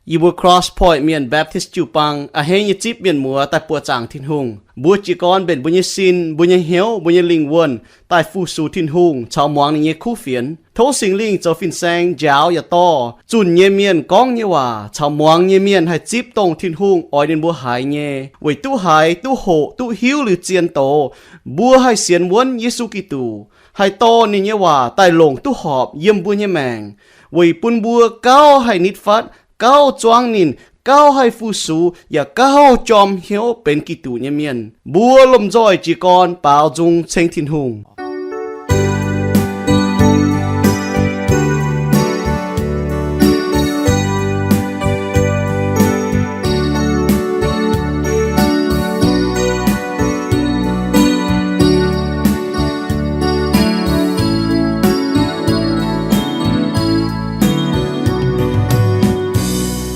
Yie mbuo Cross Point Mienh Baptist jiu-baang a'hneiv nyei zipv mienh muoz daaih buoqc zaangc Tin-Hungh. Mbuo jiez gorn mbenc mbuo nyei sin, mbuo nyei hnyouv, mbuo nyei lingh wuonh daaih fu-sux Tin-Hungh caux muangx ninh nyei kuv fienx. Tov Singx Lingh zoux fin-saeng njaaux yaac dorh zunh nyei mienh gorngv nyei waac caux muangx nyei mienh haih zipv dongh Tin-Hungh oix ninh mbuo haiz nyei, weic duqv haiz, duqv hoqc, duqv hiuv liuz zien doz, mbuo haih sienx wuonv Yesu Giduc, haih dorh ninh nyei waac daaih longc duqv horpc yiem mbuo nyei maengc, weic bun mbuo gauh haih nitv fatv, gauh zuangv ninh, gauh haih fu-sux, yaac gauh jorm hnyouv benx Giduc nyei mienh. Mbuo lomh nzoih jiez gorn baaux nzung ceng Tin-Hungh.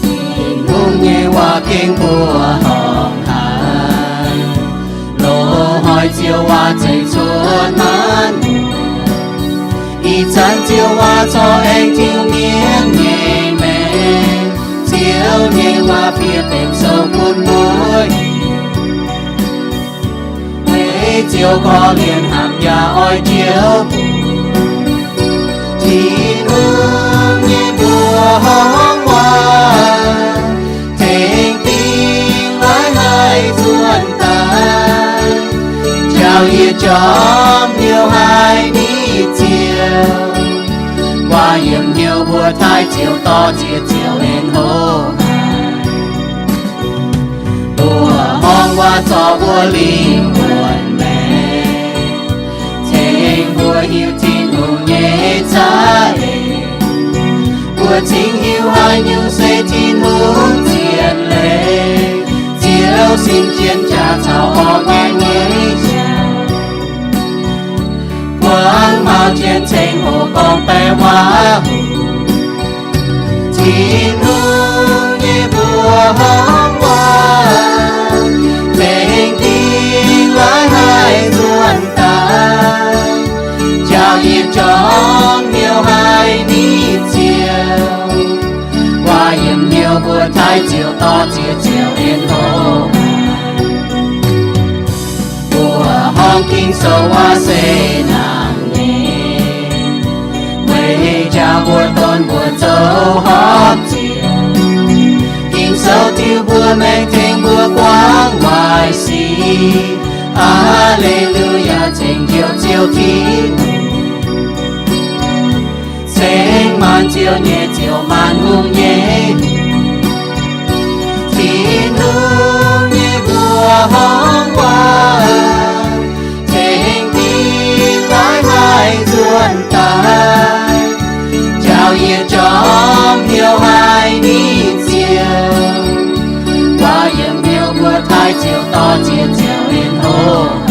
Tin-Hungh nyei waac gengh mbuoqc horngh haic, loz-hnoi Ziouv waac zeiz cuotv naaiv. Ih zanc Ziouv waac corc aengx tiuv mienv nyei maengc. Ziouv nyei waac fiev benx sou bun mbuo hiuv. Weic Ziouv korv-lienh hnamv yaac oix Ziouv bun. Tin-Hungh nyei mbuoqc horngh waac tengx dingh laaix haih nzuonx daaih, njaaux yietc jorm hnyouv haiz nitv Ziouv. Waac yiemc hnyouv mbuo taaih Ziouv, dorh ziex Ziouv en hlo haic. Mbuoqc horngh waac zorc mbuo lingh wuonh maengc, tengx mbuo hiuv Tin-Hungh nyei za'eix. Mbuo cingx hiuv haaix nyungc se Tin-Hungh zien leiz, Ziouv sin jienv jaax caux orv ngaengc nyei jauv. Guangc mauv jienv ceng hoc gorngv baeqc waac. Tin-Hungh nyei mbuoqc horngh waac tengx dingh laaix haih nzuonx daaih, njaaux yietc jorm hnyouv haiz nitv Ziouv. Waac yiemc hnyouv mbuo taaih Ziouv, dorh ziex Ziouv en hlo haic. Mbuoqc horngh Ging-Sou waac se nangc nyei, weic njaaux mbuo donv mbuo zoux horpc Ziouv. Ging-Sou tiuv mbuo maengc, tengx mbuo guangc waaic sic. Aa^le^lu^yaa, ceng Njoux Ziouv Tin-Hungh, ceng maanc Ziouv nyei Ziouv, maanc hungh nyei Tin-Hungh nyei mbuoqc horngh waac tengx dingh laaix haih nzuonx daaih, njaaux yietc jorm hnyouv haiz nitv Ziouv. Waac yiemc hnyouv mbuo taaih Ziouv, dorh ziex Ziouv en hlo haic.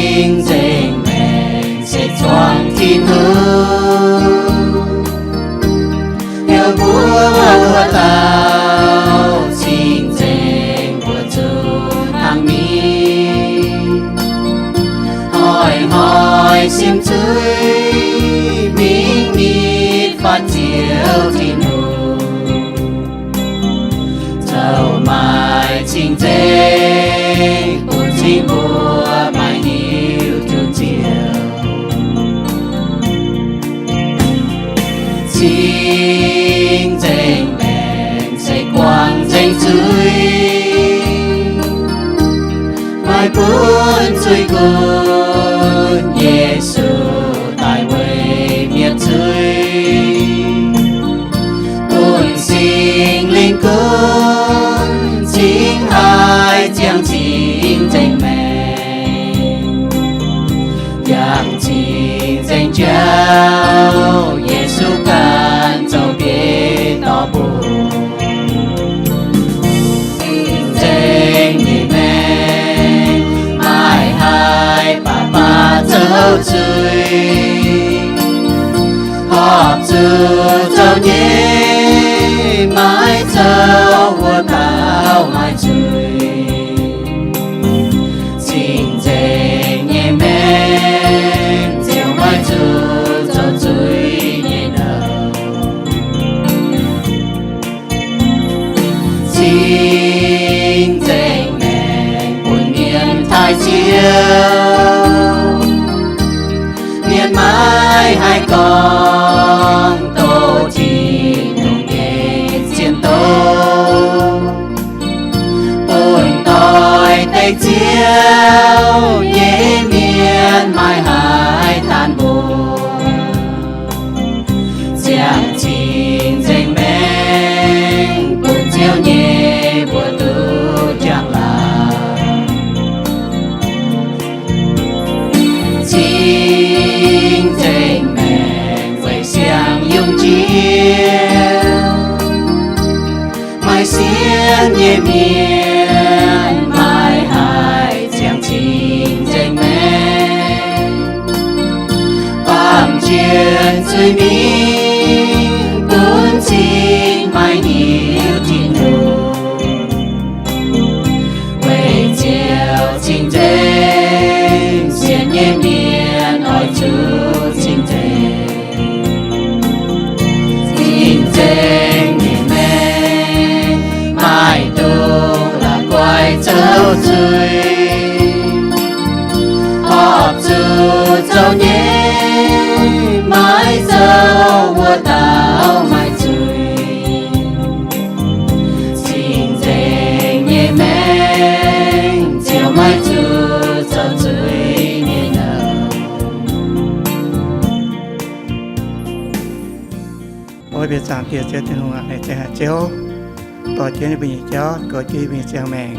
Cing-nzengc maengc se zuangx Tin-Hungh, heuc mbuo wuov dauh cing-nzengc mbuo zuqc hnangv ninh. Hnoi-hnoi simv zuiz mingh nitv fatv Ziouv Tin-Hungh, zoux maaih cing-nzengc bun cing mbuo maaih hiuv duqv Ziouv. Cing-nzengc maengc se guangc nzengc zuiz, maaih bun zuiz gunv. Yesu daaih weic mietc zuiz, bun Singx Lingh gunv cingx haih ziangh cing-nzengc maengc, yangh cing-nzengc jauv. Yesu ganh zoux bieiv dorh bun cing-nzengc nyei maengc, maaih zuiz, horpc zuqc zoux nyei, maiv zoux wuov dauh maaih zuiz. Cing-nzengc nyei maengc ziouc maiv zuqc zoux zuiz nyei nouh. Cing-nzengc maengc bun mienh taaih Ziouv. Mienh maiv haih gorngv doqc Tin-Hungh nyei zien doz. Bun doix-dekc Ziouv nyei mienh maiv haih daanh mbuox. Ziangh cing-nzengc maengc bun Ziouv nyei mbuox duqv njang-laangc. Cing-nzengc maengc weic siang-yungh njiec. Maaih sienx nyei mienh maiv haih ziangh cing-nzengc maengc. Baamh jien zuiz-mingh gunv cing maiv hiuv Tin-Hungh. Weic Ziouv cing-nzengc, sienx nyei mienh oix zuqc cing-nzengc. Cing-nzengc nyei maengc maaih dungz la'guaih zoux zuiz. Horpc zuqc zoux nyei, maiv zoux wuov dauh maaih zuiz. Cing-nzengc nyei maengc ziouc maiv zuqc zoux zuiz nyei nouh. Ov, mbuo zaangc Diex Ziouv Tin-Hungh aac, laengz zingh haic Ziouv, dorh jienv yie mbuo nyei jauv, goux jienv yie mbuo nyei ziangh maengc,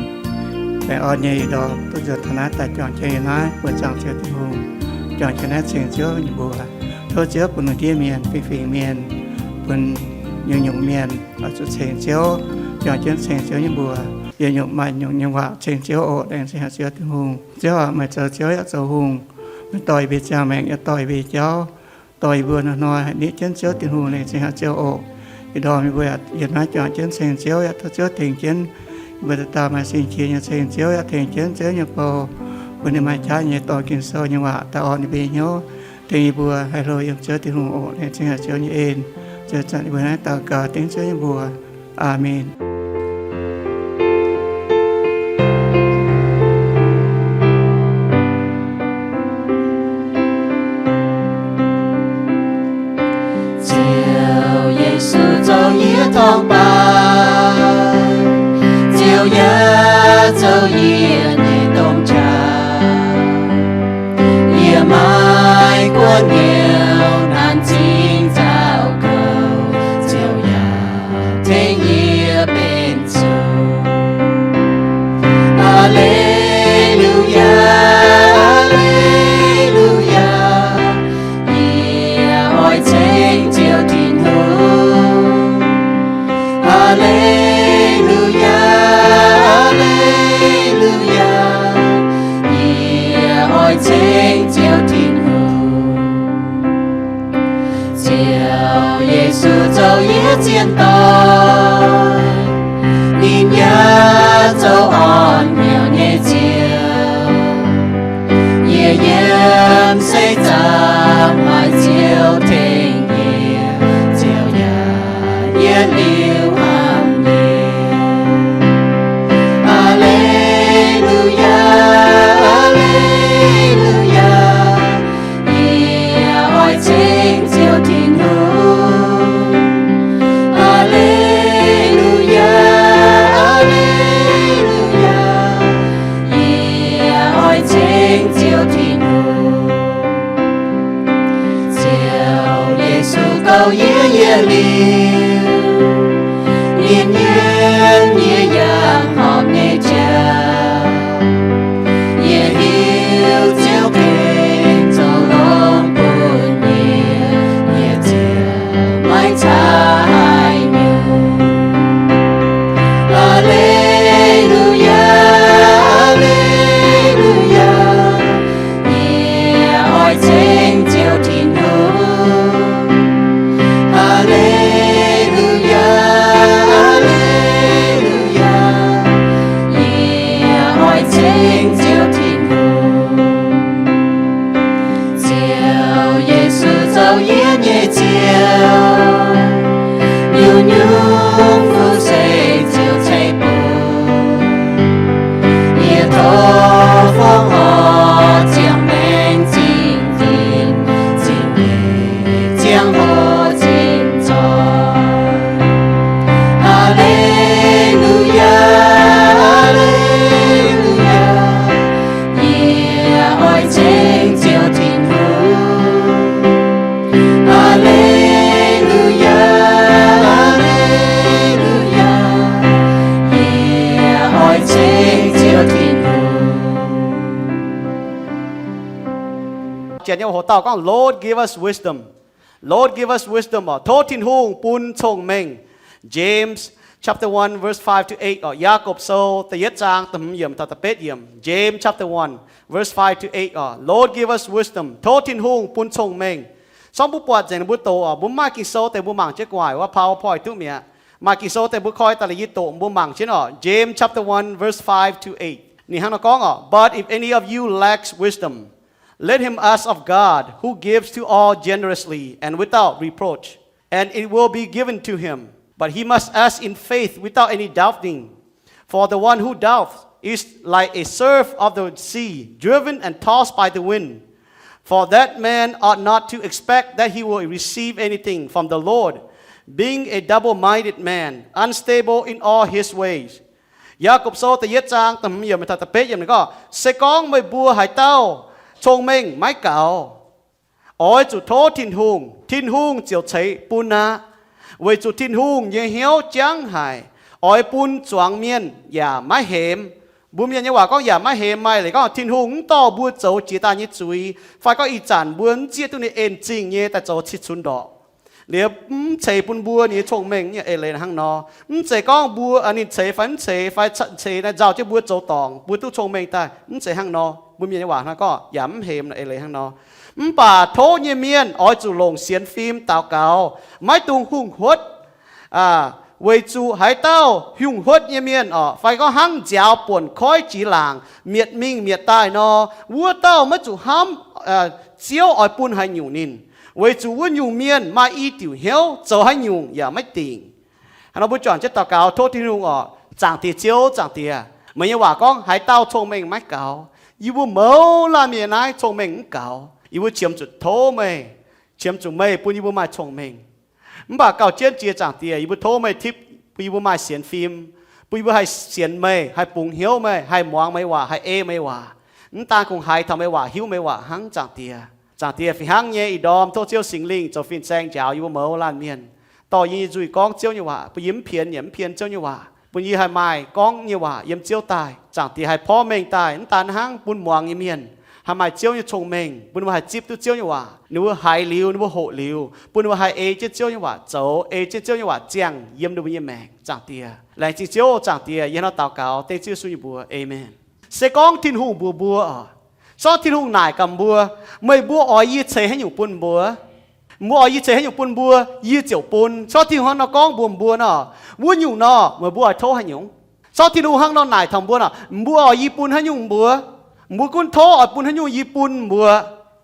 baengh orn nyei ih ndorm duqv nzuonx taux naaiv daaih juangc jienv yiem naaiv. Mbuo zaangc Ziouv Tin-Hungh, juangc jienv naaiv ceng Ziouv nyei mbuox. Tov Ziouv bun lungh ndiev mienh, fingx-fingx mienh, bun nyungc-nyungc mienh oix zuqc ceng Ziouv, juangc jienv ceng Ziouv nyei mbuox, yietc nyungc maaih nyungc nyei waac ceng Ziouv oc. Laengz zingh haic Ziouv Tin-Hungh. Ziouv aac, meih zoux Ziouv yaac zoux hungh. Meih dorh yie mbuo ziangh maengc yaac dorh yie mbuo nyei jauv, dorh yie mbuo hnoi-hnoi haih nitv jienv Ziouv Tin-Hungh. Laengz zingh haic Ziouv oc. Ih ndorm yie mbuo yaac yiem naaiv juangc jienv ceng Ziouv, yaac tov Ziouv tengx jienv yie mbuo dauh dauh maaih sing-qiex nyei ceng Ziouv, yaac tengx jienv Ziouv nyei bou, bun ninh maaih qaqv nyei dorh Ging-Sou nyei waac daaih orn yie mbuo nyei hnyouv, tengx yie mbuo haih hlo yiem Ziouv Tin-Hungh oc. Laengz zingh haic Ziouv nyei en. Ziouc zanc yie mbuo naaiv daux gaux dengv Ziouv nyei mbuox. Aamen. Ziouv Yesu zoux yie torngv baac, Ziouv yaac zoux yie nyei domh qaqv. Yie maiv guoqv hnyouv naanc zingh nzauh kouv, Ziouv yaac tengx yie benx zuqc. Aa^le^lu^yaa, aa^le^lu^yaa, yie oix ceng Ziouv Tin-Hungh. Aa^le^lu^yaa, aa^le^lu^yaa, yie oix ceng Ziouv Tin-Hungh. Ziouv Yesu zoux yie zien doic, ninh yaac zoux orn hnyouv nyei Ziouv. Yie yiem seix zaangc maaih Ziouv tengx yie, Ziouv yaac yietc liuz hnamv yie. Aa^le^lu^yaa, aa^le^lu^yaa, yie oix ceng Ziouv Tin-Hungh. Aa^le^lu^yaa, aa^le^lu^yaa, Janx nyei waac hoc dauh gorngv, Lord, give us wisdom. Lord, give us wisdom oc. Tov Tin-Hungh bun cong-mengh. James chapter one, verse five to eight oc. Yaagorpc Sou da'yietv zaang da'hmz yiemc taux da'betv yiemc. James chapter one, verse five to eight oc. Lord, give us wisdom. Tov Tin-Hungh bun cong-mengh. Sorng mbuo buatc nzengc mbuo doqc oc, mbuo mv maaih Ging-Sou deix mbuo mangc jienv gu'nguaaic wuov PowerPoint duqv mi'aqv. Maaih Ging-Sou deix mbuo koi daaih la'yih doqc mbuo mangc jienv oc. James chapter one, verse five to eight. Ninh hnangv nor gorngv oc, But if any of you lacks wisdom, let him ask of God, who gives to all generously and without reproach, and it will be given to him. But he must ask in faith without any doubting. For the one who doubts is like a surf of the sea, driven and tossed by the wind. For that man ought not to expect that he will receive anything from the Lord, being a double-minded man, unstable in all his ways. Yaagorpc Sou da'yietv zaang da'hmz yiemc taux da'betv yiemc ninh gorngv, Se gorngv meih mbuo haaix dauh cong-mengh maiv gaux, oix zuqc tov Tin-Hungh, Tin-Hungh ziouc ceix bun aqv. Weic zuqc Tin-Hungh nyei hnyouv jangv haic, oix bun zuangx mienh yaac maiv hemx. Mbuo Mienh nyei waac gorngv yaac maiv hemx maaih leiz gorngv Tin-Hungh mv dorh mbuo zoux jiex daaih nyei zuiz, fai gorngv ih zanc mbuo mv zieqv duqv ninh en zingh nyei daaih zoux cih cunx ndorqc. Liuz mv ceix bun mbuo ninh nyei cong-mengh nyei eix leiz hnangv nor. Mv zeiz gorngv mbuo, ninh ceix fai mv ceix, fai ceix naaiv nzauh jienv mbuo zoux dorngc mbuo duqv cong-mengh daaih, mv zeiz hnangv nor. Mbuo Mienh nyei waac hnangv gorngv yaac mv hemx eix leiz hnangv nor. Mv baac tov nyei mienh oix zuqc longc sienx fim daux gaux, maiv dungx hungh huotv. Weic zuqc haaix dauh hungh huotv nyei mienh oc, fai gorngv hnangv nziaaux buonc koiv jiex laangc mietc mingh mietc daaih nor, wuov dauh maiv zuqc hnamv Ziouv oix bun haaix nyungc ninh. Weic zuqc wuov nyungc mienh maaih i diuc hnyouv, zoux haaix nyungc yaac maiv dingc. Hnangv nor mbuo juangc jienv daux gaux tov Tin-Hungh oc, Zaangc Diex Ziouv, Zaangc Diex, meih nyei waac gorngv haaix dauh cong-mengh maiv gaux. Yie mbuo mouz laanh mienh naaiv cong-mengh mv gaux. Yie mbuo qiemx zuqc tov meih, qiemx zuqc meih bun yie mbuo maaih cong-mengh. Mv baac gauh jienv jiex Zaangc Diex, yie mbuo tov meih tipv bun yie mbuo maaih sienx fim, bun yie mbuo haih sienx meih, haih bungx hnyouv meih, haih muangx meih waac, haih ei meih waac. Mv daan kungx haiz taux meih waac, hiuv meih waac hnangv, Zaangc Diex. Zaangc Diex, fih hnangv nyei ih ndorm tov Ziouv Singx Lingh zoux fin-saeng njaaux yie mbuo mouz laanh mienh, dorh yie nyei nzuih gorngv Ziouv nyei waac, bun yie mv pienx yaac mv pien Ziouv nyei waac, bun yie haih maaih gorngv nyei waac yiem Ziouv daaih. Zaangc Diex, haih porv mengh daaih mv daan hnangv bun muangx nyei mienh haih maaih Ziouv nyei cong-mengh, bun ninh mbuo haih zipv duqv Ziouv nyei waac, ninh mbuo haiz liuz, ninh mbuo hoqc liuz, bun ninh mbuo haih ei jienv Ziouv nyei waac zoux, ei jienv Ziouv nyei waac ziangh yiem ninh mbuo nyei maengc, Zaangc Diex. Laengz zingh Ziouv, Zaangc Diex, yie hnangv nor daux gaux dengv Ziouv Yesu nyei mbuox, aamen. Se gorngv Tin-Hungh mbuox mbuo oc, se gorngv Tin-Hungh naaic gaax mbuo, Meih mbuo oix yie ceix haaix nyungc bun mbuo? Mbuo oix yie ceix haaix nyungc bun mbuo, yie ziouc bun. Se gorngv Tin-Hungh hnangv nor gorngv mbuox mbuo nor, wuov nyungc nor, meih mbuo oix tov haaix nyungc? Se gorngv Tin-Hungh hnangv nor naaic taux mbuo nor, mbuo oix yie bun haaix nyungc mbuo? Mbuo gunv tov oix bun haaix nyungc yie bun mbuo.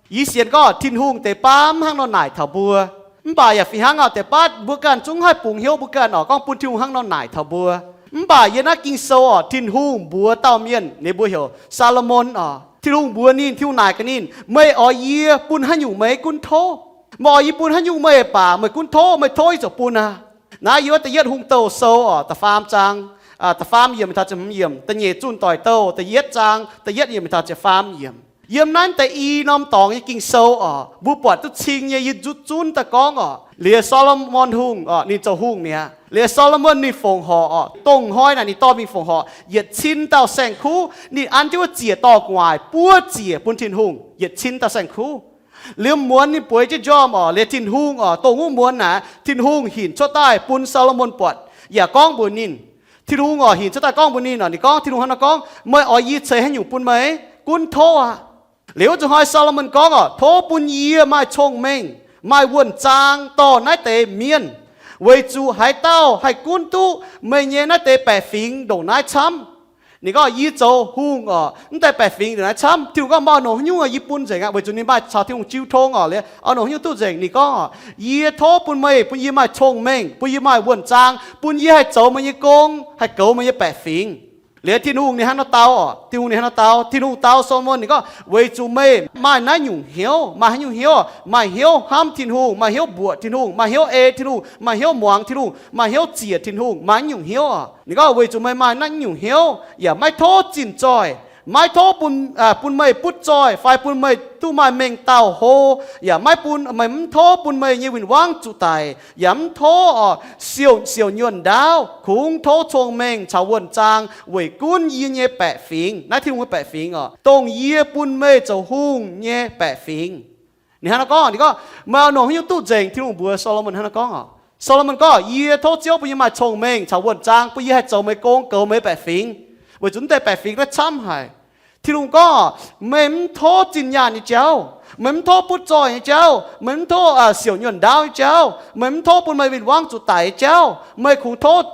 Yie sienx gorngv Tin-Hungh deix baav mv hnangv nor naaic taux mbuo. Mv baac yaac fih hnangv oc, deix baav mbuo ganh zungv haih bungx hnyouv mbuo ganh oc, gorngv bun Tin-Hungh hnangv nor naaic taux mbuo. Mv baac yiem naaiv Ging-Sou oc, Tin-Hungh mbuox dauh mienh, ninh mbuox heuc Saa^lo^morn oc. Tin-Hungh mbuox ninh, Tin-Hungh naaic gaax ninh, Meih oix yie bun haaix nyungc meih gunv tov? Meih oix yie bun haaix nyungc meih baac meih gunv tov, meih tov yie ziouc bun aqv. Naaiv yiem wuov Da'yietv Hungh Douh Sou oc, da'faam zaang, da'faam yiemc taux ziepc hmz yiemc, Da'nyeic Zunh Doic Douh da'yietv zaang da'yietv yiemc taux ziepc faam yiemc. Yiem naaiv deix i norm dorngx nyei Ging-Sou oc, mbuo buatc duqv cing nyei yie zutv zunv daaih gorngv oc. Liuz Saa^lo^morn Hungh oc, ninh zoux hungh mi'aqv. Liuz Saa^lo^morn ninh fongc horc oc, dongh hnoi naaic ninh dorh mingh fongc horc yietc cin dauh saeng-kuv. Ninh an jienv wuov ziec dorh gu'nguaaic buo ziec bun Tin-Hungh, yietc cin dauh saeng-kuv. Liuz muonz ninh bueix jienv njormh oc, liuz Tin-Hungh oc, dongh wuov muonz naaic Tin-Hungh hinc cuotv daaih bun Saa^lo^morn buatc yaac gorngv mbuox ninh. Tin-Hungh oc, hinc cuotv daaih gorngv mbuox ninh oc, ninh gorngv, Tin-Hungh hnangv nor gorngv, Meih oix yie ceix haaix nyungc bun meih? Gunv tov aqv. Liuz wuov zuqc hnoi Saa^lo^morn gorngv oc, Tov bun yie maaih cong-mengh, maaih wuonh zaang dorh naaiv deix mienh, weic zuqc haaix dauh haih gunv duqv meih nyei naaiv deix baeqc fingx ndongc naaiv camv? Ninh gorngv, Yie zoux hungh oc, mv deix baeqc fingx ndongc naaiv camv. Tin-Hungh gorngv, Meih oix longc haaix nyungc yie bun nzengc aqv? Weic zuqc ninh maaih caux Tin-Hungh jiu tong oc, liuz oix longc haaix nyungc duqv nzengc? Ninh gorngv oc, Yie tov bun meih, bun yie maaih cong-mengh, bun yie maaih wuonh zaang, bun yie haih zoux meih nyei gong, haih goux meih nyei baeqc fingx. Liuz Tin-Hungh ninh hnangv nor dau oc, Tin-Hungh ninh hnangv nor dau, Tin-Hungh dau Saa^lo^morn, ninh gorngv, Weic zuqc meih maaih naaiv nyungc hnyouv, maaih haaix nyungc hnyouv? Maaih hnyouv hnamv Tin-Hungh, maaih hnyouv mbuoqc Tin-Hungh, maaih hnyouv ei Tin-Hungh, maaih hnyouv muangx Tin-Hungh, maaih hnyouv ziec Tin-Hungh, maaih naaiv nyungc hnyouv oc. Ninh gorngv, Weic zuqc meih maaih naaiv nyungc hnyouv, yaac maiv tov zinh zoih, maiv tov bun, bun meih butv zoih fai bun meih duqv maaih mengh dauh hlo, yaac maiv bun, meih mv tov bun meih nyei win-wangv zuqc daic, yaac mv tov oc siouc, siouc nyuonh ndaauv. Kungx tov cong-mengh caux wuonh zaang weic gunv yie nyei baeqc fingx, naaiv Tin-Hungh nyei baeqc fingx oc, dongh yie bun meih zoux hungh nyei baeqc fingx. Ninh hnangv naaiv gorngv, ninh gorngv, meih oix nongc haaix nyungc duqv nzengc? Tin-Hungh mbuox Saa^lo^morn hnangv naaiv gorngv oc. Saa^lo^morn gorngv, yie tov Ziouv bun yie maaih cong-mengh caux wuonh zaang, bun yie haih zoux meih gong, goux meih baeqc fingx, weic zuqc naaiv deix baeqc fingx naaiv camv haic. Tin-Hungh gorngv, meih mv tov zinh nyaanh nyei jauv, meih mv tov butv zoih nyei jauv, meih mv tov siouc nyuonh ndaauv nyei jauv, meih mv tov bun meih win-wangv zuqc daic nyei jauv, meih kungx tov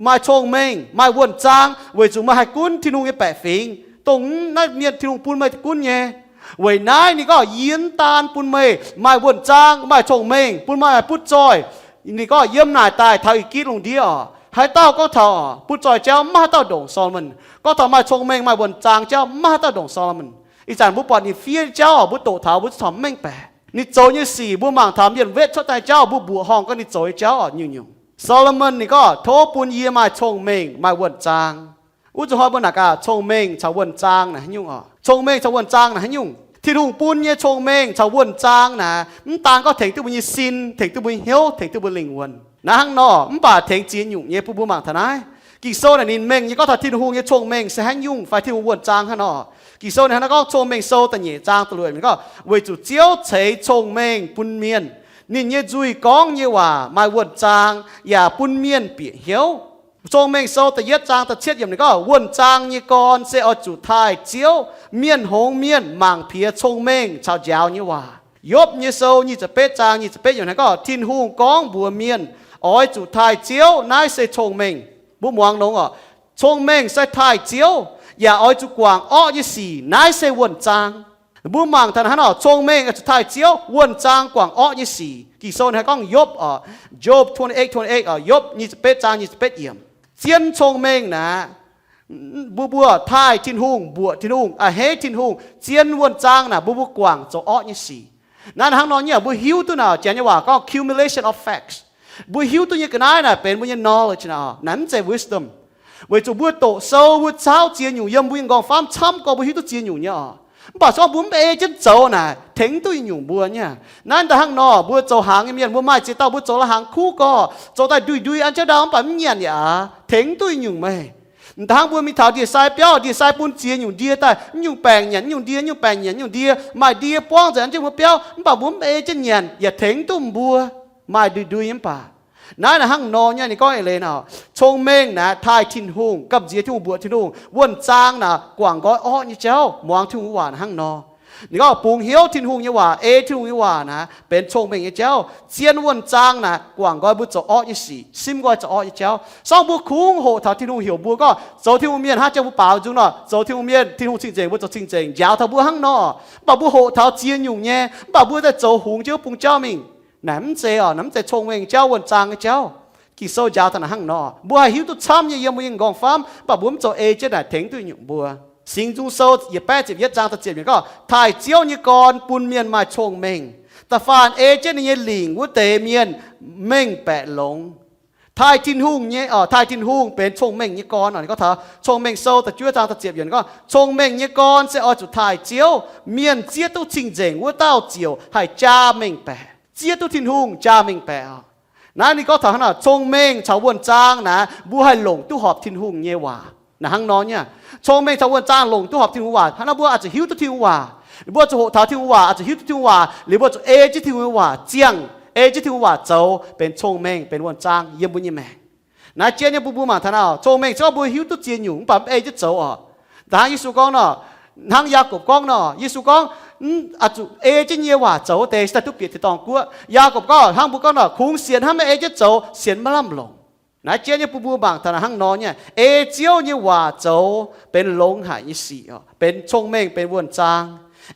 maaih cong-mengh, maaih wuonh zaang, weic zuqc meih haih gunv Tin-Hungh nyei baeqc fingx, dongh naaiv mienh Tin-Hungh bun meih gunv nyei. Weic naaiv ninh gorngv, yie mv daan bun meih maaih wuonh zaang, maaih cong-mengh, bun meih maaih butv zoih. Ninh gorngv, yiem naaic daaih taux ih gitv lungh ndiev oc, haaix dauh gorngv taux butv zoih jauv, maiv haaix dauh ndongc Saa^lo^morn. Gorngv taux maaih cong-mengh, maaih wuonh zaang jauv, maiv haaix dauh ndongc Saa^lo^morn. Ih zanc mbuo buatc ninh fiev jauv oc, mbuo doqc taux mbuo corc mengh baeqc. Ninh zoux nyei sic, mbuo mangc taux mienh wetv cuotv daaih jauv, mbuo mbuoqc horngh gorngv ninh zoux nyei jauv oc, nyungc-nyungc. Saa^lo^morn ninh gorngv, tov bun yie maaih cong-mengh, maaih wuonh zaang. Wuov zuqc hnoi mbuo naaic gaax, cong-mengh caux wuonh zaang naaic haaix nyungc oc? Cong-mengh caux wuonh zaang naaic haaix nyungc? Tin-Hungh bun nyei cong-mengh caux wuonh zaang naaic, mv daan gorngv tengx duqv mbuo nyei sin, tengx duqv mbuo nyei hnyouv, tengx duqv mbuo lingh wuonh. Naaiv hnangv nor, mv baac tengx ziex nyungc nyei bun mbuo mangc taux naaiv. Ging-Sou naaic ninh mengh nyei gorngv taux Tin-Hungh nyei cong-mengh se haaix nyungc fai Tin-Hungh wuonh zaang hnangv nor. Ging-Sou ninh hnangv naaiv gorngv, Cong-Mengh Sou da'nyeic zaang da'luoqc yiemc ninh gorngv, weic zuqc Ziouv ceix cong-mengh bun mienh. Ninh nyei nzuih gorngv nyei waac maaih wuonh zaang yaac bun mienh bieqc hnyouv. Cong-Mengh Sou da'yietv zaang da'cietv yiemc ninh gorngv, wuonh zaang nyei gorn se oix zuqc taaih Ziouv. Mienh hngongx mienh mangc piex cong-mengh caux njaaux nyei waac. Yopv nyei sou nyic ziepc betv zaang nyic ziepc betv yiemc ninh gorngv, Tin-Hungh gorngv mbuox mienh, oix zuqc taaih Ziouv, naaiv se cong-mengh. Mbuo muangx longx oc. Cong-mengh se taaih Ziouv, yaac oix zuqc guangc orqv nyei sic, naaiv se wuonh zaang. Mbuo mangc taux hnangv nor, cong-mengh oix zuqc taaih Ziouv, wuonh zaang guangc orqv nyei sic. Ging-Sou ninh haih gorngv Yopv oc, Job twenty-eight twenty-eight oc, Yopv nyic ziepc betv zaang nyic ziepc betv yiemc. Zien cong-mengh naaic, mbuo mbuo taaih Tin-Hungh, mbuoqc Tin-Hungh, a'hneiv Tin-Hungh. Zien wuonh zaang naaic mbuo mbuo guangc zoux orqv nyei sic. Naaiv hnangv nor nyei, mbuo hiuv duqv naaic, Janx nyei waac gorngv accumulation of facts. Mbuo hiuv duqv nyei ga'naaiv naaic benx mbuo nyei knowledge naaic, naaiv mv zeiz wisdom. Weic zuqc mbuo doqc sou, mbuo cauv ziex nyungc yiem mbuo nyei nqorngv-famv camv gorx, mbuo hiuv duqv ziex nyungc nyei oc. Mv baac se gorngv mbuo mv ei jienv zoux naaic, tengx duqv nyungc mbuo nyei. Naaiv da'hnangv nor, mbuo zoux hhaangx nyei mienh, mbuo maaih ziex dauh mbuo zoux la'hnaangx kuv gorx, zoux daaih ndui-ndui an jienv ndau mv baac mv nyanc yaac aav, tengx duqv nyungc meih. M'daaih hnangv mbuo mingh taux ndie-sai biauv, ndie-sai bun ziex nyungc ndie daaih, mv nyungc baengc nyanc, mv nyungc ndie, mv nyungc baengc nyanc, mv nyungc ndie, maaih ndie buangv nzengc an jienv mbuo biauv, mv baac mbuo mv ei jienv nyanc yaac tengx duqv mbuo, maaih ndui-ndui nyei mv baac. Naaiv naaic hnangv nor nyei, ninh gorngv eix leiz naaic, cong-mengh naaic taaih Tin-Hungh, gamh nziex Tin-Hungh, mbuoqc Tin-Hungh. Wuonh zaang naaic guangc nqoi orqv nyei jauv, muangx Tin-Hungh waac naaic hnangv nor. Ninh gorngv bungx hnyouv Tin-Hungh nyei waac, ei Tin-Hungh nyei waac naaic benx cong-mengh nyei jauv. Zien wuonh zaang naaic guangc nqoi mbuo zoux orqv nyei sic, simv nqoi zoux orqv nyei jauv. Se gorngv mbuo kungx hoqc taux Tin-Hungh heuc mbuo gorngv zoux Tin-Hungh mienh hnangv jang mbuo baaux nzung nor, zoux Tin-Hungh mienh, Tin-Hungh cing-nzengc mbuo zoux cing-nzengc, njaaux taux mbuo hnangv nor. Mv baac mbuo hoqc taux ziex nyungc nyei, mv baac mbuo daaih zoux hungx jienv wuov bung jauv mingh. Naaic mv zeiz oc, naaic mv zeiz cong-mengh jauv, wuonh zaang nyei jauv. Ging-Sou njaaux taux naaic hnangv nor. Mbuo haih hiuv duqv camv nyei yiem mbuo nyei nqorngv-famv, mv baac mbuo mv zoux ei jienv naaic tengx duqv nyungc mbuo. Singx Nzung Sou yietc baeqv ziepc yietv zaang da'ziepc yiemc gorngv, taaih Ziouv nyei gorn bun mienh maaih cong-mengh. Da'faanh ei jienv ninh nyei lingc wuov deix mienh mengh baeqc longx. Taaih Tin-Hungh nyei, taaih Tin-Hungh benx cong-mengh nyei gorn. Ninh gorngv taux Cong-Mengh Sou da'juov zaang da'ziepc yiemc gorngv, cong-mengh nyei gorn se oix zuqc taaih Ziouv. Mienh zieqv duqv cing-nzengc wuov dauh ziouc haih jaa mengh baeqc. Zieqv duqv Tin-Hungh jaa mengh baeqc oc. Naaiv ninh gorngv taux hnangv naaic, cong-mengh caux wuonh zaang naaic, mbuo haih longc duqv horpc Tin-Hungh nyei waac. Naaic hnangv nor nyei, cong-mengh caux wuonh zaang longc duqv horpc Tin-Hungh waac. Hnangv naaiv mbuo oix zuqc hiuv duqv Tin-Hungh waac, mbuo zuqc hoqc taux Tin-Hungh waac, oix zuqc hiuv duqv Tin-Hungh waac, liuz mbuo zuqc ei jienv Tin-Hungh nyei waac ziangh, ei jienv Tin-Hungh waac zoux, benx cong-mengh benx wuonh zaang yiem mbuo nyei maengc. Naaiv jien nyei bun mbuo mangc taux naaic, cong-mengh se gorngv mbuo hiuv duqv ziex nyungc mv baac mv ei jienv zoux oc. Da'hnangv Yesu gorngv nor, hnangv Yaakob gorngv nor, Yesu gorngv, oix zuqc ei jienv nyei waac zoux wuov deix se daaih duqv bieqc tin-dorngh guoqv. Yaakob gorngv hnangv mbuo gorngv nor, kungx sienx hnangv maiv ei jienv zoux, sienx maiv lamh longc. Naaiv jien nyei bun mbuo mangc taux naaic hnangv nor nyei, ei Ziouv nyei waac zoux benx longx haic nyei sic oc, benx cong-mengh benx wuonh zaang.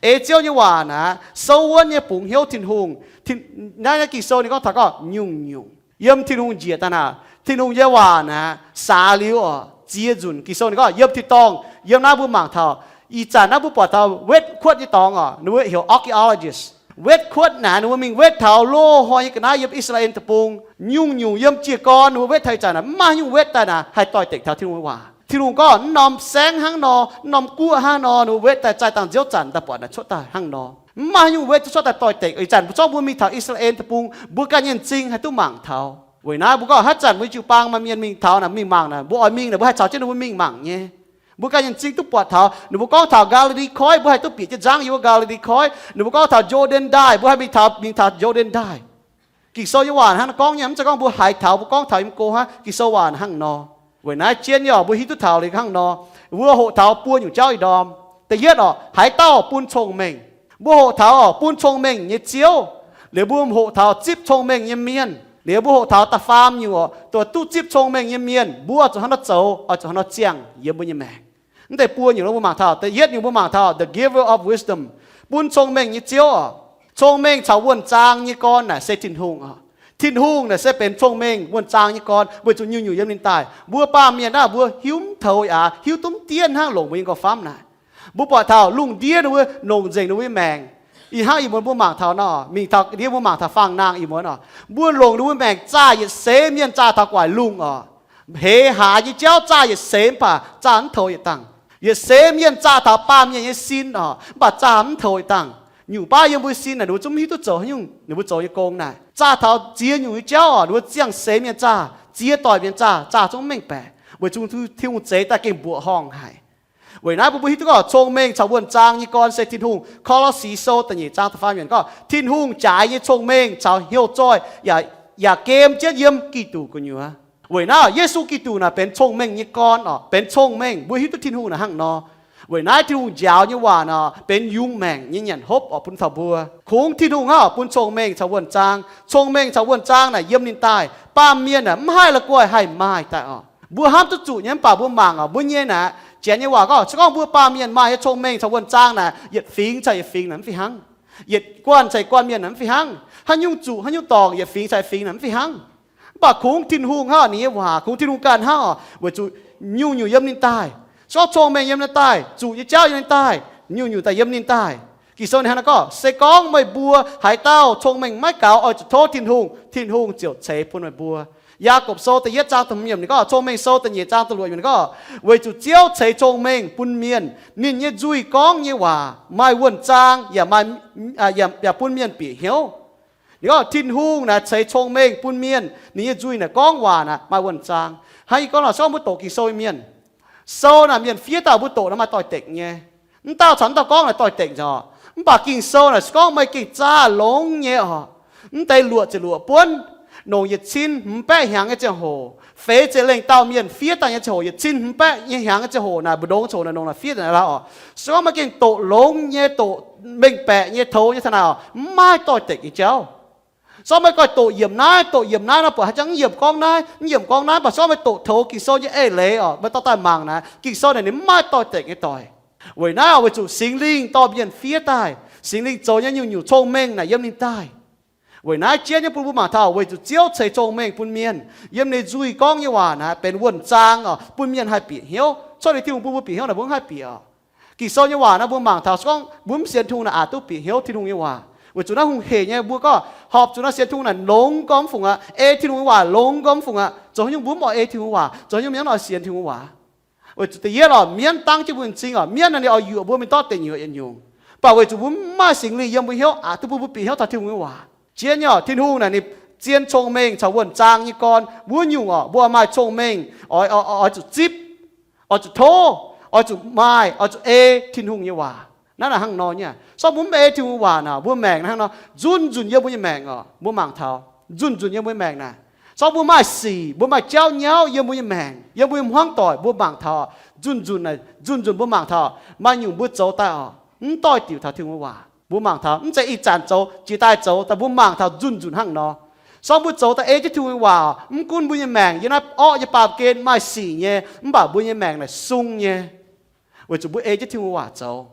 Ei Ziouv nyei waac naaic souv wuonv nyei bungx hnyouv Tin-Hungh. Naaiv, naaiv Ging-Sou ninh gorngv taux gorngv nyungc-nyungc yiem Tin-Hungh njiec daaih naaic, Tin-Hungh nyei waac naaic saax liuz oc, ziex nzunc. Ging-Sou ninh gorngv yiem tin-dorngh, yiem naaiv mbuo mangc taux, ih zanc naaiv mbuo buatc taux wetv kuotv nyei dorngx oc, ninh mbuo heuc archaeologist. Wetv kuotv naaic ninh mbuo mingh wetv taux loz-hnoi nyei ga'naaiv yiem I^saa^laa^en Deic-Bung, nyungc-nyungc yiem jiez gorn ninh mbuo wetv taux ih zanc naaic mv maaih haaix nyungc wetv daaih naaic haih doix-dekc taux Tin-Hungh nyei waac. Tin-Hungh gorngv, naaiv norm saengv hnangv nor, naaiv norm guoqv hnangv nor, ninh mbuo wetv daaih zaih dangh nziouv zanc daaih buatc naaic cuotv daaih hnangv nor. Mv maaih haaix nyungc wetv duqv cuotv daaih doix-dekc. Ih zanc mbuo zorqv mbuo mingh taux I^saa^laa^en Deic-Bung, mbuo ganh nyei m'zing haih duqv mangc taux. Weic naaiv mbuo gorngv haaix zanc mbuo jiu-baang maaih mienh mingh taux naaic mingh mangc naaic, mbuo oix mingh naaic mbuo haih caux jienv ninh mbuo mingh mangc nyei. Mbuo ganh nyei m'zing duqv buatc taux ninh mbuo gorngv taux Gaa^li^li Koiv, mbuo haih duqv bieqc jienv nzangv yiem wuov Gaa^li^li Koiv. Ninh mbuo gorngv taux Jor^ndaen Ndaaih, mbuo haih mingh taux, mingh taux Jor^ndaen Ndaaih. Ging-Sou nyei waac hnangv naaiv gorngv nyei, mv zeiz gorngv mbuo haiz taux, mbuo gorngv taux yiem go hnangv. Ging-Sou waac hnangv nor. Weic naaiv jienv nyei oc, mbuo hiuv duqv taux liuz hnangv nor, mbuo hoqc taux buo nyungc jauv ih ndorm. Da'yietv oc, haaix dauh bun cong-mengh. Mbuo hoqc taux oc, bun cong-mengh nyei Ziouv, liuz mbuo hoqc taux zipv cong-mengh nyei mienh, liuz mbuo hoqc taux da'faam nyungc oc, duqv zipv cong-mengh nyei mienh, mbuo zuqc hnangv nor zoux, oix zuqc hnangv nor ziangh yiem mbuo nyei maengc. Mv deix buo nyungc mbuo mangc taux, da'yietv nyungc mbuo mangc taux the giver of wisdom, bun cong-mengh nyei Ziouv oc. Cong-mengh caux wuonh zaang nyei gorn naaic se Tin-Hungh oc. Tin-Hungh naaic se benx cong-mengh wuonh zaang nyei gorn, weic zuqc nyungc-nyungc yiem ninh daaih. Mbuo baamh mienh naaiv mbuo hiuv mv toux aqv, hiuv duqv mv diev hnangv longc mbuo nyei nqoi famv naaic. Mbuo buatc taux lungh ndiev ninh mbuo longc nzengc ninh mbuo nyei maengc. Ih hnangv ih muonz mbuo mangc taux nor, mingh taux ndiev mbuo mangc taux faang-naang ih muonz oc, mbuo longc ninh mbuo maengc zaah yietc seix mienh zaah taux gu'nguaaic lungh oc. Heix haaix nyei jauv zaah yietc seix mv baac zaah mv toux yietc dangh. Yietc seix mienh zaah taux baamh mienh nyei sin oc, mv baac zaah mv toux yietc dangh. Nyungc baav yiem mbuo sin naaic ninh mbuo zungv mv hiuv duqv zoux haaix nyungc, ninh mbuo zoux nyei gong naaic. Zaah taux ziex nyungc nyei jauv oc, ninh mbuo ziangh seix mienh zaah, ziex doic mienh zaah, zaah zungv mv mengh baeqc, weic zuqc Tin-Hungh zeix daaih gengh mbuoqc horngh haic. Weic naaiv mbuo mbuo hiuv duqv gorngv cong-mengh caux wuonh zaang nyei gorn se Tin-Hungh. Ko^lo^si Sou da'nyeic zaang da'faam yiemc gorngv, Tin-Hungh jaaix nyei cong-mengh caux hnyouv zoih yaac, yaac gem jienv yiem Giduc gu'nyuoz. Weic naaiv Yesu Giduc naaic benx cong-mengh nyei gorn oc, benx cong-mengh. Mbuo hiuv duqv Tin-Hungh naaic hnangv nor. Weic naaiv Tin-Hungh njaaux nyei waac naaic benx yungz maengc nyei nyanc hopv oc bun taux mbuo. Kungx Tin-Hungh hnangv oc bun cong-mengh caux wuonh zaang. Cong-mengh caux wuonh zaang naaic yiem ninh daaih. Baamh mienh aah, mv haih la'guaih haih maaih daaih oc. Mbuo hnamv duqv zuqc nyei mv baac mbuo mangc oc, mbuo nyei naaic, janx nyei waac gorngv, se gorngv mbuo baamh mienh maaih nyei cong-mengh caux wuonh zaang naaic, yietc fingx caux yietc fingx naaic mv fih hnangv. Yietc guanh caux yietc guanh mienh naaic mv fih hnangv. Haaix nyungc zuqc haaix nyungc dorngc, yietc fingx caux yietc fingx naaic mv fih hnangv. Mv baac kungx Tin-Hungh hnangv oc, ninh nyei waac kungx Tin-Hungh ganh hnangv oc, weic zuqc nyungc-nyungc yiem ninh daaih. Se gorngv cong-mengh yiem ninh daaih, zuqc nyei jauv yiem ninh daaih, nyungc-nyungc daaih yiem ninh daaih. Ging-Sou ninh hnangv naaiv gorngv, se gorngv meih mbuo haaix dauh cong-mengh maiv gaux, oix zuqc tov Tin-Hungh, Tin-Hungh ziouc ceix bun meih mbuo. Yaagorpc Sou da'yietv zaang da'hmz yiemc ninh gorngv, Cong-Mengh Sou da'nyeic zaang da'luoqc yiemc ninh gorngv, weic zuqc Ziouv ceix cong-mengh bun mienh, ninh nyei nzuih gorngv nyei waac maaih wuonh zaang yaac maaih, yaac, yaac bun mienh bieqc hnyouv. Ninh gorngv Tin-Hungh naaic ceix cong-mengh bun mienh, ninh nyei nzuih naaic gorngv waac naaic maaih wuonh zaang. Hnangv yie gorngv nor, se gorngv mbuo doqc Ging-Sou nyei mienh, sou naaic mienh fiev dauh mbuo doqc naaic maaih doix-dekc nyei. Mv dauh caux mv dauh gorngv naaic doix-dekc nzengc oc. Mv baac Ging-Sou naaic se gorngv meih gengh zaah longx nyei oc. Mv deix luoqc ziepc luoqc buonv, nongc yietc cin hmz baeqv hnyangx nyei ziangh hoc, feix ziepc lengh dauh mienh fiev daaih nyei ziangh hoc, yietc cin hmz baeqv nyei hnyangx nyei ziangh hoc naaic, mbu'ndongx ziangh hoc naaic, nongc naaic fiev daaih lauh oc. Se gorngv meih gengh doqc longx nyei, doqc mengh baeqc nyei, toux nyei taux naaic oc, mv maaih doix-dekc nyei jauv. Se gorngv meih goiv doqc yiemc naaiv, doqc yiemc naaiv nor, buatc haaix jangv mv yiemc gorngv naaiv, mv yiemc gorngv naaiv, mv baac se gorngv meih doqc toux Ging-Sou nyei eix leiz oc, meih dorh daaih mangc naaic, Ging-Sou naaic ninh mv maaih doix-dekc nyei doic. Weic naaiv oc, weic zuqc Singx Lingh dorh mienh fiev daaih, Singx Lingh zoux nyei nyungc-nyungc cong-mengh naaic yiem ninh daaih. Weic naaiv jienv nyei bun mbuo mangc taux, weic zuqc Ziouv ceix cong-mengh bun mienh, yiem ninh nzuih gorngv nyei waac naaic benx wuonh zaang oc, bun mienh haih bieqc hnyouv. Cuotv liuz Tin-Hungh bun mbuo bieqc hnyouv naaic, mbuo mv haih bieqc oc. Ging-Sou nyei waac naaiv mbuo mangc taux, se gorngv mbuo mv sienx Tin-Hungh naaic aqc duqv bieqc hnyouv Tin-Hungh nyei waac. Weic zuqc naaiv hungh hec nyei, mbuo gorngv horpc zuqc naaiv sienx Tin-Hungh naaic longx gorngv mv fungc aqv, ei Tin-Hungh nyei waac longx gorngv mv fungc aqv. Zoux haaix nyungc mbuo mv oix ei Tin-Hungh waac, zoux haaix nyungc mbuo mv oix sienx Tin-Hungh waac. Weic zuqc da'yietv oc, mienv dangv jienv mbuo m'zing oc, mienv naaic ninh oix yuoqc mbuo mingh dorv deic nyuoqc yietc nyungc. Mv baac weic zuqc mbuo mv maaih Singx Lingh yiem mbuo hnyouv aqc duqv bun mbuo bieqc hnyouv taux Tin-Hungh nyei waac. Jienv nyei oc, Tin-Hungh naaic ninh zien cong-mengh caux wuonh zaang nyei gorn wuov nyungc oc, mbuo oix maaih cong-mengh, oix, oix, oix zuqc zipv, oix zuqc tov, oix zuqc maaih, oix zuqc ei Tin-Hungh nyei waac. Naaiv naaic hnangv nor nyei. Se gorngv mbuo mv ei Tin-Hungh waac naaic, mbuo maengc naaiv hnangv nor nzunc nzunc yiem mbuo nyei maengc oc. Mbuo mangc taux nzunc nzunc yiem mbuo nyei maengc naaic. Se gorngv mbuo maaih sic, mbuo maaih jauv nyauv yiem mbuo nyei maengc, yiem mbuo nyei hmuangv doic, mbuo mangc taux nzunc nzunc naaic, nzunc nzunc mbuo mangc taux maaih nyungc mbuo zoux daaih oc, mv doix-diuc taux Tin-Hungh nyei waac. Mbuo mangc taux mv zeiz ih zanc zoux, jiex daaih zoux, daaih mbuo mangc taux nzunc nzunc hnangv nor. Se gorngv mbuo zoux daaih ei jienv Tin-Hungh nyei waac oc, mv gunv mbuo nyei maengc yiem naaiv orqv nyei baamh gen maaih sic nyei, mv baac mbuo nyei maengc naaic sung nyei. Weic zuqc mbuo ei jienv Tin-Hungh nyei waac zoux.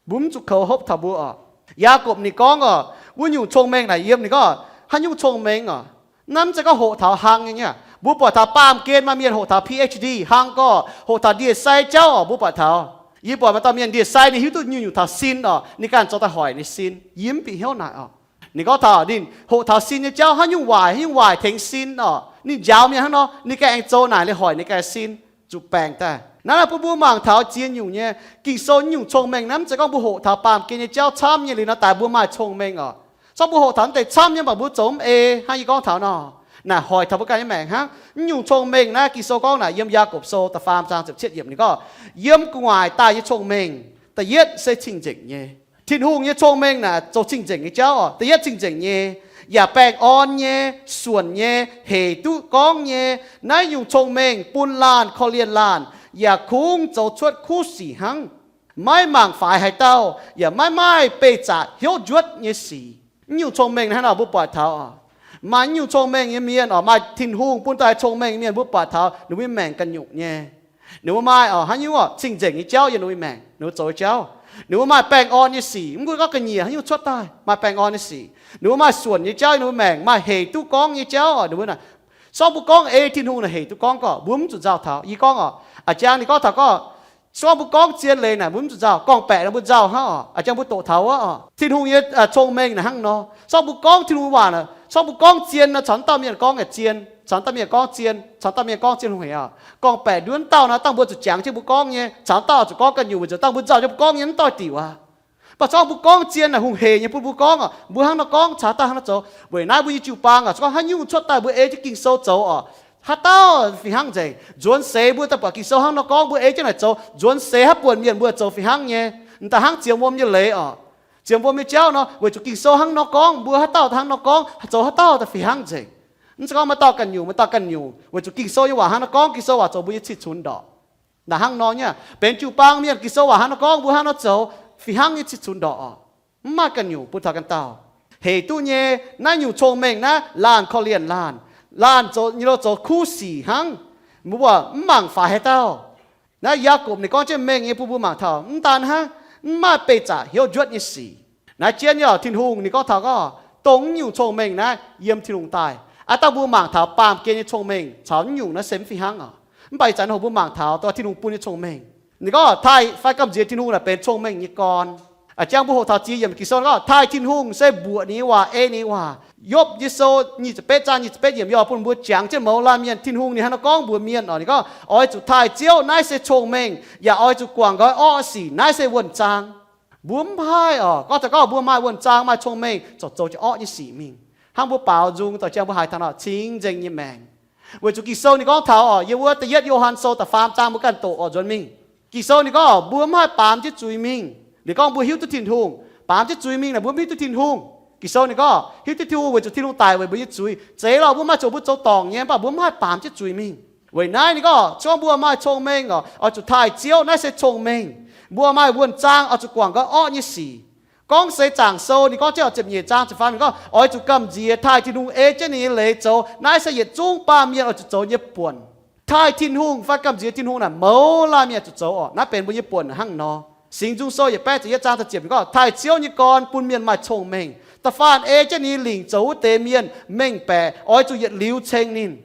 Mbuo mv zuqc koux hopv taux mbuo oc. Yaagorpc ninh gorngv oc, wuov nyungc cong-mengh naaic yiem ninh gorngv haaix nyungc cong-mengh oc. Naaiv mv zeiz gorngv hoqc taux hlang nyei. Mbuo buatc taux baamh gen maaih mienh hoqc taux P H D hlang gorx, hoqc taux ndie-sai jauv oc, mbuo buatc taux. Yie buatc maaih dauh mienh ndie-sai ninh hiuv duqv nyungc-nyungc taux sin oc, ninh ganh zoux daaih hoic ninh sin. Yie mv bieqc hnyouv naaic oc. Ninh gorngv taux ninh hoqc taux sin nyei jauv haaix nyungc waaic, haaix nyungc waaic tengx sin oc. Ninh njaaux mienh hnangv nor, ninh ganh aengx zoux naaic liuz hoic ninh ganh sin, zuqc baengc daaih. Naaiv naaiv bun mbuo mangc taux ziex nyungc nyei Ging-Sou nyungc cong-mengh naaiv mv zeiz gorngv mbuo hoqc taux baamh gen nyei jauv camv nyei liuz nor daaih mbuo maaih cong-mengh oc. Se gorngv mbuo hoqc taux naaiv deix camv nyei mv baac mbuo zoux mv ei hnangv yie gorngv taux nor, Naaic hoic taux mbuo ganh nyei maengc hnangv. Mv nyungc cong-mengh naaiv Ging-Sou gorngv naaic yiem Yaagorpc Sou da'faam zaang ziepc cietv yiemc ninh gorngv, yiem gu'nguaaic daaih nyei cong-mengh da'yietv se cing-nzengc nyei. Tin-Hungh nyei cong-mengh naaic zoux cing-nzengc nyei jauv oc. Da'yietv cing-nzengc nyei, yaac baengh orn nyei, suonc nyei, hec duqv gorngv nyei. Naaiv nyungc cong-mengh bun laanh korv-lienh laanh, yaac kungx zoux cuotv kuv sic hnangv. Maiv mangc faix haaix dauh, yaac maiv maaih beih zaqc hnyouv njuotv nyei sic. Mv nyungc cong-mengh hnangv nor mbuo buatc taux oc. Maaih mv nyungc cong-mengh nyei mienh oc, maaih Tin-Hungh bun daaih cong-mengh nyei mienh mbuo buatc taux ninh mbuo maengc ganh nyungc nyei. Ninh mbuo maaih oc, haaix nyungc oc, cing-nzengc nyei jauv yiem ninh mbuo maengc, ninh mbuo zoux nyei jauv. Ninh mbuo maaih baengh orn nyei sic, mv gunv gorngv ga'nyiec haaix nyungc cuotv daaih, maaih baengh orn nyei sic. Ninh mbuo maaih suonc nyei jauv yiem ninh mbuo maengc, maaih hec duqv gorngv nyei jauv oc. Ninh mbuo naaic, se gorngv mbuo gorngv ei Tin-Hungh naaic hec duqv gorngv gorqv, mbuo mv zuqc nzauh taux. Yie gorngv oc, a'jang ninh gorngv taux gorngv, se gorngv mbuo gorngv zien leiz naaic mbuo mv zuqc nzauh, gorngv-baeqc nor mbuo nzauh hnangv oc. A'jang mbuo doqc taux wuov oc, Tin-Hungh nyei cong-mengh naaic hnangv nor. Se gorngv mbuo gorngv Tin-Hungh waac naaic, se gorngv mbuo gorngv zien nor caux naaiv dauh mienh gorngv yaac zien, caux naaiv dauh mienh gorngv zien, caux naaiv dauh mienh gorngv zien hungh hec oc. Gorngv-baeqc nduov naaiv dauh nor dangh mbuo zuqc jangx jienv mbuo gorngv nyei, caux naaiv dauh zuqc gorngv ganh nyungc weic zuqc dangh mbuo nzauh jienv mbuo gorngv nyei naaiv doix-diuc aqv. Mv baac se gorngv mbuo gorngv zien naaic hungh hec nyei bun mbuo gorngv oc, mbuo hnangv nor gorngv caux haaix dauh hnangv nor zoux. Weic naaiv mbuo nyei jiu-baang oc, se gorngv haaix nyungc cuotv daaih mbuo ei jienv Ging-Sou zoux oc, haaix dauh fih hnangv nzengc. Nzuonx seix mbuo daaih buatc Ging-Sou hnangv nor gorngv, mbuo ei jienv naaic zoux, nzuonx seix haaix buonc mienh mbuo zoux fih hnangv nyei. M'daaih hnangv ziemx wuom nyei leiz oc. Ziemx wuom nyei jauv nor, weic zuqc Ging-Sou hnangv nor gorngv, mbuo haaix dauh hnangv nor gorngv, zoux haaix dauh daaih fih hnangv nzengc. Mv zeiz gorngv maaih dauh ganh nyungc, maaih dauh ganh nyungc, weic zuqc Ging-Sou nyei waac hnangv nor gorngv, Ging-Sou waac zoux mbuo nyei cih cunx ndorqc. Naaic hnangv nor nyei, benx jiu-baang mienh Ging-Sou waac hnangv nor gorngv, mbuo hnangv nor zoux fih hnangv nyei cih cunx ndorqc oc. Mv maaih ganh nyungc bun taux ganh dauh. Hec duqv nyei, naaiv nyungc cong-mengh naaiv laanh korv-lienh laanh, laanh zoux nyei lo zoux kuv sic hnangv. Mbuo mv mangc faix haaix dauh. Naaiv Yaagorpc ninh gorngv jienv mengh nyei bun mbuo mangc taux, mv daan hnangv, mv maaih beih zaqc hnyouv njuotv nyei sic. Naaiv jienv nyei oc, Tin-Hungh ninh gorngv taux gorngv, dongh mv nyungc cong-mengh naaiv yiem Tin-Hungh daaih. Aav dangh mbuo mangc taux baamh gen nyei cong-mengh caux mv nyungc naaiv se mv fih hnangv oc. Mv baac ih zanc hoc mbuo mangc taux dongh Tin-Hungh bun nyei cong-mengh. Ninh gorngv taaih fai gamh nziex Tin-Hungh naaic benx cong-mengh nyei gorn. A'jang mbuo hoqc taux ziex yiemc Ging-Sou gorngv, taaih Tin-Hungh se mbuoqc ninh nyei waac, ei ninh nyei waac. Yopv nyei sou nyic ziepc betv zaang nyic ziepc betv yiemc, yie oix bun mbuo jangx jienv mouz laanh mienh, Tin-Hungh ninh hnangv nor gorngv mbuox mienh oc, ninh gorngv, oix zuqc taaih Ziouv, naaiv se cong-mengh, yaac oix zuqc guangc nqoi orqv sic, naaiv se wuonh zaang. Mbuo mv haih oc, gorngv taux gorngv mbuo maaih wuonh zaang, maaih cong-mengh, zorc zoux jienv orqv nyei sic mingh. Hnangv mbuo baaux nzung dorh jang mbuo haiz taux nor cing nzengc nyei maengc. Weic zuqc Ging-Sou ninh gorngv taux oc, yiem wuov da'yietv Yo^han Sou da'faam zaang mbuo ganh doqc oc, nzuonx mingh. Ging-Sou ninh gorngv mbuo mv haih baamz jienv zuiz mingh. Ninh gorngv mbuo hiuv duqv Tin-Hungh, baamz jienv zuiz mingh naaic mbuo mv hiuv duqv Tin-Hungh. Ging-Sou ninh gorngv hiuv duqv Tin-Hungh weic zuqc Tin-Hungh daic weic mbuo nyei zuiz. Zeiz lorqc, mbuo maaih zoux mbuo zoux dorngc nyei, mv baac mbuo mv haih baamz jienv zuiz mingh. Weic naaiv ninh gorngv se gorngv mbuo maaih cong-mengh oc, oix zuqc taaih Ziouv, naaiv se cong-mengh. Mbuo maaih wuonh zaang, oix zuqc guangc nqoi orqv nyei sic. Gorngv seix zaangc sou ninh gorngv jienv oc, ziepc nyeic zaang ziepc faam ninh gorngv oix zuqc gamh nziex taaih Tin-Hungh ei jienv ninh nyei leiz zoux, naaiv se yietc zungv baamh mienh oix zuqc zoux nyei buonc. Taaih Tin-Hungh fai gamh nziex Tin-Hungh naaic mouz laanh mienh zuqc zoux oc. Naaiv benx mbuo nyei buonc hnangv nor. Singx Nzung Sou yietc baeqv ziepc yietv zaang da'ziepc gorngv, taaih Ziouv nyei gorn bun mienh maaih cong-mengh. Da'faanh ei jienv ninh nyei lingc zoux wuov deix mienh mengh baeqc, oix zuqc yietc liuz ceng ninh.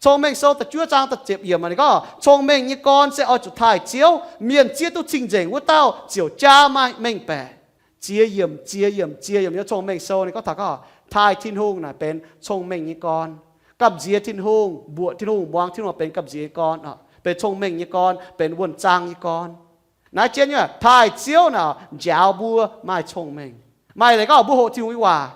Cong-Mengh Sou da'juov zaang da'ziepc yiemc ninh gorngv, cong-mengh nyei gorn se oix zuqc taaih Ziouv. Mienh zieqv duqv cing-nzengc wuov dauh ziouc jaa maaih mengh baeqc. Ziex yiemc, ziex yiemc, ziex yiemc nyei Cong-Mengh Sou ninh gorngv taux gorngv, taaih Tin-Hungh naaic benx cong-mengh nyei gorn. Gamh nziex Tin-Hungh, mbuoqc Tin-Hungh, muangx Tin-Hungh benx gamh nziex nyei gorn, benx cong-mengh nyei gorn, benx wuonh zaang nyei gorn. Naaiv jienv nyei taaih Ziouv naaic njaaux mbuo maaih cong-mengh. Maaih leiz gorngv mbuo hoqc Tin-Hungh nyei waac,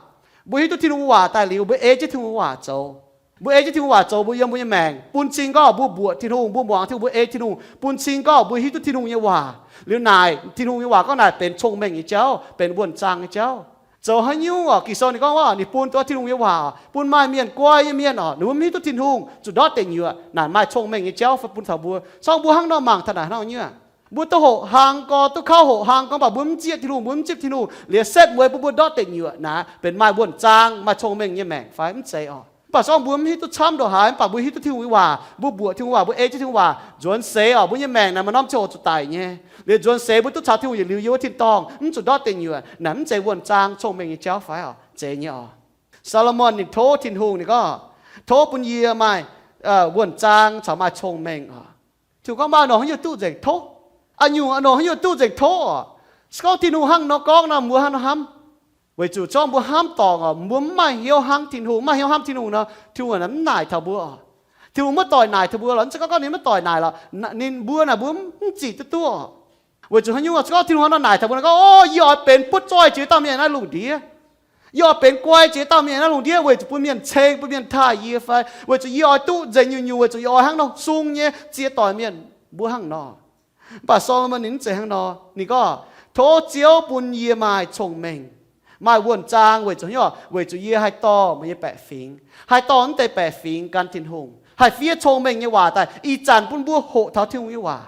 mbuo hiuv duqv Tin-Hungh nyei waac daaih liuz, mbuo ei jienv Tin-Hungh nyei waac zoux. Mbuo ei jienv Tin-Hungh waac zoux, mbuo yiem mbuo nyei maengc bun cing gorngv mbuo mbuoqc Tin-Hungh, mbuo muangx Tin-Hungh, mbuo ei Tin-Hungh, bun cing gorngv mbuo hiuv duqv Tin-Hungh nyei waac. Liuz naaic Tin-Hungh nyei waac gorngv naaic benx cong-mengh nyei jauv, benx wuonh zaang nyei jauv. Zoux haaix nyungc oc, Ging-Sou ninh gorngv waac, ninh bun duqv Tin-Hungh nyei waac, bun maaih mienh guai nyei mienh oc, ninh mbuo mv hiuv duqv Tin-Hungh, zuqc ndortv deic nyuoqc. Naaic maaih cong-mengh nyei jauv bun taux mbuo. Se gorngv mbuo hnangv nor mangc taux naaic hnangv nyungc, mbuo duqv hoqc hlang gorn, duqv kauv hoqc hlang gorn, mv baac mbuo mv zieqv Tin-Hungh, mbuo mv zipv Tin-Hungh, liuz setv mueiz bun mbuo ndortv deic nyuoqc, naaic benx maaih wuonh zaang, maaih cong-mengh nyei maengc fai? Mv zeiz oc. Mv baac se gorngv mbuo mv hiuv duqv camv ndongc haaix, mv baac mbuo hiuv duqv Tin-Hungh nyei waac, mbuo mbuoqc Tin-Hungh waac, mbuo ei jienv Tin-Hungh waac, nzuonx seix oc, mbuo nyei maengc naaic maaih norm ziangh hoc zuqc daic nyei. Liuz nzuonx seix mbuo duqv caux Tin-Hungh yietc liuz yiem wuov tin-dorngh, mv zuqc ndortv deic nyuoqc, naaic mv zeiz wuonh zaang cong-mengh nyei jauv fai oc? Zeiz nyei oc. Saa^lo^morn ninh tov Tin-Hungh, ninh gorngv, tov bun yie maaih wuonh zaang caux maaih cong-mengh oc. Tin-Hungh gorngv maaih a'nongc haaix nyungc duqv nzengc tov. A'nyungc a'nongc haaix nyungc duqv nzengc tov oc. Se gorngv Tin-Hungh hnangv nor gorngv nor, mbuo hnangv nor hnamv. Weic zuqc se gorngv mbuo hnamv dorngc oc, mbuo mv maaih hnyouv hnangv Tin-Hungh, maaih hnyouv hnamv Tin-Hungh nor, Tin-Hungh mv naaic taux mbuo oc. Tin-Hungh maiv doic naaic taux mbuo lorqc. Mv zeiz gorngv gorngv ninh maiv doic naaic lorqc, ninh, mbuo naaic mbuo mv zic duqv duqv oc. Weic zuqc haaix nyungc oc? Se gorngv Tin-Hungh hnangv nor naaic taux mbuo nor, gorngv, O, yie oix benx butv zoih jiex dauh mienh naaiv lungh ndiev. Yie oix benx guai jiex dauh mienh naaiv lungh ndiev weic zuqc bun mienh ceng, bun mienh taaih yie fai weic zuqc yie oix duqv nzengc nyungc-nyungc, weic zuqc yie oix hnangv nor sung nyei ziex doic mienh mbuo hnangv nor. Mv baac Solomon ninh mv zeiz hnangv nor. Ninh gorngv, tov Ziouv bun yie maaih cong-mengh, maaih wuonh zaang weic zuqc, weic zuqc yie haih dorh meih nyei baeqc fingx, haih dorh mv deix baeqc fingx gan Tin-Hungh, haih fiev cong-mengh nyei waac daaih ih zanc bun mbuo hoqc taux Tin-Hungh nyei waac.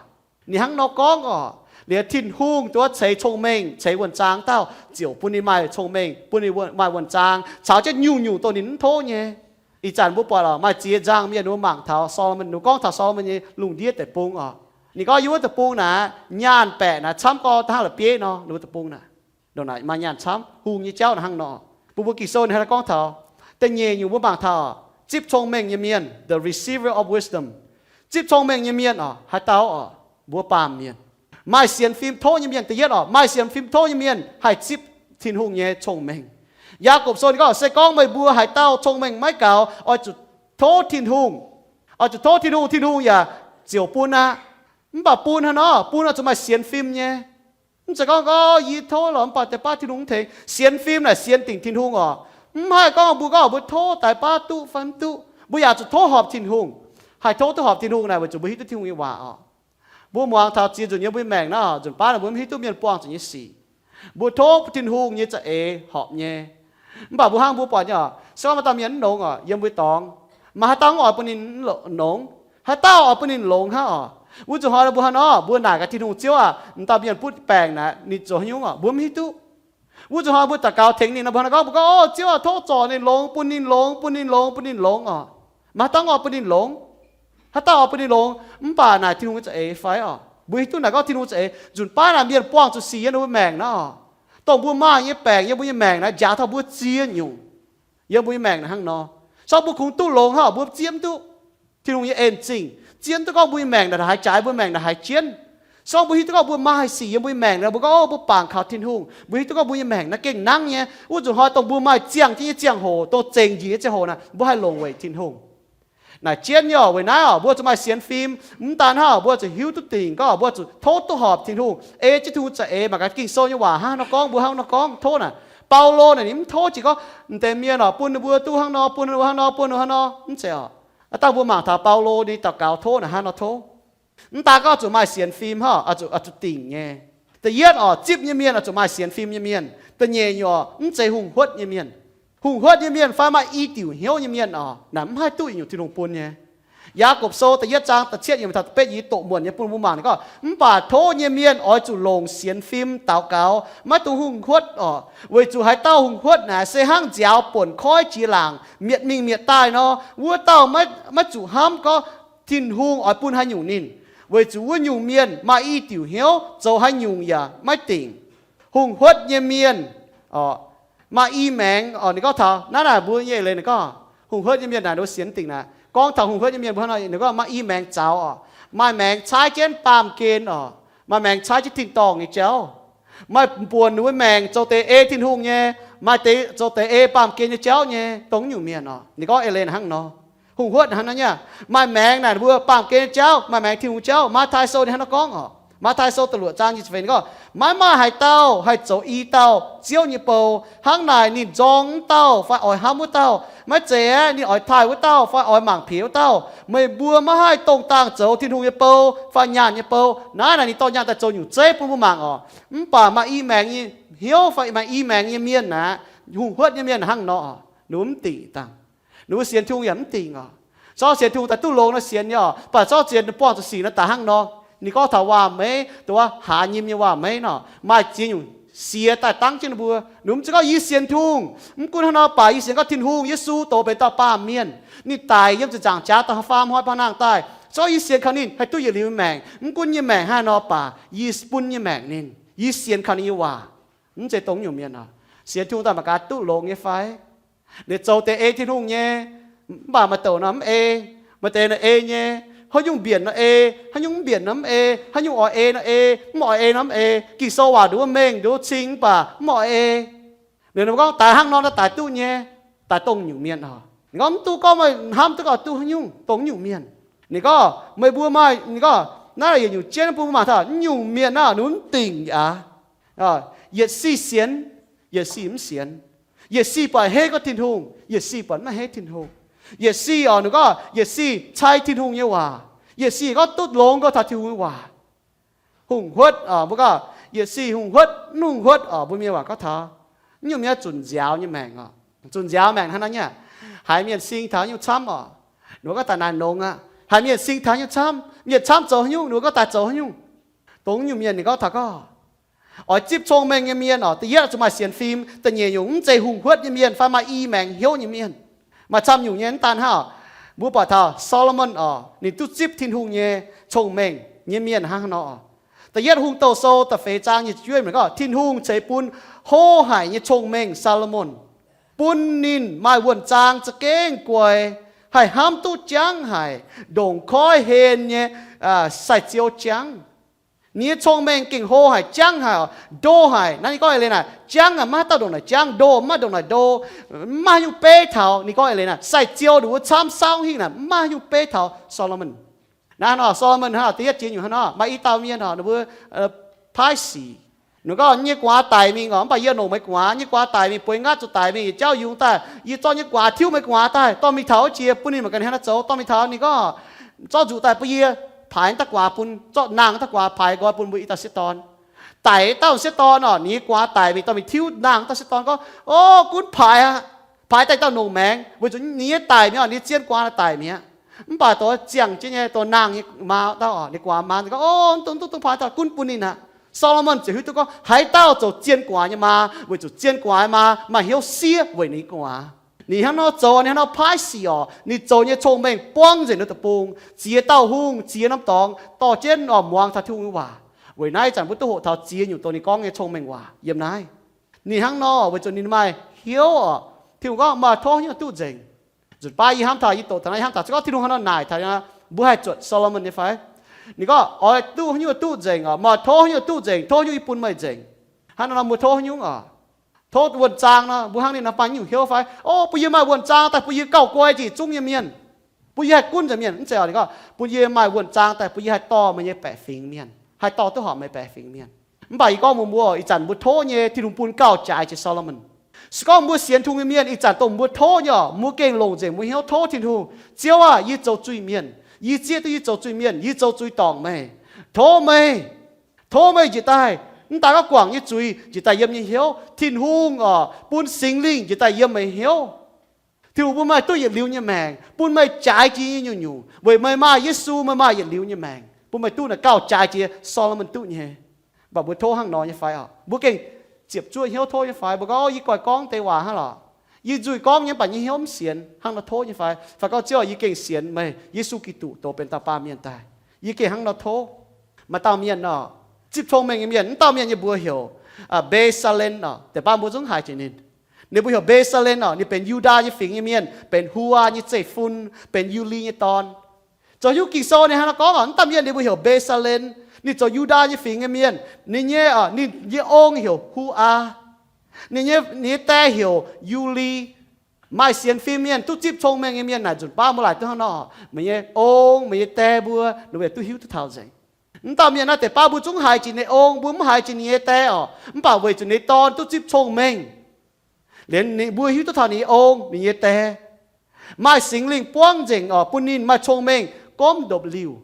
Ninh hnangv nor gorngv orqc. Liuz Tin-Hungh duqv ceix cong-mengh, ceix wuonh zaang dauh ziouc bun ninh maaih cong-mengh, bun ninh maaih wuonh zaang caux jienv nyungc-nyungc dongh ninh mv tov nyei. Ih zanc mbuo buatc orqc, maaih ziex nzangc mienh mbuo mangc taux Solomon, ninh gorngv taux Solomon nyei lungh ndiev deic-bung orqc. Ninh gorngv yiem wuov deic-bung naaic, nyaanh baeqc naaic camv gorngv da'hnangv la'bieiv nor, ninh wuov deic-bung naaic. Ndongc naaic maaih nyaanh camv, hungh nyei jauv naaic hnangv nor. Bun mbuo Ging-Sou ninh hnangv naaiv gorngv taux da'nyeic nyungc mbuo mangc taux, zipv cong-mengh nyei mienh, the receiver of wisdom. Zipv cong-mengh nyei mienh orqc, haaix dauh orqc? Mbuo baamh mienh. Maaih sienx fim tov nyei mienh, da'yietv orqc, maaih sienx fim tov nyei mienh haih zipv Tin-Hungh nyei cong-mengh. Yaagorpc Sou ninh gorngv, se gorngv meih mbuo haaix dauh cong-mengh maiv gaux, oix zuqc tov Tin-Hungh. Oix zuqc tov Tin-Hungh, Tin-Hungh yaac ziouc bun aqv. Mv baac bun hnangv nor, bun oix zuqc maaih sienx fim nyei. Mv zeiz gorngv, gorngv yie tov lorqc mv baac deix baav Tin-Hungh mv tengx. Sienx fim naaic sienx dingc Tin-Hungh orqc. Mv haih gorngv mbuo gorngv mbuo tov daaih baav duqv fai mv duqv. Mbuo yaac zuqc tov horpc Tin-Hungh. Haih tov duqv horpc Tin-Hungh naaic weic zuqc mbuo hiuv duqv Tin-Hungh nyei waac orqc. Mbuo muangx taux ziex nzunc nyei mbuo nyei maengc naaiv, nzunc baav naaic mbuo mv hiuv duqv mienh buangh zuqc nyei sic. Mbuo tov Tin-Hungh nyei za'eix horpc nyei. Mv baac mbuo hnangv mbuo buatc nyei orqc, se gorngv maaih dauh mienh mv longx orqc, yiem mbuo dorngx, maaih haaix dauh oix bun ninh longx? Haaix dauh oix bun ninh longx hnangv orqc? Wuov nzunc hnoi mbuo hnangv nor, mbuo naaic gaax Tin-Hungh, Ziouv aah, m'dauh mienh butv baengc naaic ninh zoux haaix nyungc orqc? Mbuo mv hiuv duqv. Wuov nzunc hnoi mbuo daux gaux tengx ninh nor, mbuo hnangv nor gorngv, mbuo gorngv, Ziouv aah, tov zorc ninh, longx bun ninh, longx bun ninh, longx bun ninh, longx orqc. Maaih haaix dauh oix bun ninh longx? Haaix dauh oix bun ninh longx? Mv baac naaic Tin-Hungh nyei za'eix fai orqc? Mbuo hiuv duqv naaic gorngv Tin-Hungh za'eix. Nzunc baav naaic mienh buangh zuqc sic yiem ninh mbuo maengc naaiv orqc. Dongh mbuo maaih nyei baengc yiem mbuo nyei maengc naaiv njaaux taux mbuo ziex nyungc yiem mbuo nyei maengc naaiv hnangv nor. Se gorngv mbuo kungx duqv longx hnangv orqc, mbuo zieqv mv duqv Tin-Hungh nyei en zingh, zieqv mv duqv gorngv mbuo nyei maengc naaic haaix jaaix, mbuo maengc naaic haaix jienv. Se gorngv mbuo hiuv duqv gorngv mbuo maaih sic yiem mbuo nyei maengc naaic, mbuo gorngv, Ov, mbuo bangc kaux Tin-Hungh, mbuo hiuv duqv gorngv mbuo nyei maengc naaiv gengh nangv nyei. Wuov nzunc hnoi dongh mbuo maaih ziangh jienv nyei ziangh hoc, dongh zengc njiec nyei ziangh hoc naaic, mbuo haih longc weic Tin-Hungh. Naaic jienv nyei orqc, weic naaiv orqc, mbuo zuqc maaih sienx fim. Mv daan hnangv orqc, mbuo zuqc hiuv duqv dingc gorngv mbuo zuqc tov duqv horpc Tin-Hungh, ei jienv Tin-Hungh za'eix. Mangc gaax Ging-Sou nyei waac hnangv nor gorngv, mbuo hnangv nor gorngv tov naaic. Baulo naaic ninh mv tov jiex gorngv m'deix mienh orqc bun ninh mbuo duqv hnangv nor, bun ninh mbuo hnangv nor, bun ninh mbuo hnangv nor, mv zeiz orqc. Aa, dangh mbuo mangc taux Baulo ninh daux gaux tov naaic hnangv nor tov. Mv daan gorngv zuqc maaih sienx fim hnangv orqc, zuqc, zuqc dingc nyei. Da'yietv orqc, zipv nyei mienh oix zuqc maaih sienx fim nyei mienh. Da'nyeic nyungc orqc, mv zeiz hungh huotv nyei mienh. Hungh huotv nyei mienh fai maaih i diuc hnyouv nyei mienh orqc, naaic mv haih duqv nyungc Tin-Hungh bun nyei. Yaagorpc Sou da'yietv zaang da'cietv yiemc taux da'betv yiemc doqc muonc nyei bun mbuo mangc ninh gorngv, mv baac tov nyei mienh oix zuqc longc sienx fim daux gaux, maiv dungx hungh huotv orqc, weic zuqc haaix dauh hungh huotv naaic se hnangv nziaaux buonc koiv jiex laangc mietc mingh mietc daaih nor. Wuov dauh maiv, maiv zuqc hnamv gorngv Tin-Hungh oix bun haaix nyungc ninh, weic zuqc wuov nyungc mienh maaih i diuc hnyouv, zoux haaix nyungc yaac maiv dingc. Hungh huotv nyei mienh orqc, maaih i maengx orqc. Ninh gorngv taux naaiv naaic mbuo nyei leiz ninh gorngv, hungh huotv nyei mienh naaic ninh mbuo sienx dingc naaic. Gorngv taux hungh huotv nyei mienh mbuo hnangv nor, ninh gorngv maaih i maengx zaux orqc, maaih maengx caaiv jienv baamh gen orqc, maaih maengx caaiv jienv tin-dorngh nyei jauv, maaih buonc ninh mbuo maengc zoux deix ei Tin-Hungh nyei, maaih deix zoux deix ei baamh gen nyei jauv nyei, dongh nyungc mienh orqc. Ninh gorngv eix leiz hnangv nor. Hungh huotv hnangv nor nyei. Maaih maengx naaic ninh mbuo baamh gen nyei jauv, maaih maengx Tin-Hungh jauv. Matv^taai Sou ninh hnangv nor gorngv orqc. Matv^taai Sou da'luoqc zaang nyic ziepc feix ninh gorngv, maiv maaih haaix dauh haih zoux i dauh Ziouv nyei bou. Hnangv naaic ninh nzorng wuov dauh fai oix hnamv wuov dauh. Maiv zeiz aeqv, ninh oix taaih wuov dauh fai oix mangc piex wuov dauh. Meih mbuo maiv haih dongh dangh zoux Tin-Hungh nyei bou fai nyaanh nyei bou. Naaiv naaic ninh dorh nyaanh daaih zoux nyungc zeiv bun mbuo mangc orqc. Mv baac maaih i maengx nyei hnyouv fai maaih i maengx nyei mienh naaic, hungh huotv nyei mienh hnangv nor, ninh mbuo mv dingc dangh. Ninh mbuo sienx Tin-Hungh yaac mv dingc orqc. Zorqv sienx Tin-Hungh daaih duqv longx nor sienx nyei orqc, mv baac zorqv sienx buangh zuqc sic nor daaih hnangv nor. Ninh gorngv taux waac-meiv, dongh wuov haaz nyim nyei waac-meiv nor, maaih ziex nyungc siex daaih dangv jienv ninh mbuo. Ninh mbuo mv zeiz gorngv yie sienx Tin-Hungh, mv gunv hnangv nor baac yie sienx gorngv Tin-Hungh, Yesu doz benx dauh baamh mienh. Ninh daic yiem ziepc nzaangc jaax daaih faam hnoi baav nangh daaih. Zorqv yie sienx kaux ninh haih duqv yietc liuz nyei maengc. Mv gunv yie nyei maengc hnangv haaix nor baac yie bun yie nyei maengc ninh. Yie sienx kaux ninh nyei waac. Mv zeiz dongh nyungc mienh oc. Sienx Tin-Hungh daaih mangc gaax duqv longx nyei fai? Ninh zoux deix ei Tin-Hungh nyei, mv baac maaih douc nor mv ei. Maaih deix nor ei nyei, haaix nyungc mbienc nor ei, haaix nyungc mv mbienc nor mv ei, haaix nyungc oix ei nor ei, mv oix ei nor mv ei. Ging-Sou waac nduov mengh nduov cing mv baac mv oix ei. Ninh gorngv daaih hnangv nor daaih duqv nyei, daaih dongh nyungc mienh oc. Ninh gorngv mv duqv gorngv meih hnamv duqv gorngv duqv haaix nyungc, dongh nyungc mienh. Ninh gorngv meih mbuo maaih, ninh gorngv naaiv yietc nyungc jienv bun mbuo mangc taux nyungc mienh naaiv ninh mv dingc aqv. Yietc sic sienx, yietc sic mv sienx. Yietc sic buatc hei gorngv Tin-Hungh, yietc sic buatc maiv hei Tin-Hungh. Yietc sic oc, ninh gorngv yietc sic cai Tin-Hungh nyei waac. Yietc sic gorngv duqv longx gorngv taux Tin-Hungh nyei waac. Hungh huotv oc, mbuo gorngv yietc sic hungh huotv, mv hungh huotv oc, mbuo mienh waac gorngv taux nyungc mienh zunc nziaaux nyei maengc oc. Zunc nziaaux maengc hnangv naaiv nyei. Haiz mienh sing taux nyungc camv oc, ninh gorngv daaih naaic longx aqv. Haiz mienh sing taux nyungc camv, mienh camv zoux haaix nyungc, ninh gorngv daaih zoux haaix nyungc. Dongh nyungc mienh ninh gorngv taux gorngv oix zipv cong-mengh nyei mienh oc, da'yietv zuqc maaih sienx fim, da'nyeic nyungc mv zeiz hungh huotv nyei mienh fai maaih i maengx hnyouv nyei mienh. Maaih camv nyungc nyei mv daan hnangv oc. Mbuo buatc taux Saa^lo^morn oc, ninh duqv zipv Tin-Hungh nyei cong-mengh nyei mienh hnangv haaix nor oc. Da'yietv Hungh Douh Sou da'feix zaang nyic ziepc juov yiemc gorngv, Tin-Hungh ceix bun hlo haic nyei cong-mengh Saa^lo^morn, bun ninh maaih wuonh zaang za'gengh guai, haih hnamv duqv jangv haic ndongc koiv-hlen nyei sai-ziou jangv. Ninh nyei cong-mengh gengh hlo haic, jangv haic oc, ndo haic. Naaiv ninh gorngv eix leiz naaic, jangv aqv, maiv haaix dauh ndongc naaic jangv, ndo maiv ndongc naaic ndo, maiv haaix nyungc beiv taux. Ninh gorngv eix leiz naaic, sai-ziou ndongc wuov camv saauv hingh naaic, maiv haaix nyungc beiv taux Saa^lo^morn. Naaiv hnangv nor, Saa^lo^morn hnangv nor, da'yietv jiex nyungc hnangv nor, maaih i dauh mienh oc, ninh mbuo paaiv sic. Ninh gorngv, Yie nyei gu'nguaaz daic mingh oc, mv baac yie longc meih gu'nguaaz. Yie nyei gu'nguaaz daic mingh, bueix nqaatv zuqc daic mingh, yietc jauv yungz daaih, yie zorqv nyei gu'nguaaz tiuv meih gu'nguaaz daaih, dorh mingh taux wuov jiex bun ninh mangc gaax ninh hnangv haaix nor zoux. Dorh mingh taux ninh gorngv, Zorqv nzuqc daaih bun yie paaix dauh gu'nguaaz bun, zorqv nangh dauh gu'nguaaz paaix nqoi bun mbuo i dauh sieqv dorn. Daic dauh sieqv dorn oc, ninh nyei gu'nguaaz daic mingh, dorh mingh tiuv nangh dauh sieqv dorn gorngv, O, gunv paaix aqv. Paaix daaih dauh longc maengx, weic zuqc ninh nyei daic mi'aqv, ninh nyei zien gu'nguaaz daic mi'aqv. Mv baac dongh ziangh jienv nyei dongh nangh nyei maa dauh oc, ninh gu'nguaaz maa gorngv, O, mv dungx, mv dungx paaix dauh, gunv bun ninh aqv. Saa^lo^morn ziouc hiuv duqv gorngv haaix dauh zoux zien gu'nguaaz nyei maa, weic zuqc zien gu'nguaaz nyei maa maaih hnyouv siev weic ninh nyei gu'nguaaz. Ninh hnangv nor zoux, ninh hnangv nor paaiv sic oc, ninh zoux nyei cong-mengh buangv nzengc ninh deic-bung, ziex dauh hungh, ziex norm dorngx dorh jienv oix muangx taux Tin-Hungh nyei waac. Weic naaiv ih zanc mbuo duqv hoqc taux ziex nyungc dongh ninh gorngv nyei cong-mengh waac yiem naaiv. Ninh hnangv nor weic zuqc ninh maaih hnyouv oc. Tin-Hungh gorngv, Meih tov haaix nyungc duqv nzengc? Nzunc baav yie hnamv taux, yie doqc taux naaiv, yie hnamv taux se gorngv Tin-Hungh hnangv nor naaic taux, mbuo haih zuotc Saa^lo^morn nyei fai? Ninh gorngv, Oix duqv haaix nyungc duqv nzengc oc? Meih tov haaix nyungc duqv nzengc? Tov haaix nyungc yie bun meih nzengc? Hnangv nor nor mbuo tov haaix nyungc oc? Tov wuonh zaang nor, mbuo hnangv ninh nor maaih nyungc hnyouv fai? O, bun yie maaih wuonh zaang daaih bun yie gauh guai njiec zungv nyei mienh. Bun yie haih gunv nzengc mienh. Mv zeiz oc, ninh gorngv, Bun yie maaih wuonh zaang daaih bun yie haih dorh meih nyei baeqc fingx mienh, haih dorh duqv horpc meih baeqc fingx mienh. Mv baac yie gorngv mbuox mbuo, ih zanc mbuo tov nyei, Tin-Hungh bun gauh jaaix jiex Saa^lo^morn. Se gorngv mbuo sienx Tin-Hungh nyei mienh, ih zanc dongh mbuo tov nyei oc, mbuo gengh longc nzengc mbuo hnyouv tov Tin-Hungh, Ziouv aah! Yie zoux zuiz-mienh. Yie zieqv duqv yie zoux zuiz-mienh. Yie zoux zuiz dorngc meih. Tov meih, tov meih njiec daaih. Mv daaih gorngv guangc nyei zuiz njiec daaih yiem nyei hnyouv. Tin-Hungh oc, bun Singx Lingh njiec daaih yiem meih hnyouv. Tin-Hungh bun meih duqv yietc liuz nyei maengc, bun meih jaaix jiex nyei nyungc-nyungc. Weic meih maaih Yesu, meih maaih yietc liuz nyei maengc, bun meih duqv naaic gauh jaaix jiex Saa^lo^morn duqv nyei. Mv baac mbuo tov hnangv nor nyei fai oc? Mbuo gengh ziepc zuoqv hnyouv tov nyei fai? Mbuo gorngv, Yie goix gorngv deix waac hnangv lorqc. Yie nzuih gorngv nyei, mv baac nyei hnyouv mv sienx, hnangv nor tov nyei fai? Fai gorngv, Ziouv aah! Yie gengh sienx meih, Yesu Giduc doz benx dauh baamh mienh daaih. Yie gengh hnangv nor tov. Maaih dauh mienh oc, zipv cong-mengh nyei mienh, wuov dauh mienh yie mbuox heuc Mbe^saa^len oc. Deix baav mbuo zungv haiz jiex ninh. Ninh mbuox heuc Mbe^saa^len oc. Ninh benx Yu^ndaa nyei fingx nyei mienh, benx Hu^aa nyei zeiv-fun, benx Yu^li nyei dorn. Zoux hiuv Ging-Sou ninh hnangv nor gorngv oc, wuov dauh mienh ninh mbuox heuc Mbe^saa^len. Ninh zoux Yu^ndaa nyei fingx nyei mienh. Ninh nyei, ninh nyei ong heuc Hu^aa. Ninh nyei, ninh nyei die heuc Yu^li. Maaih sienx fim mienh, duqv zipv cong-mengh nyei mienh naaic nzunc baav mbuo laaic duqv hnangv nor. Meih nyei ong, meih nyei die mbuo, ninh mbuo duqv hiuv duqv taux nzengc. Wuov dauh mienh naaiv deix baav mbuo zungv haiz jiex ninh ong, mbuo mv haiz jiex ninh nyei die oc. Mv baac weic zuqc ninh nyei dorn duqv zipv cong-mengh, liemh ninh, mbuo hiuv duqv taux ninh nyei ong, ninh nyei die. Maaih Singx Lingh buangv nzengc oc, bun ninh maaih cong-mengh gomv ndopv-liuh.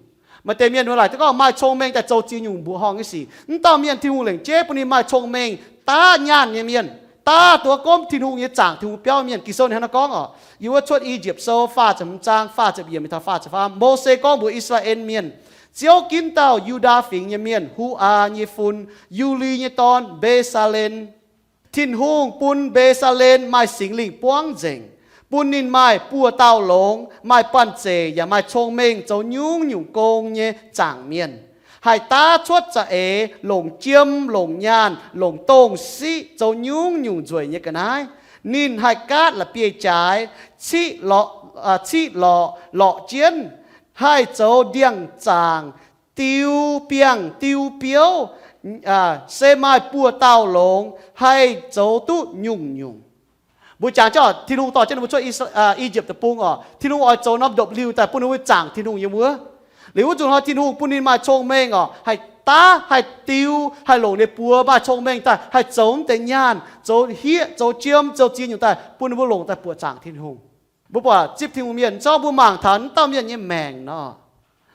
Maaih deix mienh mbuo laaic duqv gorngv maaih cong-mengh daaih zoux ziex nyungc mbuoqc horngh nyei sic. Wuov dauh mienh Tin-Hungh lengc jeiv bun ninh maaih cong-mengh, daav nyaanh nyei mienh, daav duqv gomv Tin-Hungh nyei, zaangc Tin-Hungh biauv mienh. Ging-Sou ninh hnangv nor gorngv oc, yiem wuov Cuotv I^yipv Sou faah ziepc hmz zaang faah ziepc yiemc taux faah ziepc faam, Mose gorngv mbuox I^saa^laa^en mienh, Ziouv ginv dauh Yu^ndaa fingx nyei mienh, Hu^aa nyei fun, Yu^li nyei dorn, Mbe^saa^len. Tin-Hungh bun Mbe^saa^len maaih Singx Lingh buangv nzengc, bun ninh maaih buoz-dauh longx, maaih banh zeic, yaac maaih cong-mengh zoux nyungc-nyungc gong nyei zaangc mienh, haih daav cuotv za'eix, longc jiem, longc nyaanh, longc dongh siqv zoux nyungc-nyungc nzueic nyei ga'naaiv. Ninh haih gaatv la'bieiv-jaaix, ciqv lorqc, ciqv lorqc, lorqc jienv, haih zoux ndiangx-zaangc, diu biangh diu biouv, se maaih buoz-dauh longx, haih zoux duqv nyungc-nyungc. Mbuo jangx jienv oc, Tin-Hungh dorh jienv ninh mbuo cuotv I^yipv Deic-Bung oc, Tin-Hungh oix zoux norm ndopv-liuh daaih bun ninh mbuo zaangc Tin-Hungh yiem wuov. Liuz wuov nzunc hnoi Tin-Hungh bun ninh maaih cong-mengh oc, haih Daav haih diu, haih longc ninh buoz maaih cong-mengh daaih haih zoux mv deix nyaanh, zoux hieqv, zoux jiem, zoux ziex nyungc daaih bun ninh mbuo longc daaih buoqc zaangc Tin-Hungh. Mbuo buatc zipv Tin-Hungh mienh, zorqv mbuo mangc taux wuov dauh mienh nyei maengc nor,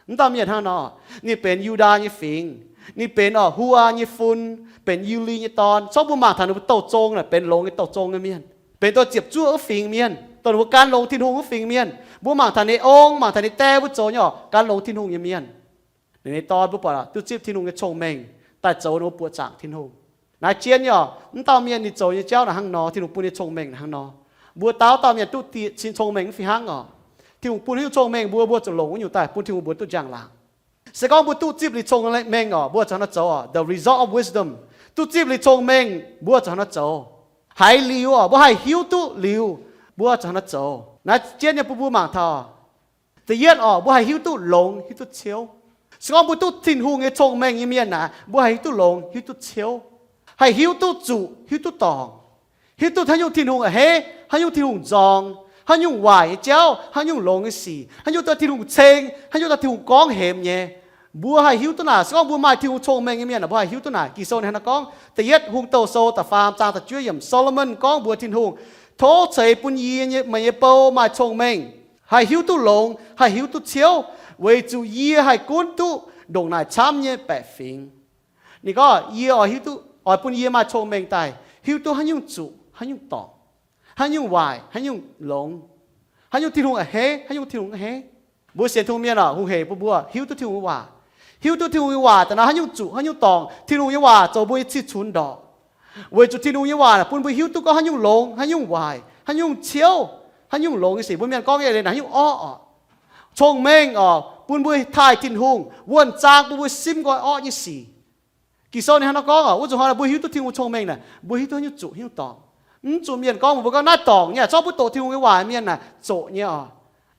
wuov dauh mienh hnangv nor, ninh benx Yu^ndaa nyei fingx, ninh benx oc Hu^aa nyei fun, benx Yi^li nyei dorn. Zorqv mbuo mangc taux ninh mbuo douh zong naaic benx longx nyei douh zong nyei mienh, benx douz ziepc zuoqv wuov fingx mienh, dongh ninh mbuo gan longx Tin-Hungh wuov fingx mienh. Mbuo mangc taux ninh ong, mangc taux ninh die mbuo zoux nyei oc gan longx Tin-Hungh nyei mienh. Ninh nyei dorn mbuo buatc duqv zipv Tin-Hungh nyei cong-mengh daaih zoux ninh mbuo buoqc zaangc Tin-Hungh. Naaiv jien nyei oc, wuov dauh mienh ninh zoux nyei jauv naaic hnangv nor, Tin-Hungh bun nyei cong-mengh naaic hnangv nor. Mbuo dauh dauh mienh duqv diex cin cong-mengh mv fih hnangv oc. Tin-Hungh bun haaix nyungc cong-mengh mbuo, mbuo zuqc longc wuov nyungc daaih bun Tin-Hungh mbuo duqv njang-laangc. Se gorngv mbuo duqv zipv liuz cong-mengh oc, mbuo zuqc hnangv nor zoux oc, the result of wisdom. Duqv zipv liuz cong-mengh mbuo zuqc hnangv nor zoux. Haiz liuz oc, mbuo haih hiuv duqv liuz, mbuo zuqc hnangv nor zoux. Naaiv jien nyei bun mbuo mangc taux, da'yietv oc, mbuo haih hiuv duqv longx, hiuv duqv ciouv. Se gorngv mbuo duqv Tin-Hungh nyei cong-mengh nyei mienh naaic, mbuo haih hiuv duqv longx, hiuv duqv ciouv, haih hiuv duqv zuqc, hiuv duqv dorngc, hiuv duqv haaix nyungc Tin-Hungh a'hneiv, haaix nyungc Tin-Hungh nzorng, haaix nyungc waaic nyei jauv, haaix nyungc longx nyei sic, haaix nyungc daaih Tin-Hungh ceng, haaix nyungc daaih Tin-Hungh gorngv hemx nyei. Mbuo haih hiuv duqv naaic. Se gorngv mbuo maaih Tin-Hungh cong-mengh nyei mienh, mbuo haih hiuv duqv naaic. Ging-Sou ninh hnangv nor gorngv, Da'yietv Hungh Douh Sou da'faam zaang da'juov yiemc, Solomon gorngv mbuox Tin-Hungh, Tov ceix bun yie nyei, meih nyei bou maaih cong-mengh, haih hiuv duqv longx, haih hiuv duqv ciouv, weic zuqc yie haih gunv duqv ndongc naaic camv nyei baeqc fingx. Ninh gorngv, Yie oix hiuv duqv, oix bun yie maaih cong-mengh daaih hiuv duqv haaix nyungc zuqc, haaix nyungc dorngc, haaix nyungc waaic, haaix nyungc longx, haaix nyungc Tin-Hungh a'hneiv, haaix nyungc Tin-Hungh mv a'hneiv. Mbuo sienx Tin-Hungh mienh oc, hungh hec bun mbuo hiuv duqv Tin-Hungh nyei waac. Hiuv duqv Tin-Hungh nyei waac daaih nor, haaix nyungc zuqc, haaix nyungc dorngc, Tin-Hungh nyei waac zoux mbuo nyei cih cunx ndorqc. Weic zuqc Tin-Hungh nyei waac naaic bun mbuo hiuv duqv gorngv haaix nyungc longx, haaix nyungc waaic, haaix nyungc ciouv, haaix nyungc longx nyei sic. Mbuo mienh gorngv nyei leiz naaic haaix nyungc orqv oc. Cong-mengh oc, bun mbuo taaih Tin-Hungh, wuonh zaang bun mbuo simv nqoi orqv nyei sic. Ging-Sou ninh hnangv nor gorngv oc, wuov zuqc hnoi mbuo hiuv duqv Tin-Hungh cong-mengh naaic, mbuo hiuv duqv haaix nyungc zuqc, haaix nyungc dorngc. Mv zuqc mienh gorngv mbuo, mbuo gorngv naaiv dorngc nyei, zorqv mbuo doqc Tin-Hungh nyei waac mienh naaic zoqc nyei oc.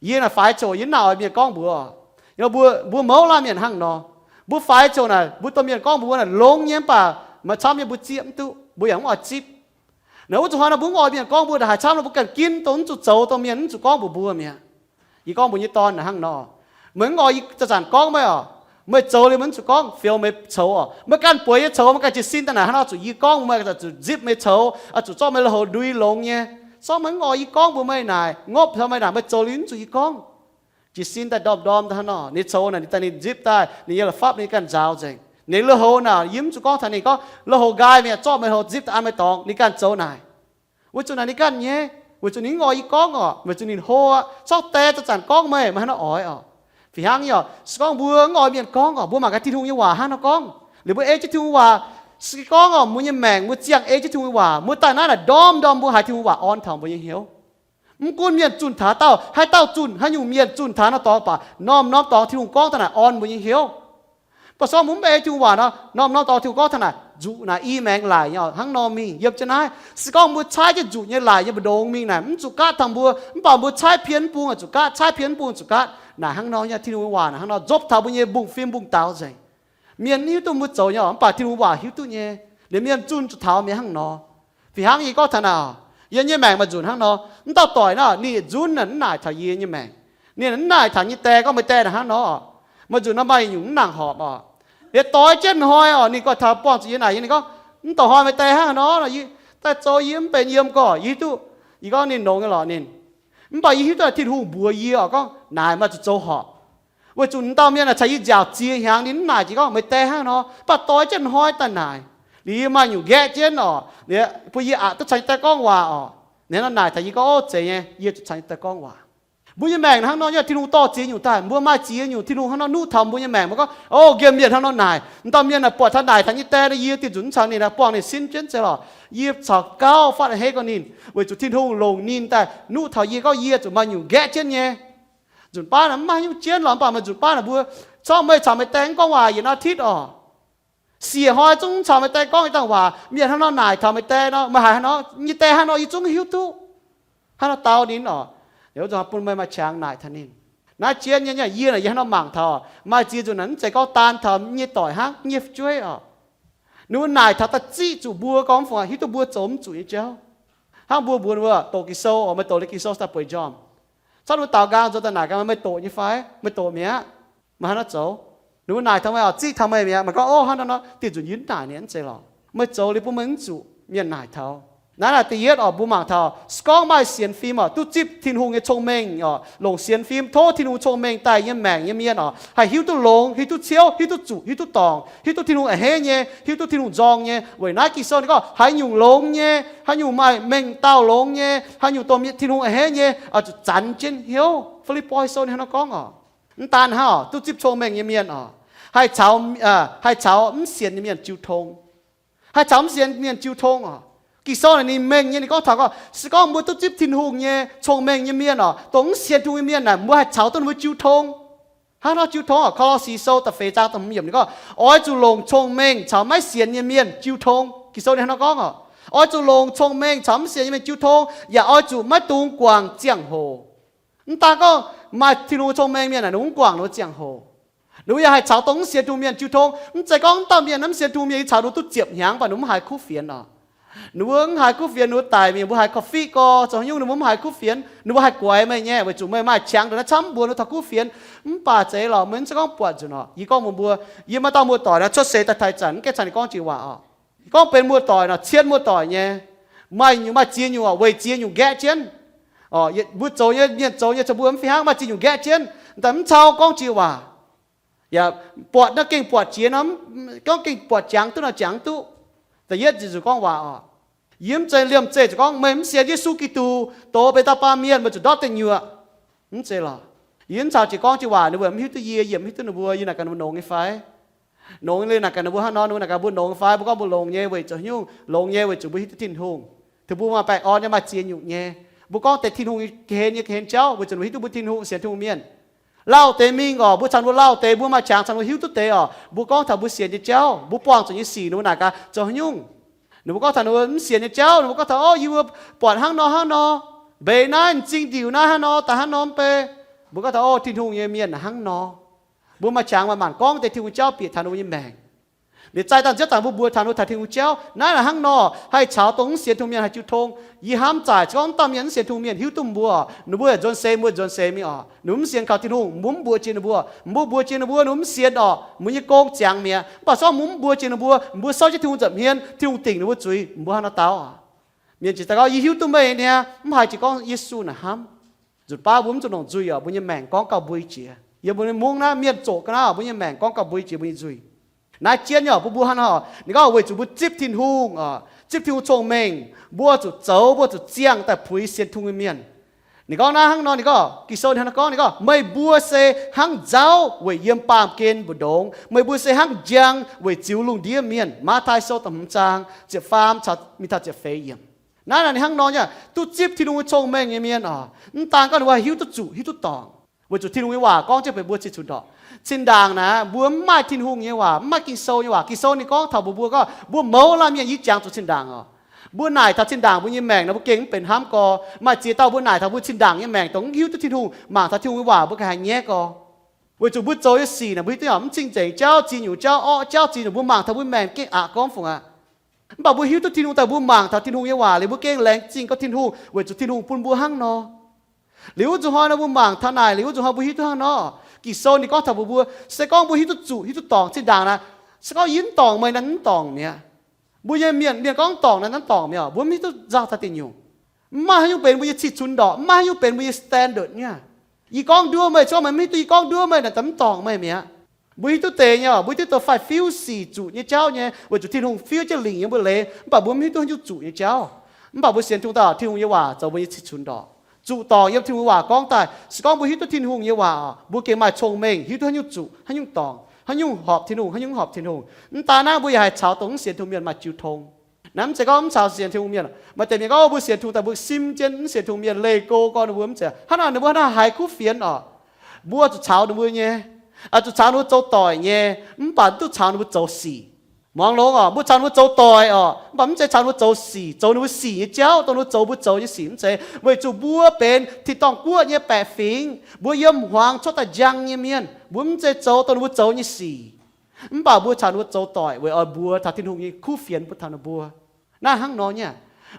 Yie naaic faix coc, yie mv naaic oix mienh gorngv mbuox oc. Mbuo, mbuo mouz laanh mienh hnangv nor, mbuo faix coc naaic, mbuo domh mienh gorngv mbuox mbuo naaic longx nyei, mv baac maaih camv nyei mbuo zieqv mv duqv, mbuo yaac mv oix zipv. Naaic wuov zuqc hnoi nor mbuo mv oix mienh gorngv mbuo, haaix camv nor mbuo ganh ginv dongh mv zuqc zoux, dongh mienh mv zuqc gorngv mbuox mbuo mi'aqv. Yie gorngv mbuox nyei dorn naaic hnangv nor, meih mv oix yie zanc-zanc gorngv meih oc. Meih zoux liuz meih mv zuqc gorngv fioux meih coux oc. Meih ganh bueix nyei coux meih ganh jiez sin daaih naaic hnangv nor, zuqc yie gorngv mbuox meih, zuqc zipv meih coux, zuqc zorqv meih lui-houx ndui longx nyei. Zorqv meih mv oix yie gorngv mbuox meih naaic, ngopv taux meih naaic, meih zoux liuz mv zuqc yie gorngv. Jiez sin daaih ndorm-ndorm daaih hnangv nor, ninh coux naaic ninh daaih ninh zipv daaih, ninh nyei la'fapv ninh ganh nzaaux nzengc. Ninh lui-houx naaic yie mv zuqc gorngv taux ninh gorngv lui-houx nqaai mi'aqv, zorqv meih lui-houx zipv daaih an meih dorngx, ninh ganh zoux naaic. Weic zuqc naaic ninh ganh nyei, weic zuqc ninh mv oix yie gorngv oc, weic zuqc ninh hlo aqv. Zorqv die zanc-zanc gorngv meih, meih hnangv nor oix oc. Fih hnangv nyei oc, se gorngv mbuo mv oix mienh gorngv oc, mbuo mangc gaax Tin-Hungh nyei waac hnangv nor gorngv. Liuz mbuo ei jienv Tin-Hungh waac, se gorngv oc, mbuo nyei maengc mbuo ziangh ei jienv Tin-Hungh waac, mbuo daaih naaiv naaic ndorm-ndorm mbuo haiz Tin-Hungh waac orn taux mbuo nyei hnyouv. Mv gunv mienh zunh taux haaix dauh, haaix dauh zunh, haaix nyungc mienh zunh taux nor dorngx baac, norm-norm dorngx Tin-Hungh gorngv taux naaic orn mbuo nyei hnyouv. Mv baac se gorngv mbuo mv ei Tin-Hungh waac nor, norm-norm dorngx Tin-Hungh gorngv taux naaic nzuqc naaic i maengx laic nyei oc, hnangv nor mingh yiem jienv naaiv. Se gorngv mbuo caaiv jienv nzuqc nyei laic nyei mbu'ndongx mingh naaic, mv zuqc gaatv taux mbuo, mv baac mbuo caaiv pien mv bung zuqc gaatv, caaiv pien mv bung zuqc gaatv. Naaic hnangv nor nyei, Tin-Hungh nyei waac naaic hnangv nor nzopv taux mbuo nyei mbungv-fim mbungv-daux nzengc. Mienh mv hiuv duqv mbuo zoux nyei oc, mv baac Tin-Hungh waac hiuv duqv nyei. Liuz mienh zunh zuqc taux mienh hnangv nor. Fih hnangv yie gorngv taux naaic, yie nyei maengc maaih nzunc hnangv nor, mv dauh doic naaic ninh yietc nzunc naaic mv naaic taux yie nyei maengc. Ninh mv naaic taux nyei die gorngv, meih die naaic hnangv nor. Maaih nzunc nor maaih nyungc mv nangc horpc oc. Yie doix jienv hnoi oc, ninh gorngv taux buangh zuqc yie naaic, yie ninh gorngv, mv dauh hnoi meih die hnangv nor, yie daaih zoux yie mv benx yiem gorx, yie hiuv duqv. Yie gorngv ninh longx nyei lorqc ninh. Mv baac yie hiuv duqv Tin-Hungh mbuox yie oc, gorngv naaic maaih zuqc zoux horpc. Weic zuqc dauh mienh naaic caux yie nziaauc ziex hnyangx, ninh mv naaic jiex gorngv meih die hnangv nor, mv baac doix jienv hnoi daaih naaic. Liuz yie maaih nyungc nqaeqv jienv oc, bun yie aqc duqv caux nyei die gorngv waac oc. Ninh hnangv nor naaic taux yie gorngv, ov, zeiz nyei, yie zuqc caux nyei die gorngv waac. Mbuo nyei maengc hnangv nor nyei, Tin-Hungh dorh ziex nyungc daaih, mbuo maaih ziex nyungc Tin-Hungh hnangv nor nuqv taux mbuo nyei maengc. Mbuo gorngv, ov, nqemh mienh hnangv nor naaic, m'dauh mienh naaic buatc taux naaic taux nyei die nor, yie dieh nzunc mv caux ninh naaic buangh ninh sin jienv zeiz lorqc. Yie caux gauh fatv a'hneiv gorngv ninh, weic zuqc Tin-Hungh longc ninh daaih nuqv taux yie gorngv yie zuqc maaih nyungc nqaeqv jienv nyei. Nzunc baav naaic mv maaih haaix nyungc jienv lorqc, mv baac maaih nzunc baav naaic mbuo, zorqv meih caux meih die mv gorngv waac yietc อาทิตย์ oc. Siec hnoi zungv mv caux meih die gorngv yietc dangh waac. Mienh hnangv nor naaic taux meih die nor, meih haiz hnangv nor, nyei die hnangv nor yie zungv hiuv duqv. Hnangv nor dau ninh oc. Wuov nzunc bun meih maaih qangx naaic taux ninh. Naaiv jien nyei, yie naaic yie hnangv nor mangc taux, maaih ziex nzunc naaic mv zeiz gorngv daan taux nyei doic hnangv, nyei fu'jueiv oc. Ninh mbuo naaic taux da'ziqv zuqc mbuo gorngv mv fungc hiuv duqv mbuo zoux mv zuqc nyei jauv. Hnangv mbuo mbuox ninh mbuo doqc Ging-Sou oc, meih doqc liuz Ging-Sou daaih bueix njormh. Camv ninh mbuo daaux nqaang nzou daaih naaic gaax meih, meih doqc nyei fai? Meih doqc mi'aqv. Meih hnangv nor zoux. Ninh mbuo naaic taux meih oc, ziqv taux meih mi'aqv. Meih gorngv, Ov, hnangv nor nor, dieh nzunc yie mv naaic ninh, mv zeiz lorqc. Meih zoux liuz bun meih mv zuqc mienh naaic taux. Naaiv naaic da'yietv oc, mbuo mangc taux se gorngv maaih sienx fim oc, duqv zipv Tin-Hungh nyei cong-mengh oc, longc sienx fim tov Tin-Hungh cong-mengh daaih yiem maengc nyei mienh oc, haih hiuv duqv longx, hiuv duqv ciouv, hiuv duqv zuqc, hiuv duqv dorngc, hiuv duqv Tin-Hungh a'hneiv nyei, hiuv duqv Tin-Hungh nzorng nyei. Weic naaiv Ging-Sou ninh gorngv haaix nyungc longx nyei, haaix nyungc maaih mengh dauh longx nyei, haaix nyungc dongh Tin-Hungh a'hneiv nyei, oix zuqc zanx jienv hnyouv. Fi^lipv^poi Sou ninh hnangv nor gorngv oc. Mv daan hnangv oc, duqv zipv cong-mengh nyei mienh oc, haih caux, haih caux mv sienx nyei mienh jiu tong. Haih caux mv sienx mienh jiu tong oc. Ging-Sou naaic ninh mengh nyei, ninh gorngv taux gorngv se gorngv mbuo duqv zipv Tin-Hungh nyei cong-mengh nyei mienh oc, dongh mv sienx Tin-Hungh nyei mienh naaic, mbuo haih caux duqv ninh mbuo jiu tong. Hnangv nor jiu tong oc, Ko^lo^si Sou da'feix zaang da'hmz yiemc ninh gorngv, Oix zuqc longc cong-mengh caux maiv sienx nyei mienh jiu tong. Ging-Sou ninh hnangv nor gorngv oc, oix zuqc longc cong-mengh caux mv sienx nyei mienh jiu tong, yaac oix zuqc maiv dungx guangc ziangh hoc. Mv daan gorngv maaih Tin-Hungh cong-mengh mienh naaic, ninh mbuo mv guangc ninh mbuo ziangh hoc. Ninh mbuo yaac haih caux dongh mv sienx Tin-Hungh mienh jiu tong. Mv zeiz gorngv mv dauh mienh mv sienx Tin-Hungh mienh, yie caux ninh mbuo duqv ziepc hnyangx, mv baac ninh mbuo mv haiz kuv fienx oc. Ninh mbuo mv haiz kuv fienx, ninh mbuo daic mingh, mbuo haiz coffee gorx, zoux haaix nyungc ninh mbuo mv haiz kuv fienx, ninh mbuo haih guaix meih nyei, weic zuqc meih maaih qangx ndongc naaiv camv mbuox ninh mbuo taux kuv fienx. Mv baac zeiz lorqc, meih mv zeiz gorngv buatc nzunc oc. Yie gorngv mbuox mbuo, yie maaih dauh muoz-doic naaiv cuotv seix daaih taux ih zanc, mv gaengh caux ninh gorngv jiex waac oc. Gorngv benx muoz-doic naaic, cien muoz-doic nyei, maaih nyungc maaih ziex nyungc oc, weic ziex nyungc nqaeqv jienv. Mbuo zoux nyei, mienh zoux nyei, zoux mbuo mv fih hnangv, maaih ziex nyungc nqaeqv jienv, daaih mv cau gorngv jiex waac. Yaac buatc naaiv gengh buatc jiex nor, gorngv gengh buatc jangx duqv nor jangx duqv. Da'yietv ziouc gorngv waac oc. Yie mv zeiz liemh zeih zuqc gorngv meih mv sienx Yesu Giduc, doz benx dauh baamh mienh, meih zuqc ndortv deic nyuoqc. Mv zeiz lorqc. Yie mv caux jiex gorngv jiex waac ninh mbuo mv hiuv duqv yie, yie mv hiuv duqv ninh mbuo, yie naaic gaax ninh mbuo longx nyei fai? Nongx liuz naaic gaax ninh mbuo hnangv nor, ninh mbuo naaic gaax mbuo longx nyei fai? Mbuo gorngv mbuo longx nyei weic zuqc nyungc, longx nyei weic zuqc mbuo hiuv duqv Tin-Hungh. Tengx mbuo maaih baengh orn nyei, maaih ziex nyungc nyei. Mbuo gorngv deix Tin-Hungh nyei hehn nyei, hehn jauv weic zuqc ninh mbuo hiuv duqv mbuo Tin-Hungh, sienx Tin-Hungh mienh. Lauh deix mingh oc, mbuo caux ninh mbuo lauh deix, mbuo maaih qangx caux ninh mbuo hiuv duqv deix oc, mbuo gorngv taux mbuo sienx nyei jauv, mbuo buangh zuqc nyei sic ninh mbuo naaic gaax zoux haaix nyungc. Ninh mbuo gorngv taux ninh mbuo mv sienx nyei jauv, ninh mbuo gorngv taux, Ov, yie mbuo buatc hnangv nor hnangv nor, mbeix naaiv, m'zing ndiuc naaiv hnangv nor, daaih hnangv nor mv bei. Mbuo gorngv taux, Ov, Tin-Hungh nyei mienh naaic hnangv nor. Mbuo maaih qangx maaih maanc gorngv deix Tin-Hungh jauv bieqc taux ninh mbuo nyei maengc. Liuz zaih dangh ziouv dangh mbuo mbuox taux ninh mbuo taux Tin-Hungh jauv naaiv naaic hnangv nor, haih caux dongh mv sienx Tin-Hungh mienh haih jiu tong. Yie hnamv zaaic, se gorngv mv dauh mienh mv sienx Tin-Hungh mienh hiuv duqv mbuo, ninh mbuo yaac nzuonx seix, mbuo nzuonx seix mingh oc. Ninh mbuo mv sienx kaux Tin-Hungh, mbuo mv mbuox jiex ninh mbuo. Mbuo mbuox jiex ninh mbuo, ninh mbuo mv sienx oc, mbuo nyei gong ziangx mi'aqv. Mv baac se gorngv mbuo mv mbuox jiex ninh mbuo, mbuo souv jienv Tin-Hungh nza'hmien, Tin-Hungh dingc ninh mbuo zuiz, mbuo hnangv nor dau oc. Mienh ziouc daaih gorngv, Yie hiuv duqv meih niaa, mv haiz jiex gorngv Yesu naaic hnamv. Nzunc baav mbuo mv zuqc longc nzuih oc, mbuo nyei maengc gorngv gauh mbui jiex. Yiem mbuo nyei mungv naaiv mienh zoqc ga'naaiv oc, mbuo nyei maengc gorngv gauh mbui jiex mbuo nyei nzuih. Naaiv jienv nyei oc, mbuo mbuo hnangv nor oc, ninh gorngv weic zuqc mbuo zipv Tin-Hungh oc, zipv Tin-Hungh cong-mengh, mbuo zuqc zoux, mbuo zuqc ziangh daaih puix sienx Tin-Hungh nyei mienh. Ninh gorngv naaiv hnangv nor, ninh gorngv, Ging-Sou ninh hnangv nor gorngv, ninh gorngv, Meih mbuo se hnangv nzauv weic yiem baamh gen mbu'ndongx, meih mbuo se hnangv njang weic ziux lungh ndiev mienh. Matv^tai Sou da'hmz zaang ziepc faam caux mingh taux ziepc feix yiemc. Naaiv naaic ninh hnangv nor nyei, duqv zipv Tin-Hungh nyei cong-mengh nyei mienh oc, mv daan gorngv ninh mbuo haih hiuv duqv zuqc hiuv duqv dorngc, weic zuqc Tin-Hungh nyei waac gorngv jienv benx mbuo cih cunx ndorqc. Cin-ndaangc naaic mbuo mv maaih Tin-Hungh nyei waac, mv maaih Ging-Sou nyei waac. Ging-Sou ninh gorngv taux mbuox mbuo gorngv, mbuo mouz laanh mienh yie jangx zuqc cin-ndaangc oc. Mbuo naaic taux cin-ndaangc mbuo nyei maengc nor, mbuo gengh mv benx hnamv gorx. Maaih ziex dauh mbuo naaic taux mbuo cin-ndaangc nyei maengc dongh mv hiuv duqv Tin-Hungh, mangc taux Tin-Hungh nyei waac mbuo ganh haiz nyaiv gorx. Weic zuqc mbuo zoux nyei sic naaic mbuo hiuv duqv oc, mv cing-nzengc jauv, ziex nyungc jauv, orqv jauv, ziex nyungc mbuo mangc taux mbuo maengc gengh aqc gorngv fungc aqv. Mv baac mbuo hiuv duqv Tin-Hungh daaih mbuo mangc taux Tin-Hungh nyei waac liuz mbuo gengh laengz zingh gorngv Tin-Hungh weic zuqc Tin-Hungh bun mbuo hnangv nor. Liuz wuov nzunc hnoi nor mbuo mangc taux naaic liuz wuov nzunc hnoi mbuo hiuv duqv hnangv nor. Ging-Sou ninh gorngv taux mbuox mbuo, se gorngv mbuo hiuv duqv zuqc hiuv duqv dorngc cin-ndaangc naaic, se gorngv yie mv dorngc meih naaic, mv dorngc mi'aqv. Mbuo nyei mienh, mienh gorngv dorngc naaic, mv dorngc mi'aqv. Mbuo mv hiuv duqv nzauh taux deic nyungc. Mv maaih haaix nyungc benx mbuo nyei cih cunx ndorqc, mv maaih haaix nyungc benx mbuo nyei standard nyei. Yie gorngv nduov meih, se gorngv meih mv hiuv duqv yie gorngv nduov meih naaic, daaih mv dorngc meih mi'aqv. Mbuo hiuv duqv deix nyei oc, mbuo hiuv duqv deix fai fiuv sic zuqc nyei jauv nyei, weic zuqc Tin-Hungh fiuv jienv lingc yiem mbuo leiz, mv baac mbuo mv hiuv duqv haaix nyungc zuqc nyei jauv. Mv baac mbuo sienx Tin-Hungh daaih, Tin-Hungh nyei waac zoux mbuo nyei cih cunx ndorqc. Zuqc dorngc yiem Tin-Hungh waac gorngv daaih, se gorngv mbuo hiuv duqv Tin-Hungh nyei waac oc, mbuo gengh maaih cong-mengh hiuv duqv haaix nyungc zuqc, haaix nyungc dorngc, haaix nyungc horpc Tin-Hungh, haaix nyungc mv horpc Tin-Hungh. Mv daan naaiv mbuo yaac haih caux dongh mv sienx Tin-Hungh mienh maaih jiu tong. Naaiv mv zeiz gorngv mv caux sienx Tin-Hungh mienh. Maaih deix mienh gorngv, Mbuo sienx Tin-Hungh daaih mbuo simv jienv mv sienx Tin-Hungh mienh leih go gorn ninh mbuo mv zeiz hnangv naaic, ninh mbuo hnangv haiz kuv fienx oc. Mbuo zuqc caux ninh mbuo nyei, zuqc caux ninh mbuo zoux doic nyei, mv baac mv duqv caux ninh mbuo zoux sic. Muangx longx oc, mbuo caux ninh mbuo zoux doic oc, mv baac mv zeiz caux ninh mbuo zoux sic, zoux ninh mbuo sic nyei jauv, dongh ninh mbuo zoux mbuo zoux nyei sic mv zeiz, weic zuqc mbuo benx tin-dorngh guoqv nyei baeqc fingx, mbuo yiem hmuangx cuotv daaih njang nyei mienh, mbuo mv zeiz zoux dongh ninh mbuo zoux nyei sic. Mv baac mbuo caux ninh mbuo zoux doic weic oix mbuox taux Tin-Hungh nyei kuv fienx bun taux ninh mbuo. Naaiv hnangv nor nyei.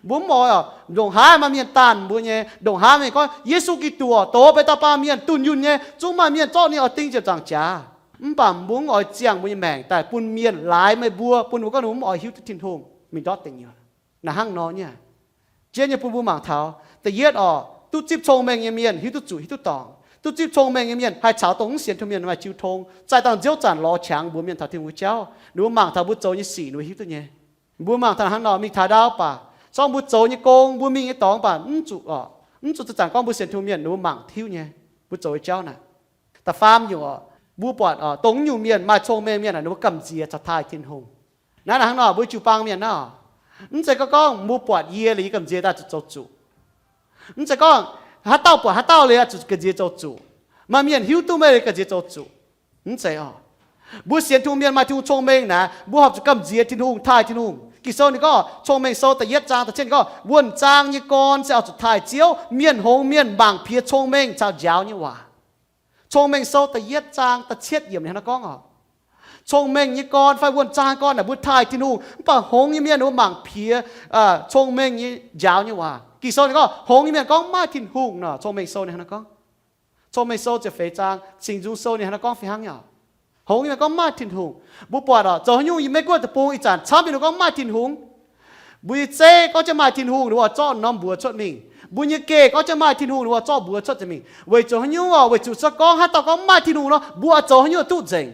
Mbuo mv oix oc, ndongc haaix maaih mienh daanh mbuo nyei, ndongc haaix mienh gorngv Yesu Giduc oc, doz benx dauh baamh mienh dunh yunh nyei, zungv maaih mienh zorqv ninh oix ding ziepc nzaangc jaax. Mv baac mbuo mv oix ziangh mbuo nyei maengc daaih bun mienh laaix meih mbuo, bun mbuo gorngv ninh mbuo mv oix hiuv duqv Tin-Hungh, mingh ndortv deic nyuoqc. Naaiv hnangv nor nyei. Zien nyei bun mbuo mangc taux, da'yietv oc, duqv zipv cong-mengh nyei mienh hiuv duqv zuqc hiuv duqv dorngc. Duqv zipv cong-mengh nyei mienh haih caux dongh mv sienx Tin-Hungh mienh maaih jiu tong, zaih dangh nziouv zanc lorz qangx mbuox mienh taux Tin-Hungh nyei jauv. Ninh mbuo mangc taux mbuo zoux nyei sic ninh mbuo hiuv duqv nyei. Mbuo mangc taux hnangv nor, mingh taux ndau baac, zorqv mbuo zoux nyei gong, mbuo mingh nyei dorngx baac mv zuqc oc, mv zuqc zanc-zanc gorngv mbuo sienx Tin-Hungh mienh ninh mbuo mangc hiuv nyei, mbuo zoux nyei jauv naaic. Da'faam nyungc oc, mbuo buatc oc, dongh nyungc mienh maaih cong-mengh mienh aah, ninh mbuo gamh nziex caux taaih Tin-Hungh. Naaiv hnangv nor, mbuo jiu-baang mienh naaiv oc, mv zeiz gorngv gorngv mbuo buatc yie liuz yie gamh nziex daaih zuqc zoux zuqc. Mv zeiz gorngv haaix dauh buatc haaix dauh liuz zuqc gamh nziex zoux zuqc. Maaih mienh hiuv duqv meih liuz gamh nziex zoux zuqc. Mv zeiz oc. Mbuo sienx Tin-Hungh mienh maaih Tin-Hungh cong-mengh naaic, mbuo horpc zuqc gamh nziex Tin-Hungh, taaih Tin-Hungh. Ging-Sou ninh gorngv, Cong-Mengh Sou da'yietv zaang da'cietv gorngv, wuonh zaang nyei gorn se oix zuqc taaih Ziouv. Mienh hngongx mienh mangc piex cong-mengh caux njaaux nyei waac. Cong-Mengh Sou da'yietv zaang da'cietv yiemc ninh hnangv naaiv gorngv oc, cong-mengh nyei gorn fai wuonh zaang gorn naaic mbuo taaih Tin-Hungh, mv baac hngongx nyei mienh ninh mbuo mangc piex cong-mengh nyei njaaux nyei waac. Ging-Sou ninh gorngv hngongx nyei mienh gorngv mv maaih Tin-Hungh nor, Cong-Mengh Sou ninh hnangv naaiv gorngv. Cong-Mengh Sou ziepc feix zaang, Singx Nzung Sou ninh hnangv naaiv gorngv fih hnangv nyei oc. Hngongx nyei mienh gorngv mv maaih Tin-Hungh. Mbuo buatc oc, zoux haaix nyungc yiem Meiv Guoqv deic-bung ih zanc camv nyei ninh gorngv mv maaih Tin-Hungh. Mbuo nyei zeiv gorngv jienv maaih Tin-Hungh ninh mbuo oix zorqv norm mbuox cuotv mingh. Mbuo nyei geh gorngv jienv maaih Tin-Hungh ninh mbuo oix zorqv mbuox cuotv mingh. Weic zuqc haaix nyungc oc? Weic zuqc se gorngv haaix dauh gorngv mv maaih Tin-Hungh nor, mbuo oix zoux haaix nyungc duqv nzengc.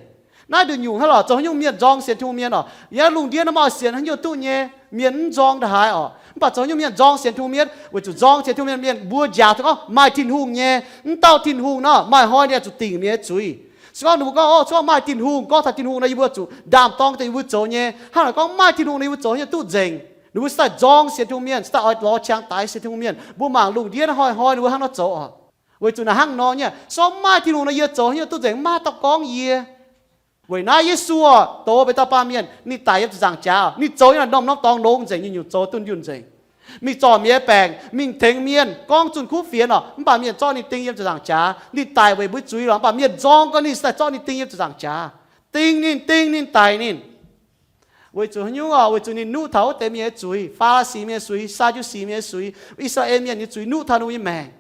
Naaiv nduqc nyungc hnangv lorqc, zoux haaix nyungc mienh nzorng sienx Tin-Hungh mienh oc, yiem lungh ndiev naaiv maaih sienx haaix nyungc duqv nyei mienh mv nzorng ndaaih haaix oc. Mv baac zoux haaix nyungc mienh nzorng sienx Tin-Hungh mienh? Weic zuqc nzorng sienx Tin-Hungh mienh, mienh mbuo njaaux daaih gorngv maaih Tin-Hungh nyei. Mv dauh Tin-Hungh nor, maaih hnoi ninh oix zuqc dingc mienh nyei zuiz. Se gorngv ninh mbuo gorngv, o, se gorngv maaih Tin-Hungh, gorngv taux Tin-Hungh nor, yie mbuo zuqc ndaam-dorng deix yie mbuo zoux nyei. Hnangv naaic gorngv maaih Tin-Hungh nor, yie mbuo zoux haaix nyungc duqv nzengc. Ninh mbuo se daaih nzorng sienx Tin-Hungh mienh, se daaih oix lorz qangx daix sienx Tin-Hungh mienh. Mbuo mangc lungh ndiev naaiv hnoi-hnoi ninh mbuo hnangv nor zoux oc. Weic zuqc naaic hnangv nor nyei, se gorngv maaih Tin-Hungh nor, yie zoux haaix nyungc duqv nzengc, mv maaih dauh gorngv yie. Weic naaiv Yesu oc, doz benx dauh baamh mienh, ninh daic yiem ziepc nzaangc jaax, ninh zoux nyei naaic norm-norm dorngx longx nzengc, nyungc-nyungc zoux dunh yunh nzengc. Mingh zorc mienh nyei baengc, mingh tengx mienh, gorngv zunh kuv fienx oc, mv baac mienh zorqv ninh ding yiem ziepc nzaangc jaax. Ninh daic weic mbuo zuiz lorqc, mv baac mienh nzorng gorngv ninh se daaih zorqv ninh ding yiem ziepc nzaangc jaax, ding ninh, ding ninh, daix ninh. Weic zuqc haaix nyungc oc? Weic zuqc ninh nuqv taux wuov deix mienh nyei zuiz, Faa^li^si mienh nyei zuiz, Saa^ndu^si mienh nyei zuiz, I^saa^laa^en mienh nyei zuiz, nuqv taux ninh mbuo nyei maengc.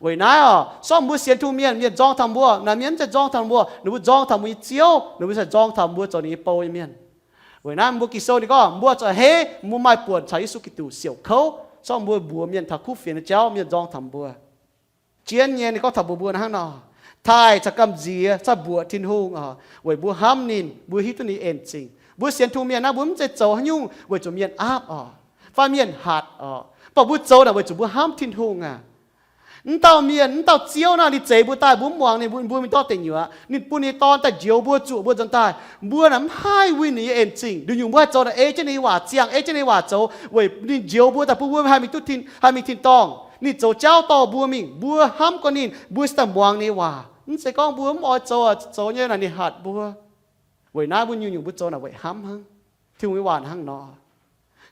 Weic naaiv oc, se gorngv mbuo sienx Tin-Hungh mienh, mienh nzorng taux mbuo, naaiv mienh mv zeiz nzorng taux mbuo, ninh mbuo nzorng taux mbuo nyei Ziouv, ninh mbuo se nzorng taux mbuo zoux ninh nyei bou nyei mienh. Weic naaiv mbuo Ging-Sou ninh gorngv, mbuo zuqc heiv, mbuo maaih buonc caux Yesu Giduc siouc kouv. Se gorngv mbuo mbuox mienh taux kuv fienx nyei jauv, mienh nzorng taux mbuo. Jien nyei ninh gorngv taux mbuox mbuo naaiv hnangv nor, taaih caux gamh nziex caux mbuoqc Tin-Hungh oc, weic mbuo hnamv ninh, mbuo hiuv duqv ninh en zingh. Mbuo sienx Tin-Hungh mienh naaiv, mbuo mv zeiz zoux haaix nyungc weic zuqc mienh aapv oc, fai mienh hatc oc, mv baac mbuo zoux naaic weic zuqc mbuo hnamv Tin-Hungh aac. Mv dauh mienh, mv dauh Ziouv naaic ninh zeix mbuo daaih, mbuo mv muangx ninh, mbuo, mbuo mingh ndortv deic nyuoqc, ninh bun ninh nyei Dorn daaih njoux mbuo, zuoqc mbuo nzuonx daaih. Mbuo naaic mv haih winh ninh nyei en zingh. Nduqc nyungc mbuo haih zoux naaic ei jienv ninh nyei waac ziangh, ei jienv ninh nyei waac zoux, weic ninh njoux mbuo daaih bun mbuo haih mingh duqv Tin, haih mingh tin-dorngh. Ninh zoux jauv dorh mbuo mingh, mbuo hnamv gorngv ninh, mbuo se daaih muangx ninh nyei waac. Mv zeiz gorngv mbuo mv oix zoux, zoux nyei naaic ninh hatc mbuo. Weic naaiv mbuo nyungc-nyungc mbuo zoux naaic weic hnamv hnangv. Tin-Hungh nyei waac hnangv nor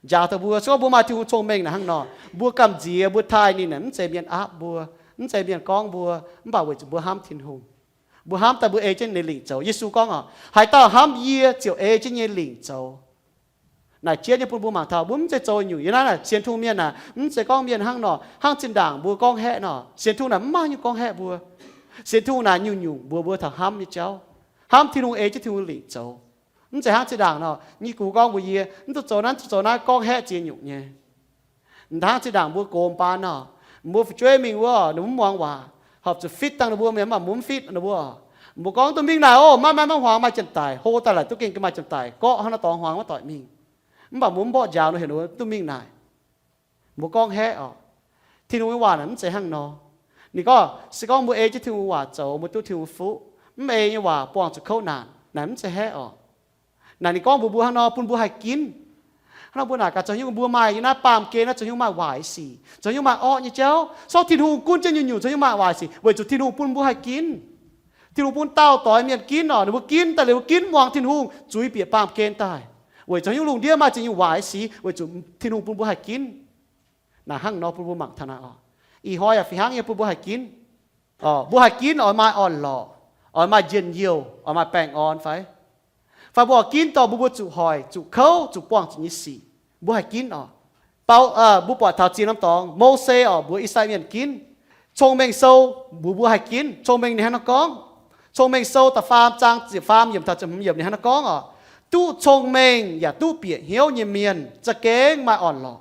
njaaux taux mbuo. Se gorngv mbuo maaih Tin-Hungh cong-mengh naaic hnangv nor, mbuo gamh nziex, mbuo taaih ninh naaic mv zeiz mienh aapv mbuo, mv zeiz mienh gorngv mbuo, mv baac weic zuqc mbuo hnamv Tin-Hungh. Mbuo hnamv daaih mbuo ei jienv ninh nyei lingc zoux. Yesu gorngv oc, haaix dauh hnamv yie ziouc ei jienv yie nyei lingc zoux. Naaic jiex nyei bun mbuo mangc taux mbuo mv zeiz zoux nyungc. Yie naaiv naaic sienx Tin-Hungh mienh naaic, mv zeiz gorngv mienh hnangv nor, hnangv zinh ndaangc mbuo gorngv haeqv nor. Sienx Tin-Hungh naaic mv maaih nyungc gorngv haeqv mbuo. Sienx Tin-Hungh naaic nyungc-nyungc mbuox mbuo taux hnamv nyei jauv, hnamv Tin-Hungh, ei jienv Tin-Hungh lingc zoux. Mv zeiz hnangv zinh ndaangc nor, nyei gux gorngv mbuox yie, mv dungx zoux naaiv, mv dungx zoux naaiv, gorngv haeqv ziex nyungc nyei. Hnangv zinh ndaangc mbuo gox baan nor, mbuo fu'jueiv mingh wuov, ninh mbuo mv muangx waac, horpc zuqc fitv dangh ninh mbuo, mienh mv baac mbuo mv fitv ninh mbuo. Mbuo gorngv duqv mingh naaic oc, maiv, maiv, maiv huangx, maaih janx-daic hlo daaih laaix duqv gengh maaih janx-daic gorqv hnangv naaiv dorngx huangx maiv doic mingh. Mv baac mbuo mv mborqv njaaux nor, heuc ninh mbuo duqv mingh naaic. Mbuo gorngv haeqv oc. Tin-Hungh nyei waac naaic mv zeiz hnangv nor. Ninh gorngv se gorngv mbuo ei jienv Tin-Hungh waac zoux, mbuo duqv Tin-Hungh fuqv. Mv ei nyei waac buangh zuqc kouv naanc, naaic mv zeiz haeqv oc. Naaic ninh gorngv mbuox mbuo hnangv nor bun mbuo haih ginv. Hnangv nor mbuo naaic gaax zoux haaix nyungc mbuo maaih yiem naaiv baamh gen naaiv zoux haaix nyungc maaih waaic sic, zoux haaix nyungc maaih orqv nyei jauv. Se gorngv Tin-Hungh gunv jienv nyungc-nyungc zoux haaix nyungc maaih waaic sic, weic zuqc Tin-Hungh bun mbuo haih ginv. Tin-Hungh bun dauh doix mienh ginv oc, ninh mbuo ginv daaih liuz mbuo ginv muangx Tin-Hungh zuiz bieqc baamh gen daaih. Weic zoux haaix nyungc lungh ndiev maaih ziex nyungc waaic sic, weic zuqc Tin-Hungh bun mbuo haih ginv. Naaic hnangv nor bun mbuo mangc taux naaic oc. Ih hnoi yaac fih hnangv nyei bun mbuo haih ginv. Mbuo haih ginv oix maaih orn-lorqc, oix maaih njien-youh, oix maaih baengh orn fai? Fai mbuo oix ginv dorh mbuo, mbuo zuqc hoic, zuqc kouv, zuqc buangh zuqc nyei sic, mbuo haih ginv oc. Bau, mbuo buatc taux ziex norm dorngx, Mose oc mbuox I^saa^laa^en Mienh ginv. Cong-Mengh Sou mbuox mbuo haih ginv. Cong-Mengh ninh hnangv nor gorngv, Cong-Mengh Sou da'faam zaang ziepc faam yiemc taux ziepc hmz yiemc ninh hnangv naaiv gorngv oc, duqv cong-mengh yaac duqv bieqc hnyouv nyei mienh za'gengh maaih orn-lorqc,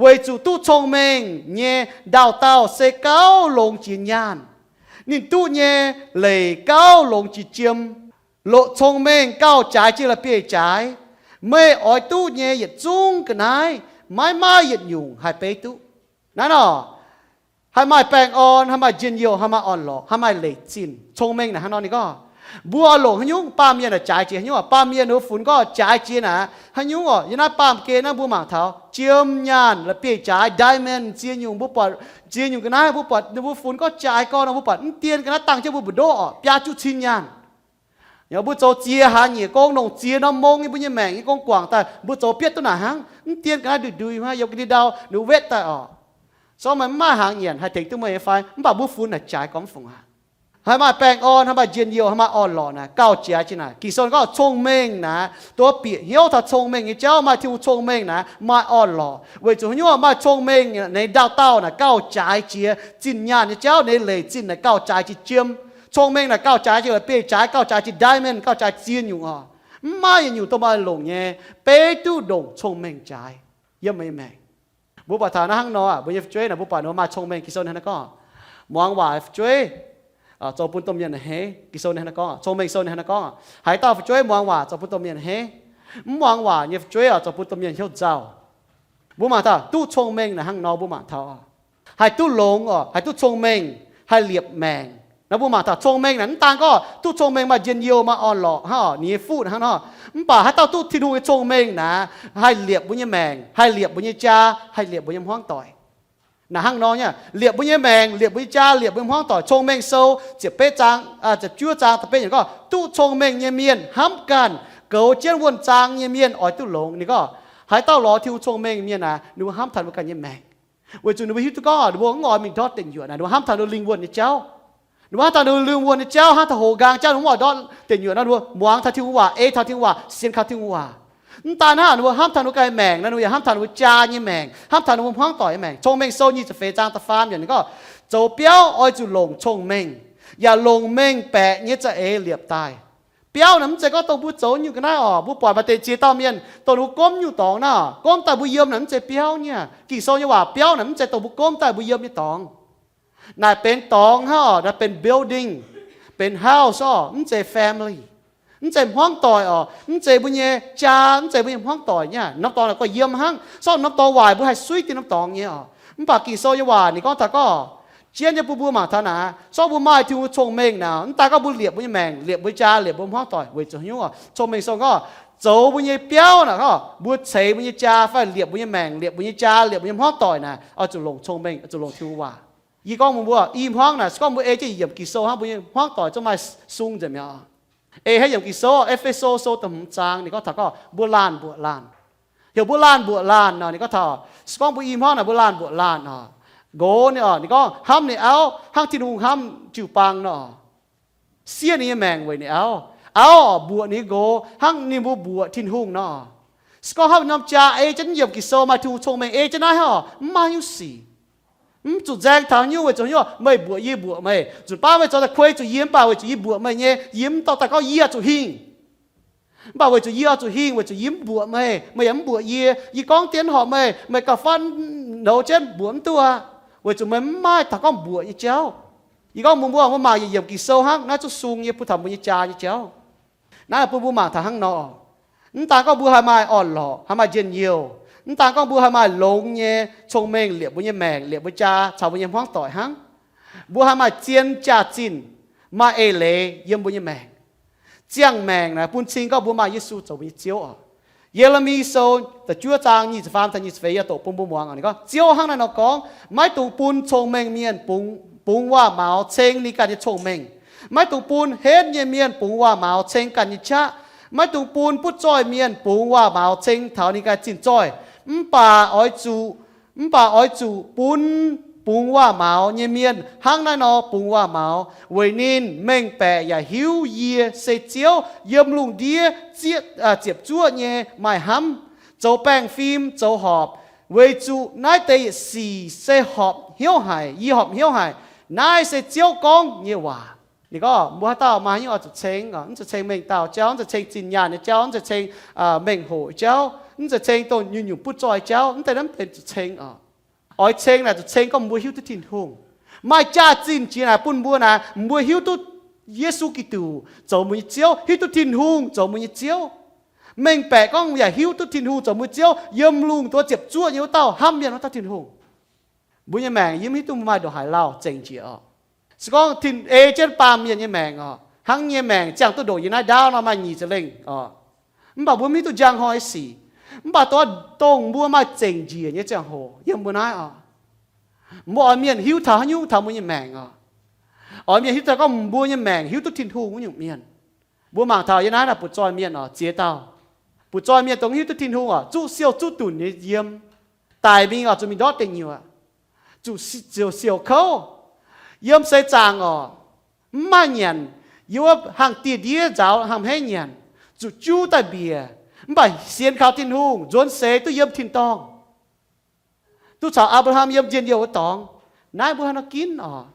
weic zuqc duqv cong-mengh nyei ndaauh dauh se gauh longx jiex nyaanh. Ninh duqv nyei leic gauh longx jiex jiem. Loqc cong-mengh gauh jaaix jiex la'bieiv-jaaix. Meih oix duqv nyei yietc zungv ga'naaiv maiv maaih yietc nyungc haih beiv duqv. Naaiv nor, haih maaih baengh orn, haih maaih njien-youh, haih maaih orn-lorqc, haih maaih leic zinh. Cong-mengh naaic hnangv nor ninh gorngv, mbuo oix longc haaix nyungc? Baamh mienh naaic jaaix jiex haaix nyungc? Baamh mienh ninh mbuo funx gorngv jaaix jiex naaic haaix nyungc orqc? Yiem naaiv baamh gen naaiv mbuo mangc taux jiem nyaanh, la'bieiv-jaaix, diamond, ziex nyungc mbuo buatc, ziex nyungc ga'naaiv mbuo buatc ninh mbuo funx gorngv jaaix gorngv nor mbuo buatc mv dien ga'naaiv dangh jienv mbuo mbu'ndongv orqc, biaa juqv cin nyaanh. Yaac mbuo zoux ziex hlaax nyieqc gong, longc ziex norm mong nyei mbuo nyei maengc nyei gong guangc daaih, mbuo zoux bietv duqv naaic hnangv. Mv dien ga'naaiv ndui-ndui hnangv, yiem ga'ndiev ndau ninh wetv daaih orqc. Sorng meih mv maaih hnaangx nyanc haih tengx duqv meih nyei fai? Mv baac mbuo funx naaic jaaix gorngv mv fungc aqv. Haih maaih baengh orn, haih maaih njien-youh, haih maaih orn-lorqc naaic gauh jaaix jiex naaic. Ging-Sou gorngv cong-mengh naaic, dongh bieqc hnyouv taux cong-mengh nyei jauv, maaih Tin-Hungh cong-mengh naaic maaih orn-lorqc, weic zuqc haaix nyungc maaih cong-mengh naaic, ndaauh dauh naaic gauh jaaix jiex zinh nyaanh nyei jauv, ninh leic zinh naaic gauh jaaix jiex jiem. Cong-mengh naaic gauh jaaix jiex la'bieiv-jaaix, gauh jaaix jiex diamond, gauh jaaix ziex nyungc orqc. Mv maaih yietc nyungc dongh maaih longc nyei beiv duqv ndongc cong-mengh jaaix yiem meih nyei maengc. Mbuo buatc taux naaiv hnangv nor, mbuo nyei fu'jueiv naaic, mbuo buatc ninh mbuo maaih cong-mengh. Ging-Sou hnangv naaiv gorngv, muangx waac fu'jueiv zoux bun domh mienh a'hneiv. Ging-Sou hnangv naaiv gorngv, Cong-Mengh Sou hnangv naaiv gorngv, haaix dauh fu'jueiv muangx waac zoux bun domh mienh a'hneiv, mv muangx waac nyei fu'jueiv oc zoux bun domh mienh hnyouv nzauh. Mbuo mangc taux duqv cong-mengh naaic hnangv nor, mbuo mangc taux haih duqv longx oc, haih duqv cong-mengh, haih liepc maengc. Naaiv mbuo mangc taux cong-mengh naaic mv daan gorngv duqv cong-mengh maaih njien-youh maaih orn-lorqc hnangv oc, ninh nyei fuqv hnangv nor. Mv baac haaix dauh duqv Tin-Hungh nyei cong-mengh naaic, haih liepc mbuo nyei maengc, haih liepc mbuo nyei jaa, haih liepc mbuo nyei hmuangv doic. Naaic hnangv nor nyei, liepc mbuo nyei maengc, liepc mbuo nyei jaa, liepc mbuo nyei hmuangv doic. Cong-Mengh Sou ziepc betv zaang, ziepc juov zaang da'betv yiemc gorngv, duqv cong-mengh nyei mienh hnamv ganh, goux jienv wuonh zaang nyei mienh oix duqv longx. Ninh gorngv haaix dauh lorz Tin-Hungh cong-mengh mienh naaic, ninh mbuo hnamv taux ninh mbuo ganh nyei maengc, weic zuqc ninh mbuo hiuv duqv gorngv ninh mbuo mv oix mingh ndortv deic nyuoqc naaic, ninh mbuo hnamv taux ninh mbuo lingh wuonh nyei jauv. Ninh mbuo hnamv taux ninh mbuo lingh wuonh nyei jauv, hnangv taux hoqc nqaang jauv ninh mbuo mv oix ndortv deic nyuoqc nor, ninh mbuo muangx taux Tin-Hungh waac, ei taux Tin-Hungh waac, sienx kaux Tin-Hungh waac. Mv daan hnangv, ninh mbuo hnamv taux ninh mbuo ganh maengc nor, ninh mbuo yaac hnamv taux ninh mbuo jaa nyei maengc, hnamv taux ninh mbuo hmuangv doic nyei maengc. Cong-Mengh Sou nyic ziepc feix zaang da'faam yiemc ninh gorngv, zoux biauv oix zuqc longc cong-mengh, yaac longc mengh baeqc nyei za'eix liepc daaih. Biauv naaic mv zeiz gorngv dongh mbuo zoux nyungc ga'naaiv oc. Mbuo buatc maaih deix ziex dauh mienh dongh ninh mbuo gomv nyungc dorngx naaiv, gomv daaih mbuo yiem naaic mv zeiz biauv nyei. Ging-Sou nyei waac biauv naaic mv zeiz dongh mbuo gomv daaih mbuo yiem nyei dorngx. Naaic benx dorngx hnangv oc, naaic benx building, benx house oc, mv zeiz family. Mv zeiz hmuangv doic oc, mv zeiz mbuo nyei jaa, mv zeiz mbuo nyei hmuangv doic nyei. Norm dorngx naaic gorngv yiem hnangv, sortv norm dorngx waaic mbuo haih suiv dien norm dorngx nyei oc. Mv baac Ging-Sou nyei waac ninh gorngv taux gorngv, jienv nyei bun mbuo mangc taux naaic, sortv mbuo maaih Tin-Hungh cong-mengh naaic, mv daan gorngv mbuo liepc mbuo nyei maengc, liepc mbuo jaa, liepc mbuo hmuangv doic, weic zuqc hnyouv oc. Cong-Mengh Sou gorngv, zoux mbuo nyei biauv naaic gorngv mbuo ceix mbuo nyei jaa fai liepc mbuo nyei maengc, liepc mbuo nyei jaa, liepc mbuo nyei hmuangv doic naaic, oix zuqc longc cong-mengh, oix zuqc longc Tin-Hungh waac. Yie gorngv mbuo, mbuo i hmuangv naaic, se gorngv mbuo ei jienv yiemc Ging-Sou hnangv, mbuo nyei hmuangv doic zungv maaih sung nzengc mi'aqv. Ei haaix yiemc Ging-Sou, E^fe^so Sou da'hmz zaang ninh gorngv taux gorngv mbuo laanh mbuoqc laanh. Heuc mbuo laanh mbuoqc laanh nor, ninh gorngv taux, se gorngv mbuo i hmuangv naaic mbuo laanh mbuoqc laanh oc. Nqox ninh oc, ninh gorngv hnamv ninh auv hnangv Tin-Hungh hnamv jiu-baang nor. Siev ninh nyei maengc weic ninh auv. Auv oc, mbuoqc ninh nqox hnangv ninh mbuo mbuoqc Tin-Hungh nor. Se gorngv hnangv norm jaa ei jienv yiemc Ging-Sou maaih Tin-Hungh cong-mengh ei jienv naaiv hnangv oc, mv maaih nyungc sic. Mv zuqc nzaeng taux nyungc, weic zuqc nyungc meih mbuoqc yie mbuoqc meih. Nzunc baav meih zoux daaih kuei zuqc yie, mv baac weic zuqc yie mbuoqc meih nyei, yie mv dorh daaih gorngv yie oix zuqc hingh. Mv baac weic zuqc yie oix zuqc hingh, weic zuqc yie mv mbuoqc meih, meih yaac mv mbuoqc yie. Yie gorngv dien horpc meih, meih gauh fatv nouz jienv mbuoqc mv duqv aqv, weic zuqc meih mv maaih taux gorngv mbuoqc nyei jauv. Yie gorngv mbuox mbuo, mbuo mangc yietc yiemc Ging-Sou hnangv, naaiv zungv sung nyei bun taux mbuo nyei jaa nyei jauv. Naaiv bun mbuo mangc taux hnangv nor, mv daan gorngv mbuo haih maaih orn-lorqc, haih maaih njien-youh, mv daan gorngv mbuo haih maaih longx nyei cong-mengh liepc mbuo nyei maengc, liepc mbuo jaa caux mbuo nyei hmuangv doic hnangv. Mbuo haih maaih zien jaax-zinh, maaih eix leiz yiem mbuo nyei maengc. Ziangh maengc naaic bun cing gorngv mbuo maaih Yesu zoux mbuo nyei Ziouv oc. Ye^le^mi Sou da'juov zaang nyic ziepc faam taux nyic ziepc feix yie doqc bun mbuo muangx oc. Ninh gorngv, Ziouv hnangv naaiv nor gorngv, maiv dungx bun cong-mengh mienh bungx, bungx waac-maux ceng ninh ganh nyei cong-mengh. Maiv dungx bun henv nyei mienh bungx waac-maux ceng ganh nyei qaqv. Maiv dungx bun butv zoih mienh bungx waac-maux ceng taux ninh ganh zinh zoih. Mv baac oix zuqc, mv baac oix zuqc bun bungx waac-maux nyei mienh hnangv naaiv nor bungx waac-maux, weic ninh mengh baeqc yaac hiuv yie se Ziouv, yiem lungh ndiev ziepc zuoqv nyei maaih hnamv, zoux baengh fim, zoux horpc, weic zuqc naaiv deix yietc sic se horpc hnyouv haic, yie horpc hnyouv haic. Naaiv se Ziouv gorngv nyei waac. Ninh gorngv mbuo haaix dauh maaih haaix nyungc oix zuqc ceng oc, mv zuqc ceng mengh dauh jauv, mv zuqc ceng zinh nyaanh nyei jauv, mv zuqc ceng mengh hoc jauv, mv zuqc ceng dongh nyungc-nyungc butv zoih jauv, mv deix naaiv benx zuqc ceng oc. Oix ceng naaic zuqc ceng gorngv mbuo hiuv duqv Tin-Hungh. Maaih jaax-zinh jiex naaic bun mbuo naaic, mbuo hiuv duqv Yesu Giduc zoux mbuo nyei Ziouv, hiuv duqv Tin-Hungh zoux mbuo nyei Ziouv. Mengh baeqc gorngv yaac hiuv duqv Tin-Hungh zoux mbuo Ziouv, yiem lungh duqv ziepc zuoqv nyei wuov dauh hnamv mienh wuov dauh Tin-Hungh. Mbuo nyei maengc yie mv hiuv duqv mbuo maaih ndongc haaix lauh zengc njiec oc. Se gorngv tin ei jienv baamh mienh nyei maengc oc, hnangv nyei maengc ziangh duqv ndongc yie naaiv ndaauv nor maaih nyic ziepc lengh oc. Mv baac mbuo mv hiuv duqv njang hnoi sic. Mv baac dongh mbuo maaih zengc njiec nyei ziangh hoc yiem mbuo naaiv oc, mbuo oix mienh hiuv taux haaix nyungc taux mbuo nyei maengc oc? Oix mienh hiuv taux gorngv mbuo nyei maengc hiuv duqv Tin-Hungh wuov nyungc mienh. Mbuo mangc taux yie naaiv naaic butv zoih mienh oc, ziex dauh. Butv zoih mienh dongh hiuv duqv Tin-Hungh oc, zuqv siou zuqv dunc nyei yiem. Daic mingh oc, zuqc mingh ndortv deic nyuoqc, zuqc siou siou kouv. Yiem seix zaangc oc, mv maaih nyanc, yiem wuov hangh dieh ndiev nzaaux hangh hmeiv nyanc, zuqc juv daaih mbiec. Mv baac sienx kaux Tin-Hungh nzuonx seix duqv yiem tin-dorngh, duqv caux Apc^laa^ham yiem njien-youh wuov dorngx. Naaiv mbuo haaix nor ginv oc?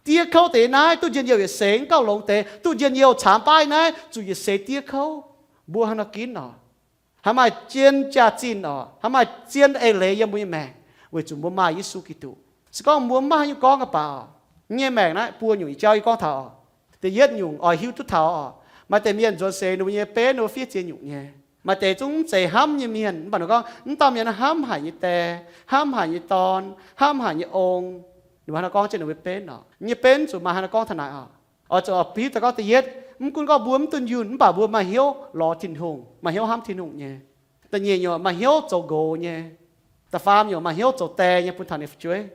Diev kouv deix naaiv duqv njien-youh yietc seix, mv gauh longx deix duqv njien-youh caamx baav naaiv zuqc yietc seix diev kouv. Mbuo haaix nor ginv oc? Haaix maaih zien jaax-zinh oc, haaix maaih zien eix leiz yiem mbuo nyei maengc? Weic zuqc mbuo maaih Yesu Giduc. Se gorngv mbuo mv maaih haaix nyungc gorngv ga'baac oc, nyei maengc naaiv buo nyungc jauv yie gorngv taux oc. Da'yietv nyungc oix hiuv duqv taux oc, maaih deix mienh nzuonx seix ninh mbuo nyei benv ninh mbuo fiev ziex nyungc nyei. Maaih deix zungv mv zeiz hnamv nyei mienh, mv baac ninh gorngv, mv dauh mienh hnamv haic nyei die, hnamv haic nyei dorn, hnamv haic nyei ong. Ninh mbuo haaix nor gorngv jienv ninh mbuo benv oc. Nyei benv zuqc maaih haaix nor gorngv taux naaic oc. Oix zuqc oix hiuv duqv gorngv da'yietv, mv gunv gorngv mbuo mv dunh yunh, mv baac mbuo maaih hnyouv lorz Tin-Hungh, maaih hnyouv hnamv Tin-Hungh nyei. Da'nyeic nyungc maaih hnyouv zoux nqox nyei. Da'faam nyungc maaih hnyouv zoux die nyei bun taux ninh fu'jueiv.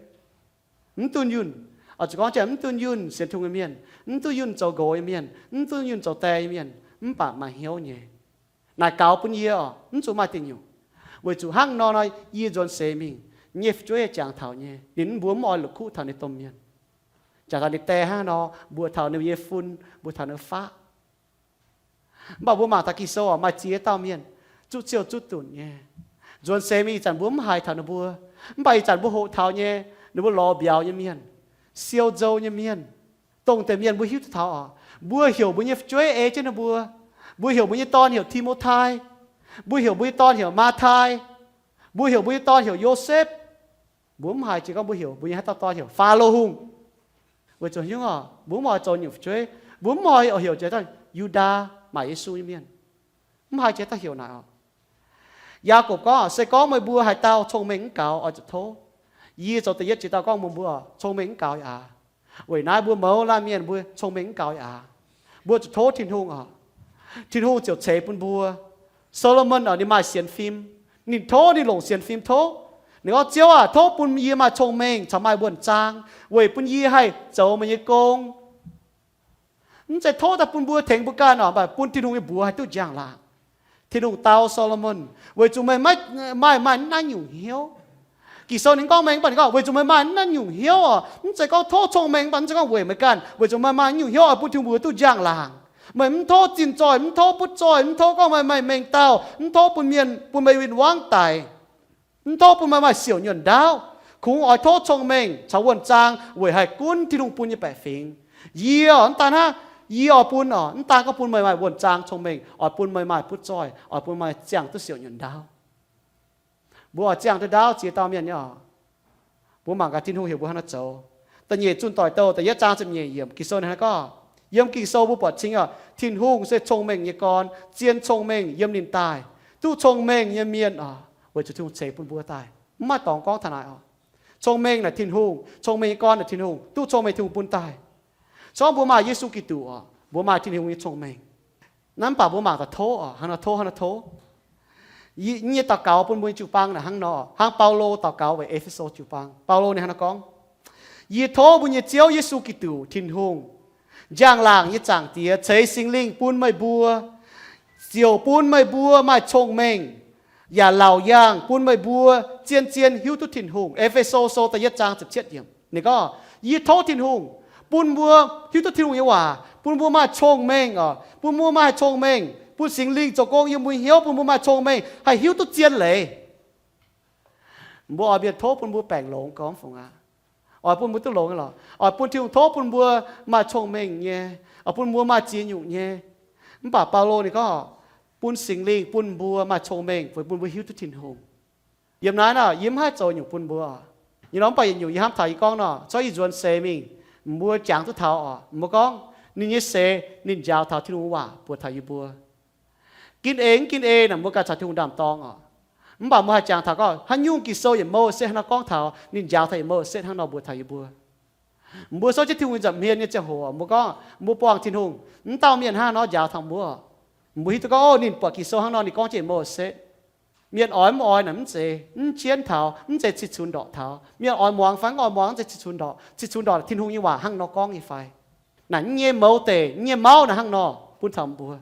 Mv dunh yunh. Oix zuqc gorngv jienv mv dunh yunh sienx Tin-Hungh nyei mienh, mv dunh yunh zoux nqox nyei mienh, mv dunh yunh zoux die nyei mienh, mv baac maaih hnyouv nyei. Naaic gaux bun yie oc, mv zuqc maaih diuh nyungc. Weic zuqc hnangv nor nor yie nzuonx seix mingh, nyei fu'jueiv yaac jangx taux nyei. Ninh mbuo mv oix la'kuqv taux ninh domh mienh. Jangx taux ninh die hnangv nor, mbuox taux ninh nyei fun, mbuox taux ninh faqv. Mv baac mbuo mangc taux Ging-Sou oc, maaih ziex dauh mienh zuqv siou zuqv dunc nyei. Nzuonx seix mingh ih zanc mbuo mv haiz taux ninh mbuo, mv baac ih zanc mbuo hoqc taux nyei, ninh mbuo lorz mbiauz nyei mienh, siou nzou nyei mienh, dongh deix mienh mbuo hiuv duqv taux oc. Mbuo heuc mbuo nyei fu'jueiv ei jienv ninh mbuo. Mbuo heuc mbuo nyei dorn heuc Ti^mo^tai. Mbuo heuc mbuo nyei dorn heuc Maa^tai. Mbuo heuc mbuo nyei dorn heuc Yosepv. Mbuo mv haiz jiex gorngv mbuo heuc mbuo nyei haaix dauh dorn heuc Faalo Hungh. Weic zuqc nyungc oc, mbuo mv oix zoux nyungc fu'jueiv. Mbuo mv oix heuc jiex dauh Yu^ndaa, maaih Yesu nyei mienh. Mv haiz jiex dauh heuc naaic oc. Yaagorpc gorngv, se gorngv meih mbuo haaix dauh cong-mengh mv gaux, oix zuqc tov. Yie zoux da'yietv jiex dauh gorngv mbuox mbuo, cong-mengh mv gaux yaac aax. Weic naaiv mbuo mouz laanh mienh mbuo cong-mengh mv gaux yaac aax. Mbuo zuqc tov Tin-Hungh oc. Tin-Hungh ziouc ceix bun mbuo. Saa^lo^morn oc, ninh maaih sienx fim. Ninh tov, ninh longc sienx fim tov. Ninh gorngv, Ziouv aac, tov bun yie maaih cong-mengh caux maaih wuonh zaang, weic bun yie haih zoux meih nyei gong. Mv zeiz tov daaih bun mbuo tengx mbuo ganh oc, mv baac bun Tin-Hungh nyei mbuox haih duqv njang-laangc. Tin-Hungh dau Saa^lo^morn, weic zuqc meih maiv maaih, maaih naaiv nyungc hnyouv. Ging-Sou ninh gorngv mengh mv baac ninh gorngv, weic zuqc meih maaih naaiv nyungc hnyouv oc, mv zeiz gorngv tov cong-mengh, mv baac mv zeiz gorngv weic meih ganh, weic zuqc meih maaih nyungc hnyouv oix bun Tin-Hungh mbuox duqv njang-laangc. Meih mv tov zinh zoih, mv tov butv zoih, mv tov gorngv meih maaih mengh dauh, mv tov bun mienh, bun meih win-wangv daic. Mv tov bun meih maaih siouc nyuonh ndaauv. Kungx oix tov cong-mengh caux wuonh zaang weic haih gunv Tin-Hungh bun nyei baeqc fingx. Yie oc, mv daan hnangv, yie oix bun oc, mv daan gorngv bun meih maaih wuonh zaang cong-mengh, oix bun meih maaih butv zoih, oix bun meih ziangh duqv siouc nyuonh ndaauv. Mbuo oix ziangh duqv ndaauv ziex dauh mienh nyei oc. Mbuo mangc gaax Tin-Hungh heuc mbuo hnangv naaiv zoux. Da'nyeic Zunh Doic Douh da'yietv zaang ziepc nyeic yiemc, Ging-Sou ninh hnangv naaiv gorngv. Yiem Ging-Sou mbuo buatc cing oc, Tin-Hungh se cong-mengh nyei gorn, zien cong-mengh yiem ninh daaih. Duqv cong-mengh nyei mienh oc, weic zuqc Tin-Hungh ceix bun mbuo daaih. Mv maaih dorngx gorngv taux naaic oc. Cong-mengh naaic Tin-Hungh, cong-mengh nyei gorn naaic Tin-Hungh, duqv cong-mengh Tin-Hungh bun daaih. Se gorngv mbuo maaih Yesu Giduc oc, mbuo maaih Tin-Hungh nyei cong-mengh. Naaiv mv baac mbuo mangc taux tov oc, hnangv nor tov, hnangv nor tov. Yie nyei daux gaux bun mbuo nyei jiu-baang naaic hnangv nor, hnangv Baulo daux gaux weic E^fe^so jiu-baang. Baulo ninh hnangv nor gorngv, Yie tov mbuo nyei Ziouv Yesu Giduc Tin-Hungh, njang-laangc nyei Zaangc Diex, ceix Singx Lingh bun meih mbuo, ziouc bun meih mbuo maaih cong-mengh, yaac laauc yaangh bun meih mbuo zien-zien hiuv duqv Tin-Hungh. E^fe^so Sou da'yietv zaang ziepc cietv yiemc ninh gorngv, Yie tov Tin-Hungh bun mbuo hiuv duqv Tin-Hungh nyei waac, bun mbuo maaih cong-mengh oc, bun mbuo maaih cong-mengh, bun Singx Lingh zoux gong yiem mbuo nyei hnyouv, bun mbuo maaih cong-mengh haih hiuv duqv zien leiz. Mbuo oix mienh tov bun mbuo baengc longx gormx fungc aqv. Oix bun mbuo duqv longx nyei lorqc. Oix bun Tin-Hungh tov bun mbuo maaih cong-mengh nyei, oix bun mbuo maaih ziex nyungc nyei. Mv baac Baulo ninh gorngv, bun Singx Lingh bun mbuo maaih cong-mengh weic bun mbuo hiuv duqv Tin-Hungh. Yiem naaiv nor yie mv haih zoux nyungc bun mbuo. Nyei nor mv baac yietc nyungc yie hnamv taux yie gorngv nor, corc i nzuonx seix mingh, mbuo jangx duqv taux oc, mbuo gorngv ninh nyei seix, ninh njaaux taux Tin-Hungh waac mbuox taux yie mbuo. Gin eix mv gin eix naaic mbuo ganh caux Tin-Hungh ndaam-dorng oc. Mv baac mbuo haih jangx taux gorngv haaix nyungc Ging-Sou yietc mouh setv hnangv nor gorngv taux, ninh njaaux taux yietc mouh setv hnangv nor mbuox taux yie mbuo. Mbuo souv jienv Tin-Hungh nza'hmien nyei ziangh hoc mbuo gorngv mbuo buangh Tin-Hungh, mv dauh mienh hnangv nor njaaux taux mbuo. Mbuo hiuv duqv gorngv, o, ninh buatc Ging-Sou hnangv nor ninh gorngv jienv yietc mouh setv. Mienh oix mv oix naaic mv zeiz mv jienv taux, mv zeiz cih cunx ndorqc taux. Mienh oix muangx fai mv oix muangx mv zeiz cih cunx ndorqc. Cih cunx ndorqc Tin-Hungh nyei waac hnangv nor gorngv nyei fai. Naaic nyei mouz deic, nyei mauv naaic hnangv nor bun taux mbuo.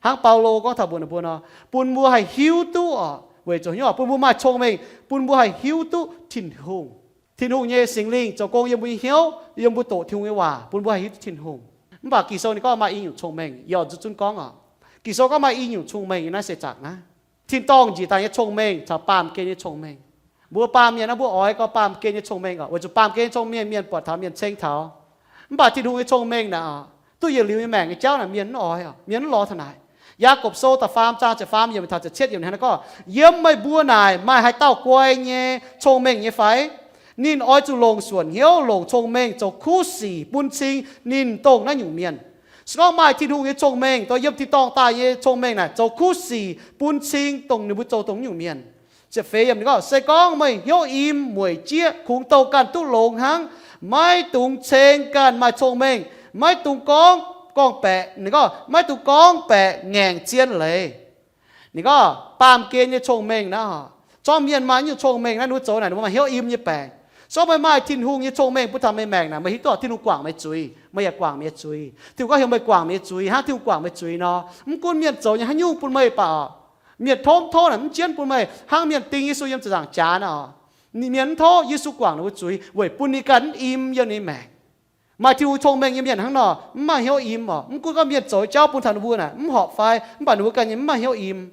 Hnangv Baulo gorngv taux mbuox ninh mbuo nor, bun mbuo haih hiuv duqv oc, weic zuqc hnyouv bun mbuo maaih cong-mengh, bun mbuo haih hiuv duqv Tin-Hungh. Tin-Hungh nyei Singx Lingh zoux gong yiem mbuo nyei hnyouv, yiem mbuo doqc Tin-Hungh nyei waac, bun mbuo haih hiuv duqv Tin-Hungh. Mv baac Ging-Sou ninh gorngv maaih i nyungc cong-mengh, yie oix nzuqc zunv gorngv oc. Ging-Sou gorngv maaih i nyungc cong-mengh yiem naaiv seix zaangc naaiv. Tin-dorngh njiec daaih nyei cong-mengh caux baamh gen nyei cong-mengh. Mbuo baamh mienh naaiv mbuo oix gau baamh gen nyei cong-mengh oc, weic zuqc baamh gen nyei cong-mengh mienh buatc taux, mienh ceng taux. Mv baac Tin-Hungh nyei cong-mengh naaic, duqv yietc liuz nyei maengc nyei jauv naaic mienh mv oix oc, mienh mv lorz taux naaic. Yaagorpc Sou da'faam zaang ziepc faam yiemc taux ziepc cietv yiemc hnangv naaiv gorngv, yiem meih mbuo naaic maaih haaix dauh guai nyei cong-mengh nyei fai? Ninh oix zuqc longc suonc hnyouv, longc cong-mengh zoux kuv sic bun cing ninh dongh naaiv nyungc mienh. Se gorngv maaih Tin-Hungh nyei cong-mengh, dongh yiem tin-dorngh daaih nyei cong-mengh naaic zoux kuv sic bun cing dongh ninh mbuo zoux dongh nyungc mienh. Ziepc feix yiemc ninh gorngv, se gorngv meih hnyouv im mueic jieqv kungx douh ganh duqv longx hnangv, maiv dungx ceng ganh maaih cong-mengh, maiv dungx gorngv gorngv-baeqc, ninh gorngv maiv dungx gorngv-baeqc ngaengc zien leiz. Ninh gorngv baamh gen nyei cong-mengh naaiv, zorqv mienh maaih nyungc cong-mengh naaiv, ninh mbuo zoux naaic ninh mbuo maaih hnyouv im nyei baengc. Se gorngv meih maaih Tin-Hungh nyei cong-mengh bun taux meih maengc naaic, meih hiuv duqv Tin-Hungh guangc meih zuiz, meih yaac guangc mienh nyei zuiz. Tin-Hungh gorngv heuc meih guangc mienh nyei zuiz hnangv Tin-Hungh guangc meih zuiz nor, mv gunv mienh zoux nyei haaix nyungc bun meih baac oc, mienh tov mv tov naaic mv jienv bun meih, hnangv mienh ding Yesu yiem ziepc nzaangc jaax naaic oc. Mienh mv tov Yesu guangc ninh mbuo zuiz weic bun ninh ganh mv im yiem ninh maengc. Maaih Tin-Hungh cong-mengh nyei mienh hnangv nor mv maaih hnyouv im oc. Mv gunv gorngv mienh zoux nyei jauv bun taux ninh mbuo naaic mv horpc fai, mv baac ninh mbuo ganh nyei mv maaih hnyouv im.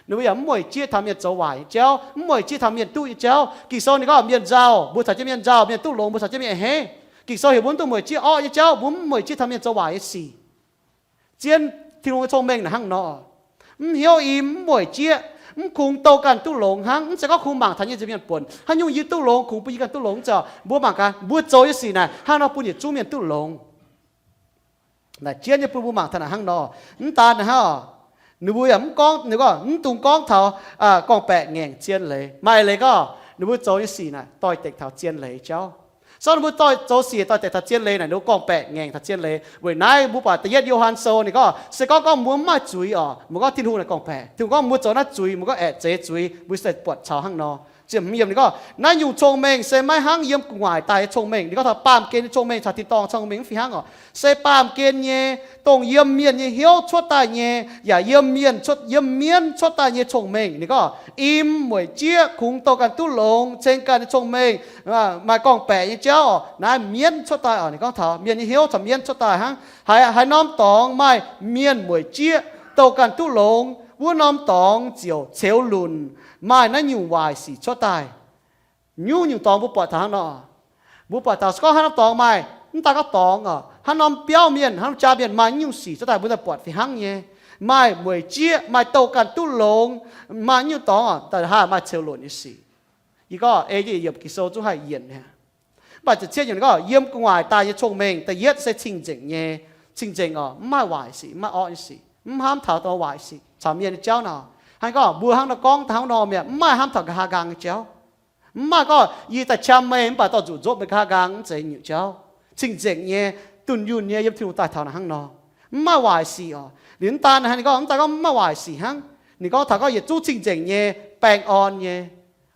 Ninh mbuo yaac mv mueic jieqv taux mienh zoux waaic nyei jauv, mv mueic jieqv taux mienh duqv nyei jauv. Ging-Sou ninh gorngv mienh nzauh, mbuo caux jienv mienh nzauh, mienh duqv longx, mbuo caux jienv mienh a'hneiv. Ging-Sou heuc mbuo mv dungx mueic jieqv orqv nyei jauv, mbuo mv mueic jieqv taux mienh zoux waaic nyei sic. Zien Tin-Hungh nyei cong-mengh naaic hnangv nor, mv hnyouv im, mv mueic jieqv, mv kungx douh ganh duqv longx hnangv. Mv zeiz gorngv kungx mangc taux nyei nza'hmien buonc, haaix nyungc yie duqv longx kungx bun yie ganh duqv longx, mv zeiz oc. Mbuo mangc gaax mbuo zoux nyei sic naaic hnangv nor bun yietc zungv mienh duqv longx. Naaic jienv nyei bun mbuo mangc taux naaic hnangv nor. Mv daan naaic hnangv oc, ninh mbuo yaac mv gorngv, ninh gorngv mv dungx gorngv taux gorngv-baeqc ngaengc zien leiz. Maaih eix leiz gorngv ninh mbuo zoux nyei sic naaic doix-dekc taux zien leiz jauv. Se gorngv ninh mbuo zoux sic doix-dekc taux zien leiz naaic, ninh mbuo gorngv-baeqc ngaengc taux zien leiz. Weic naaiv mbuo buatc da'yietv Yo^han Sou ninh gorngv, se gorngv gorngv mbuo mv maaih zuiz oc, mbuo gorngv Tin-Hungh naaic gorngv-baeqc. Tin-Hungh gorngv mbuo zoux naaiv zuiz, mbuo gorngv aeqv, zeiz zuiz, mbuo se buatc caux hnangv nor. Ziepc hmz yiemc ninh gorngv, naaiv nyungc cong-mengh se maiv hnangv yiem gu'nguaaic daaih nyei cong-mengh. Ninh gorngv taux baamh gen nyei cong-mengh caux tin-dorngh cong-mengh mv fih hnangv oc. Se baamh gen nyei, dongh yiem mienh nyei hnyouv cuotv daaih nyei, yaac yiem mienh cuotv, yiem mienv cuotv daaih nyei cong-mengh. Ninh gorngv im, mueic jieqv, kungx douh ganh duqv longx, ceng ganh nyei cong-mengh, maaih gorngv-baeqc nyei jauv oc, naaiv mienv cuotv daaih oc. Ninh gorngv taux mienh nyei hnyouv caux mienv cuotv daaih hnangv. Haaix, haaix norm dorngx maaih mienh mueic jieqv, douh ganh duqv longx, wuov norm dorngx ziouc ceux lunc, maaih naaiv nyungc waaic sic cuotv daaih. Nyungc-nyungc dorngx mbuo buatc taux hnangv nor. Mbuo buatc taux se gorngv haaix norm dorngx maaih, mv daaih gorngv dorngx oc, haaix norm biauv mienh, haaix norm jaa mienh maaih nyungc sic cuotv daaih, mbuo daaih buatc fih hnangv nyei. Maaih mueic jieqv, maaih douh ganh duqv longx, maaih nyungc dorngx oc, daaih haaix maaih ceux lunc nyei sic. Yie gorngv ei yietc yiemc Ging-Sou zungv haih yienc aqv. Mv baac ziepc cietv yiemc ninh gorngv yiem gu'nguaaic daaih nyei cong-mengh da'yietv se cing-nzengc nyei. Cing-nzengc oc, mv maaih waaic sic, mv maaih orqv nyei sic, mv hnamv taux dongh waaic sic caux mienh nyei jauv nor. Hnangv gorngv mbuo hnangv nor gorngv taux hnangv nor mi'aqv, mv maaih hnamv taux nqa'haav nqaang nyei jauv. Mv maaih gorngv yie daaih qam meih mv baac dorh nzuqc nzopv meih nqa'haav nqaang, mv zeiz nyungc jauv. Cing-nzengc nyei, dunh yunh nyei, yiem Tin-Hungh daaih taux naaic hnangv nor. Mv maaih waaic sic oc. Liuz mv daan naaic hnangv, ninh gorngv mv daan gorngv mv maaih waaic sic hnangv. Ninh gorngv taux gorngv yietc zungv cing-nzengc nyei, baengh orn nyei,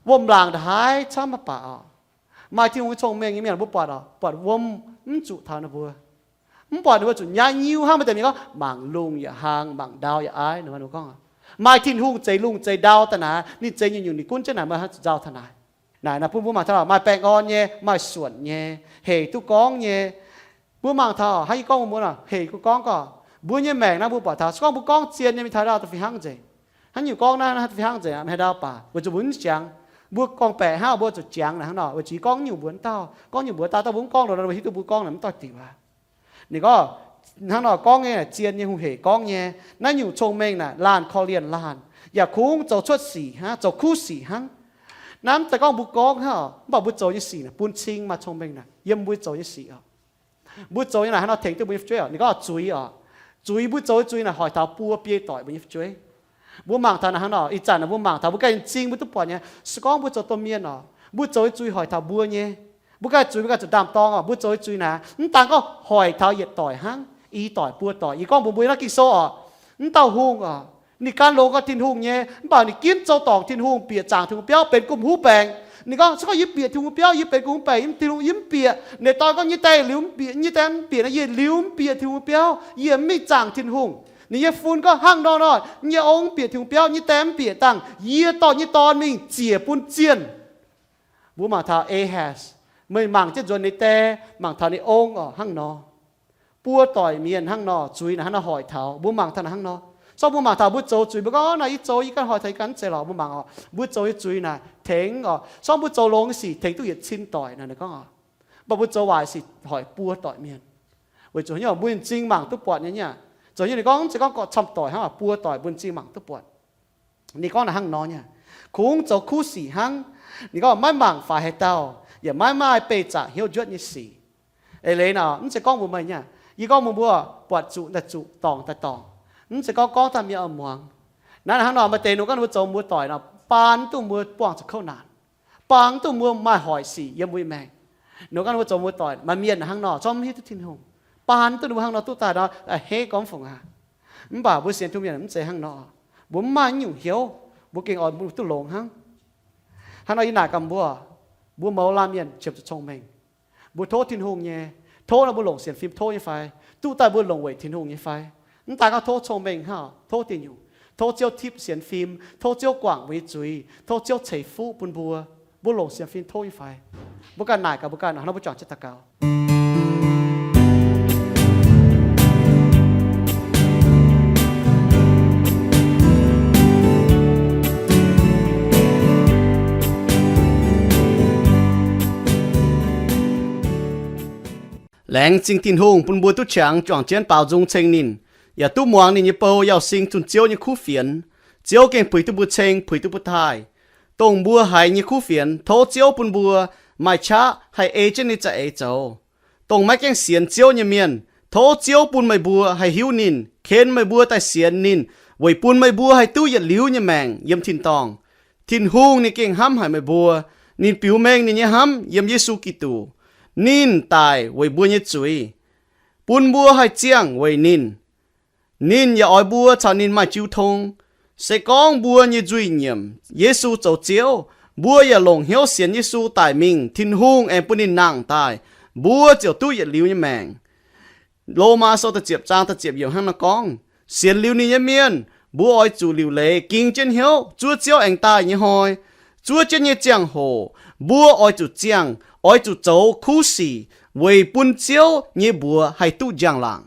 wuom-laangc ndongc haaix camv maiv baac oc. Maaih Tin-Hungh nyei cong-mengh nyei mienh mbuo buatc oc, buatc wuom mv zuqc taux ninh mbuo. Mv buatc ninh mbuo zuqc nyaiv nyiuv hnangv maaih deix mienh gorngv mangc lungh yaac hlang, mangc ndau yaac aiv. Ninh mbuo gorngv maaih Tin-Hungh zeix lungh zeix ndau daaih naaic, ninh zeix nyungc-nyungc ninh gunv jienv naaic, meih hnangv zuqc nzauh taux naaic. Naaic naaic bun mbuo mangc taux maaih baengh orn nyei, maaih suonc nyei, hec duqv gorngv nyei. Mbuo mangc taux haaix, yie gorngv mbuo nor, hec duqv gorngv gorngv, mbuo nyei maengc naaiv mbuo buatc taux se gorngv mbuo gorngv zien nyei, mingh taux ndau daaih fih hnangv nzengc. Hnangv nyungc gorngv naaiv, naaiv fih hnangv nzengc, mingh taux ndau baac weic zuqc mbuo mv jangx. Mbuo gorngv-baeqc hnangv, mbuo zuqc jangx naaic hnangv nor, weic zuqc yie gorngv nyungc mbuox dauh, gorngv nyungc mbuox dauh, dauh mbuo mv gorngv lorqc nor, mbuo hiuv duqv mbuo gorngv naaic mv doix diuc aqv. Ninh gorngv hnangv nor gorngv nyei, zien nyei hungh hec gorngv nyei, naaiv nyungc cong-mengh naaic laanh korv-lienh laanh, yaac kungx zoux cuotv sic hnangv, zoux kuv sic hnangv. Naaiv mv zeiz gorngv mbuo gorngv hnangv oc, mv baac mbuo zoux nyei sic naaic bun cing maaih cong-mengh naaic yiem mbuo zoux nyei sic oc. Mbuo zoux nyei naaic hnangv nor tengx duqv mbuo nyei fu'jueiv oc. Ninh gorngv zuiz oc, zuiz, mbuo zoux nyei zuiz naaic hoic taux buo biei doic mbuo nyei fu'jueiv. Mbuo mangc taux naaic hnangv nor, ih zanc naaic mbuo mangc taux mbuo ganh nyei m'zing mbuo duqv buatc nyei. Se gorngv mbuo zoux domh mienh oc, mbuo zoux nyei zuiz hoic taux mbuo nyei, mbuo ganh zuiz mbuo ganh zuqc ndaam-dorng oc. Mbuo zoux nyei zuiz naaic mv daan gorngv hoic taux yietc doic hnangv, i doic buo doic. Yie gorngv mbuox mbuo naaiv Ging-Sou oc, mv dauh hungh oc, ninh gan longx gorngv Tin-Hungh nyei, mv baac ninh ginv zoux dorngc Tin-Hungh, bieqc zaangc Tin-Hungh biauv benx gomh huv baengc. Ninh gorngv, se gorngv yie bieqc Tin-Hungh biauv, yie benx gomh huv baengc, yiem Tin-Hungh yie mv bieqc. Ninh dau gorngv, nyei die liuz mv bieqc, nyei die mv bieqc nor, yie liuz mv bieqc Tin-Hungh biauv, yie mv mingh zaangc Tin-Hungh. Ninh nyei fun gorngv, hnangv nor nor, nyei ong mv bieqc Tin-Hungh biauv, nyei die mv bieqc dangh, yie dorh nyei dorn mingh ziec bun zienh. Mbuo mangc taux Ahaz, meih mangc jienv nzuonx ninh die, mangc taux ninh ong oc, hnangv nor. Buo doic mienh hnangv nor, zuiz naaic hnangv nor hoic taux. Mbuo mangc taux naaic hnangv nor. Sorng mbuo mangc taux mbuo zoux zuiz, mbuo gorngv, naaiv yie zoux, yie ganh hoic taux yie ganh, mv zeiz lorqc. Mbuo mangc oc, mbuo zoux nyei zuiz naaic tengx oc. Sorng mbuo zoux longx nyei sic tengx duqv yietc cin doic naaic, ninh gorngv oc. Mv baac mbuo zoux waaic sic hoic buo doic mienh. Weic zuqc nyei mbuo m'zing mangc duqv buatc nyei aqv. Zoux nyei ninh gorngv, mv zeiz gorngv gorqv-camv doic hnangv, buo doic mbuo m'zing mangc duqv buatc. Ninh gorngv naaic hnangv nor nyei, kungx zoux kuv sic hnangv. Ninh gorngv maiv mangc faix haaix dauh, yaac maiv maaih beih zaqc hnyouv njuotv nyei sic. Eix leiz naaic, mv zeiz gorngv mbuox meih nyei, yie gorngv mbuox mbuo, buatc zuqc daaih zuqc, dorngc daaih dorngc. Mv zeiz gorngv gorngv daaih mienh oix muangx. Naaiv hnangv nor, maaih deix ninh gorngv ninh mbuo zoux muoz-doic nor, baan duqv mbuo buangh zuqc kouv naanc, baan duqv mbuo maaih hoic sic yiem mbuo nyei maengc. Ninh gorngv ninh mbuo zoux muoz-doic, maaih mienh hnangv nor, zorqv mv hiuv duqv Tin-Hungh, baan duqv ninh mbuo hnangv nor duqv daaih nor, a'hneiv gorngv mv fungc aqv. Mv baac mbuo sienx Tin-Hungh mienh mv zeiz hnangv nor. Mbuo mv maaih naaiv nyungc hnyouv, mbuo gengh oix mbuo duqv longx hnangv. Hnangv nor yie naaic gaax mbuo, mbuo mouz laanh mienh qiemx zuqc cong-mengh. Mbuo tov Tin-Hungh nyei, tov nor mbuo longc sienx fim tov nyei fai? Duqv daaih mbuo longc weic Tin-Hungh nyei fai? Mv daan gorngv tov cong-mengh hnangv, tov diuh nyungc, tov Ziouv tipv sienx fim, tov Ziouv guangc mbuo nyei zuiz, tov Ziouv ceix fuqv bun mbuo, mbuo longc sienx fim tov nyei fai? Mbuo ganh naaic gaax mbuo ganh, hnangv nor mbuo juangc jienv daux gaux. Laengz zingh Tin-Hungh bun mbuo duqv qangx juangc jienv baaux nzung ceng ninh, yaac duqv muangx ninh nyei bou, yauh sing zunh Ziouv nyei kuv fienx. Ziouv gengh puix duqv mbuo ceng, puix duqv mbuo taaih. Dongh mbuo haiz nyei kuv fienx, tov Ziouv bun mbuo maaih qaqv haih ei jienv ninh za'eix zoux. Dongh maiv gaengh sienx Ziouv nyei mienh, tov Ziouv bun meih mbuo haih hiuv ninh, ken meih mbuo daaih sienx ninh, weic bun meih mbuo haih duqv yietc liuz nyei maengc yiem tin-dorngh. Tin-Hungh ninh gengh hnamv haic meih mbuo. Ninh biux mengh ninh nyei hnamv yiem Yesu Giduc. Ninh daic weic mbuo nyei zuiz, bun mbuo haih ziangh weic ninh. Ninh yaac oix mbuo caux ninh maaih jiu tong. Se gorngv mbuo nyei nzuih nyiemc Yesu zoux Ziouv, mbuo yaac longc hnyouv sienx Yesu daic mingh, Tin-Hungh aengx bun ninh nangh daaih, mbuo ziouc duqv yietc liuz nyei maengc. Lomaa Sou da'ziepc zaang da'ziepc yiemc hnangv nor gorngv, sienx liuz ninh nyei mienh, mbuo oix zuqc liuc leiz ging jienv hnyouv zuov Ziouv aengx daaih nyei hnoi. Zuov jienv nyei ziangh hoc mbuo oix zuqc ziangh, oix zuqc zoux kuv sic weic bun Ziouv nyei mbuox haih duqv njang-laangc.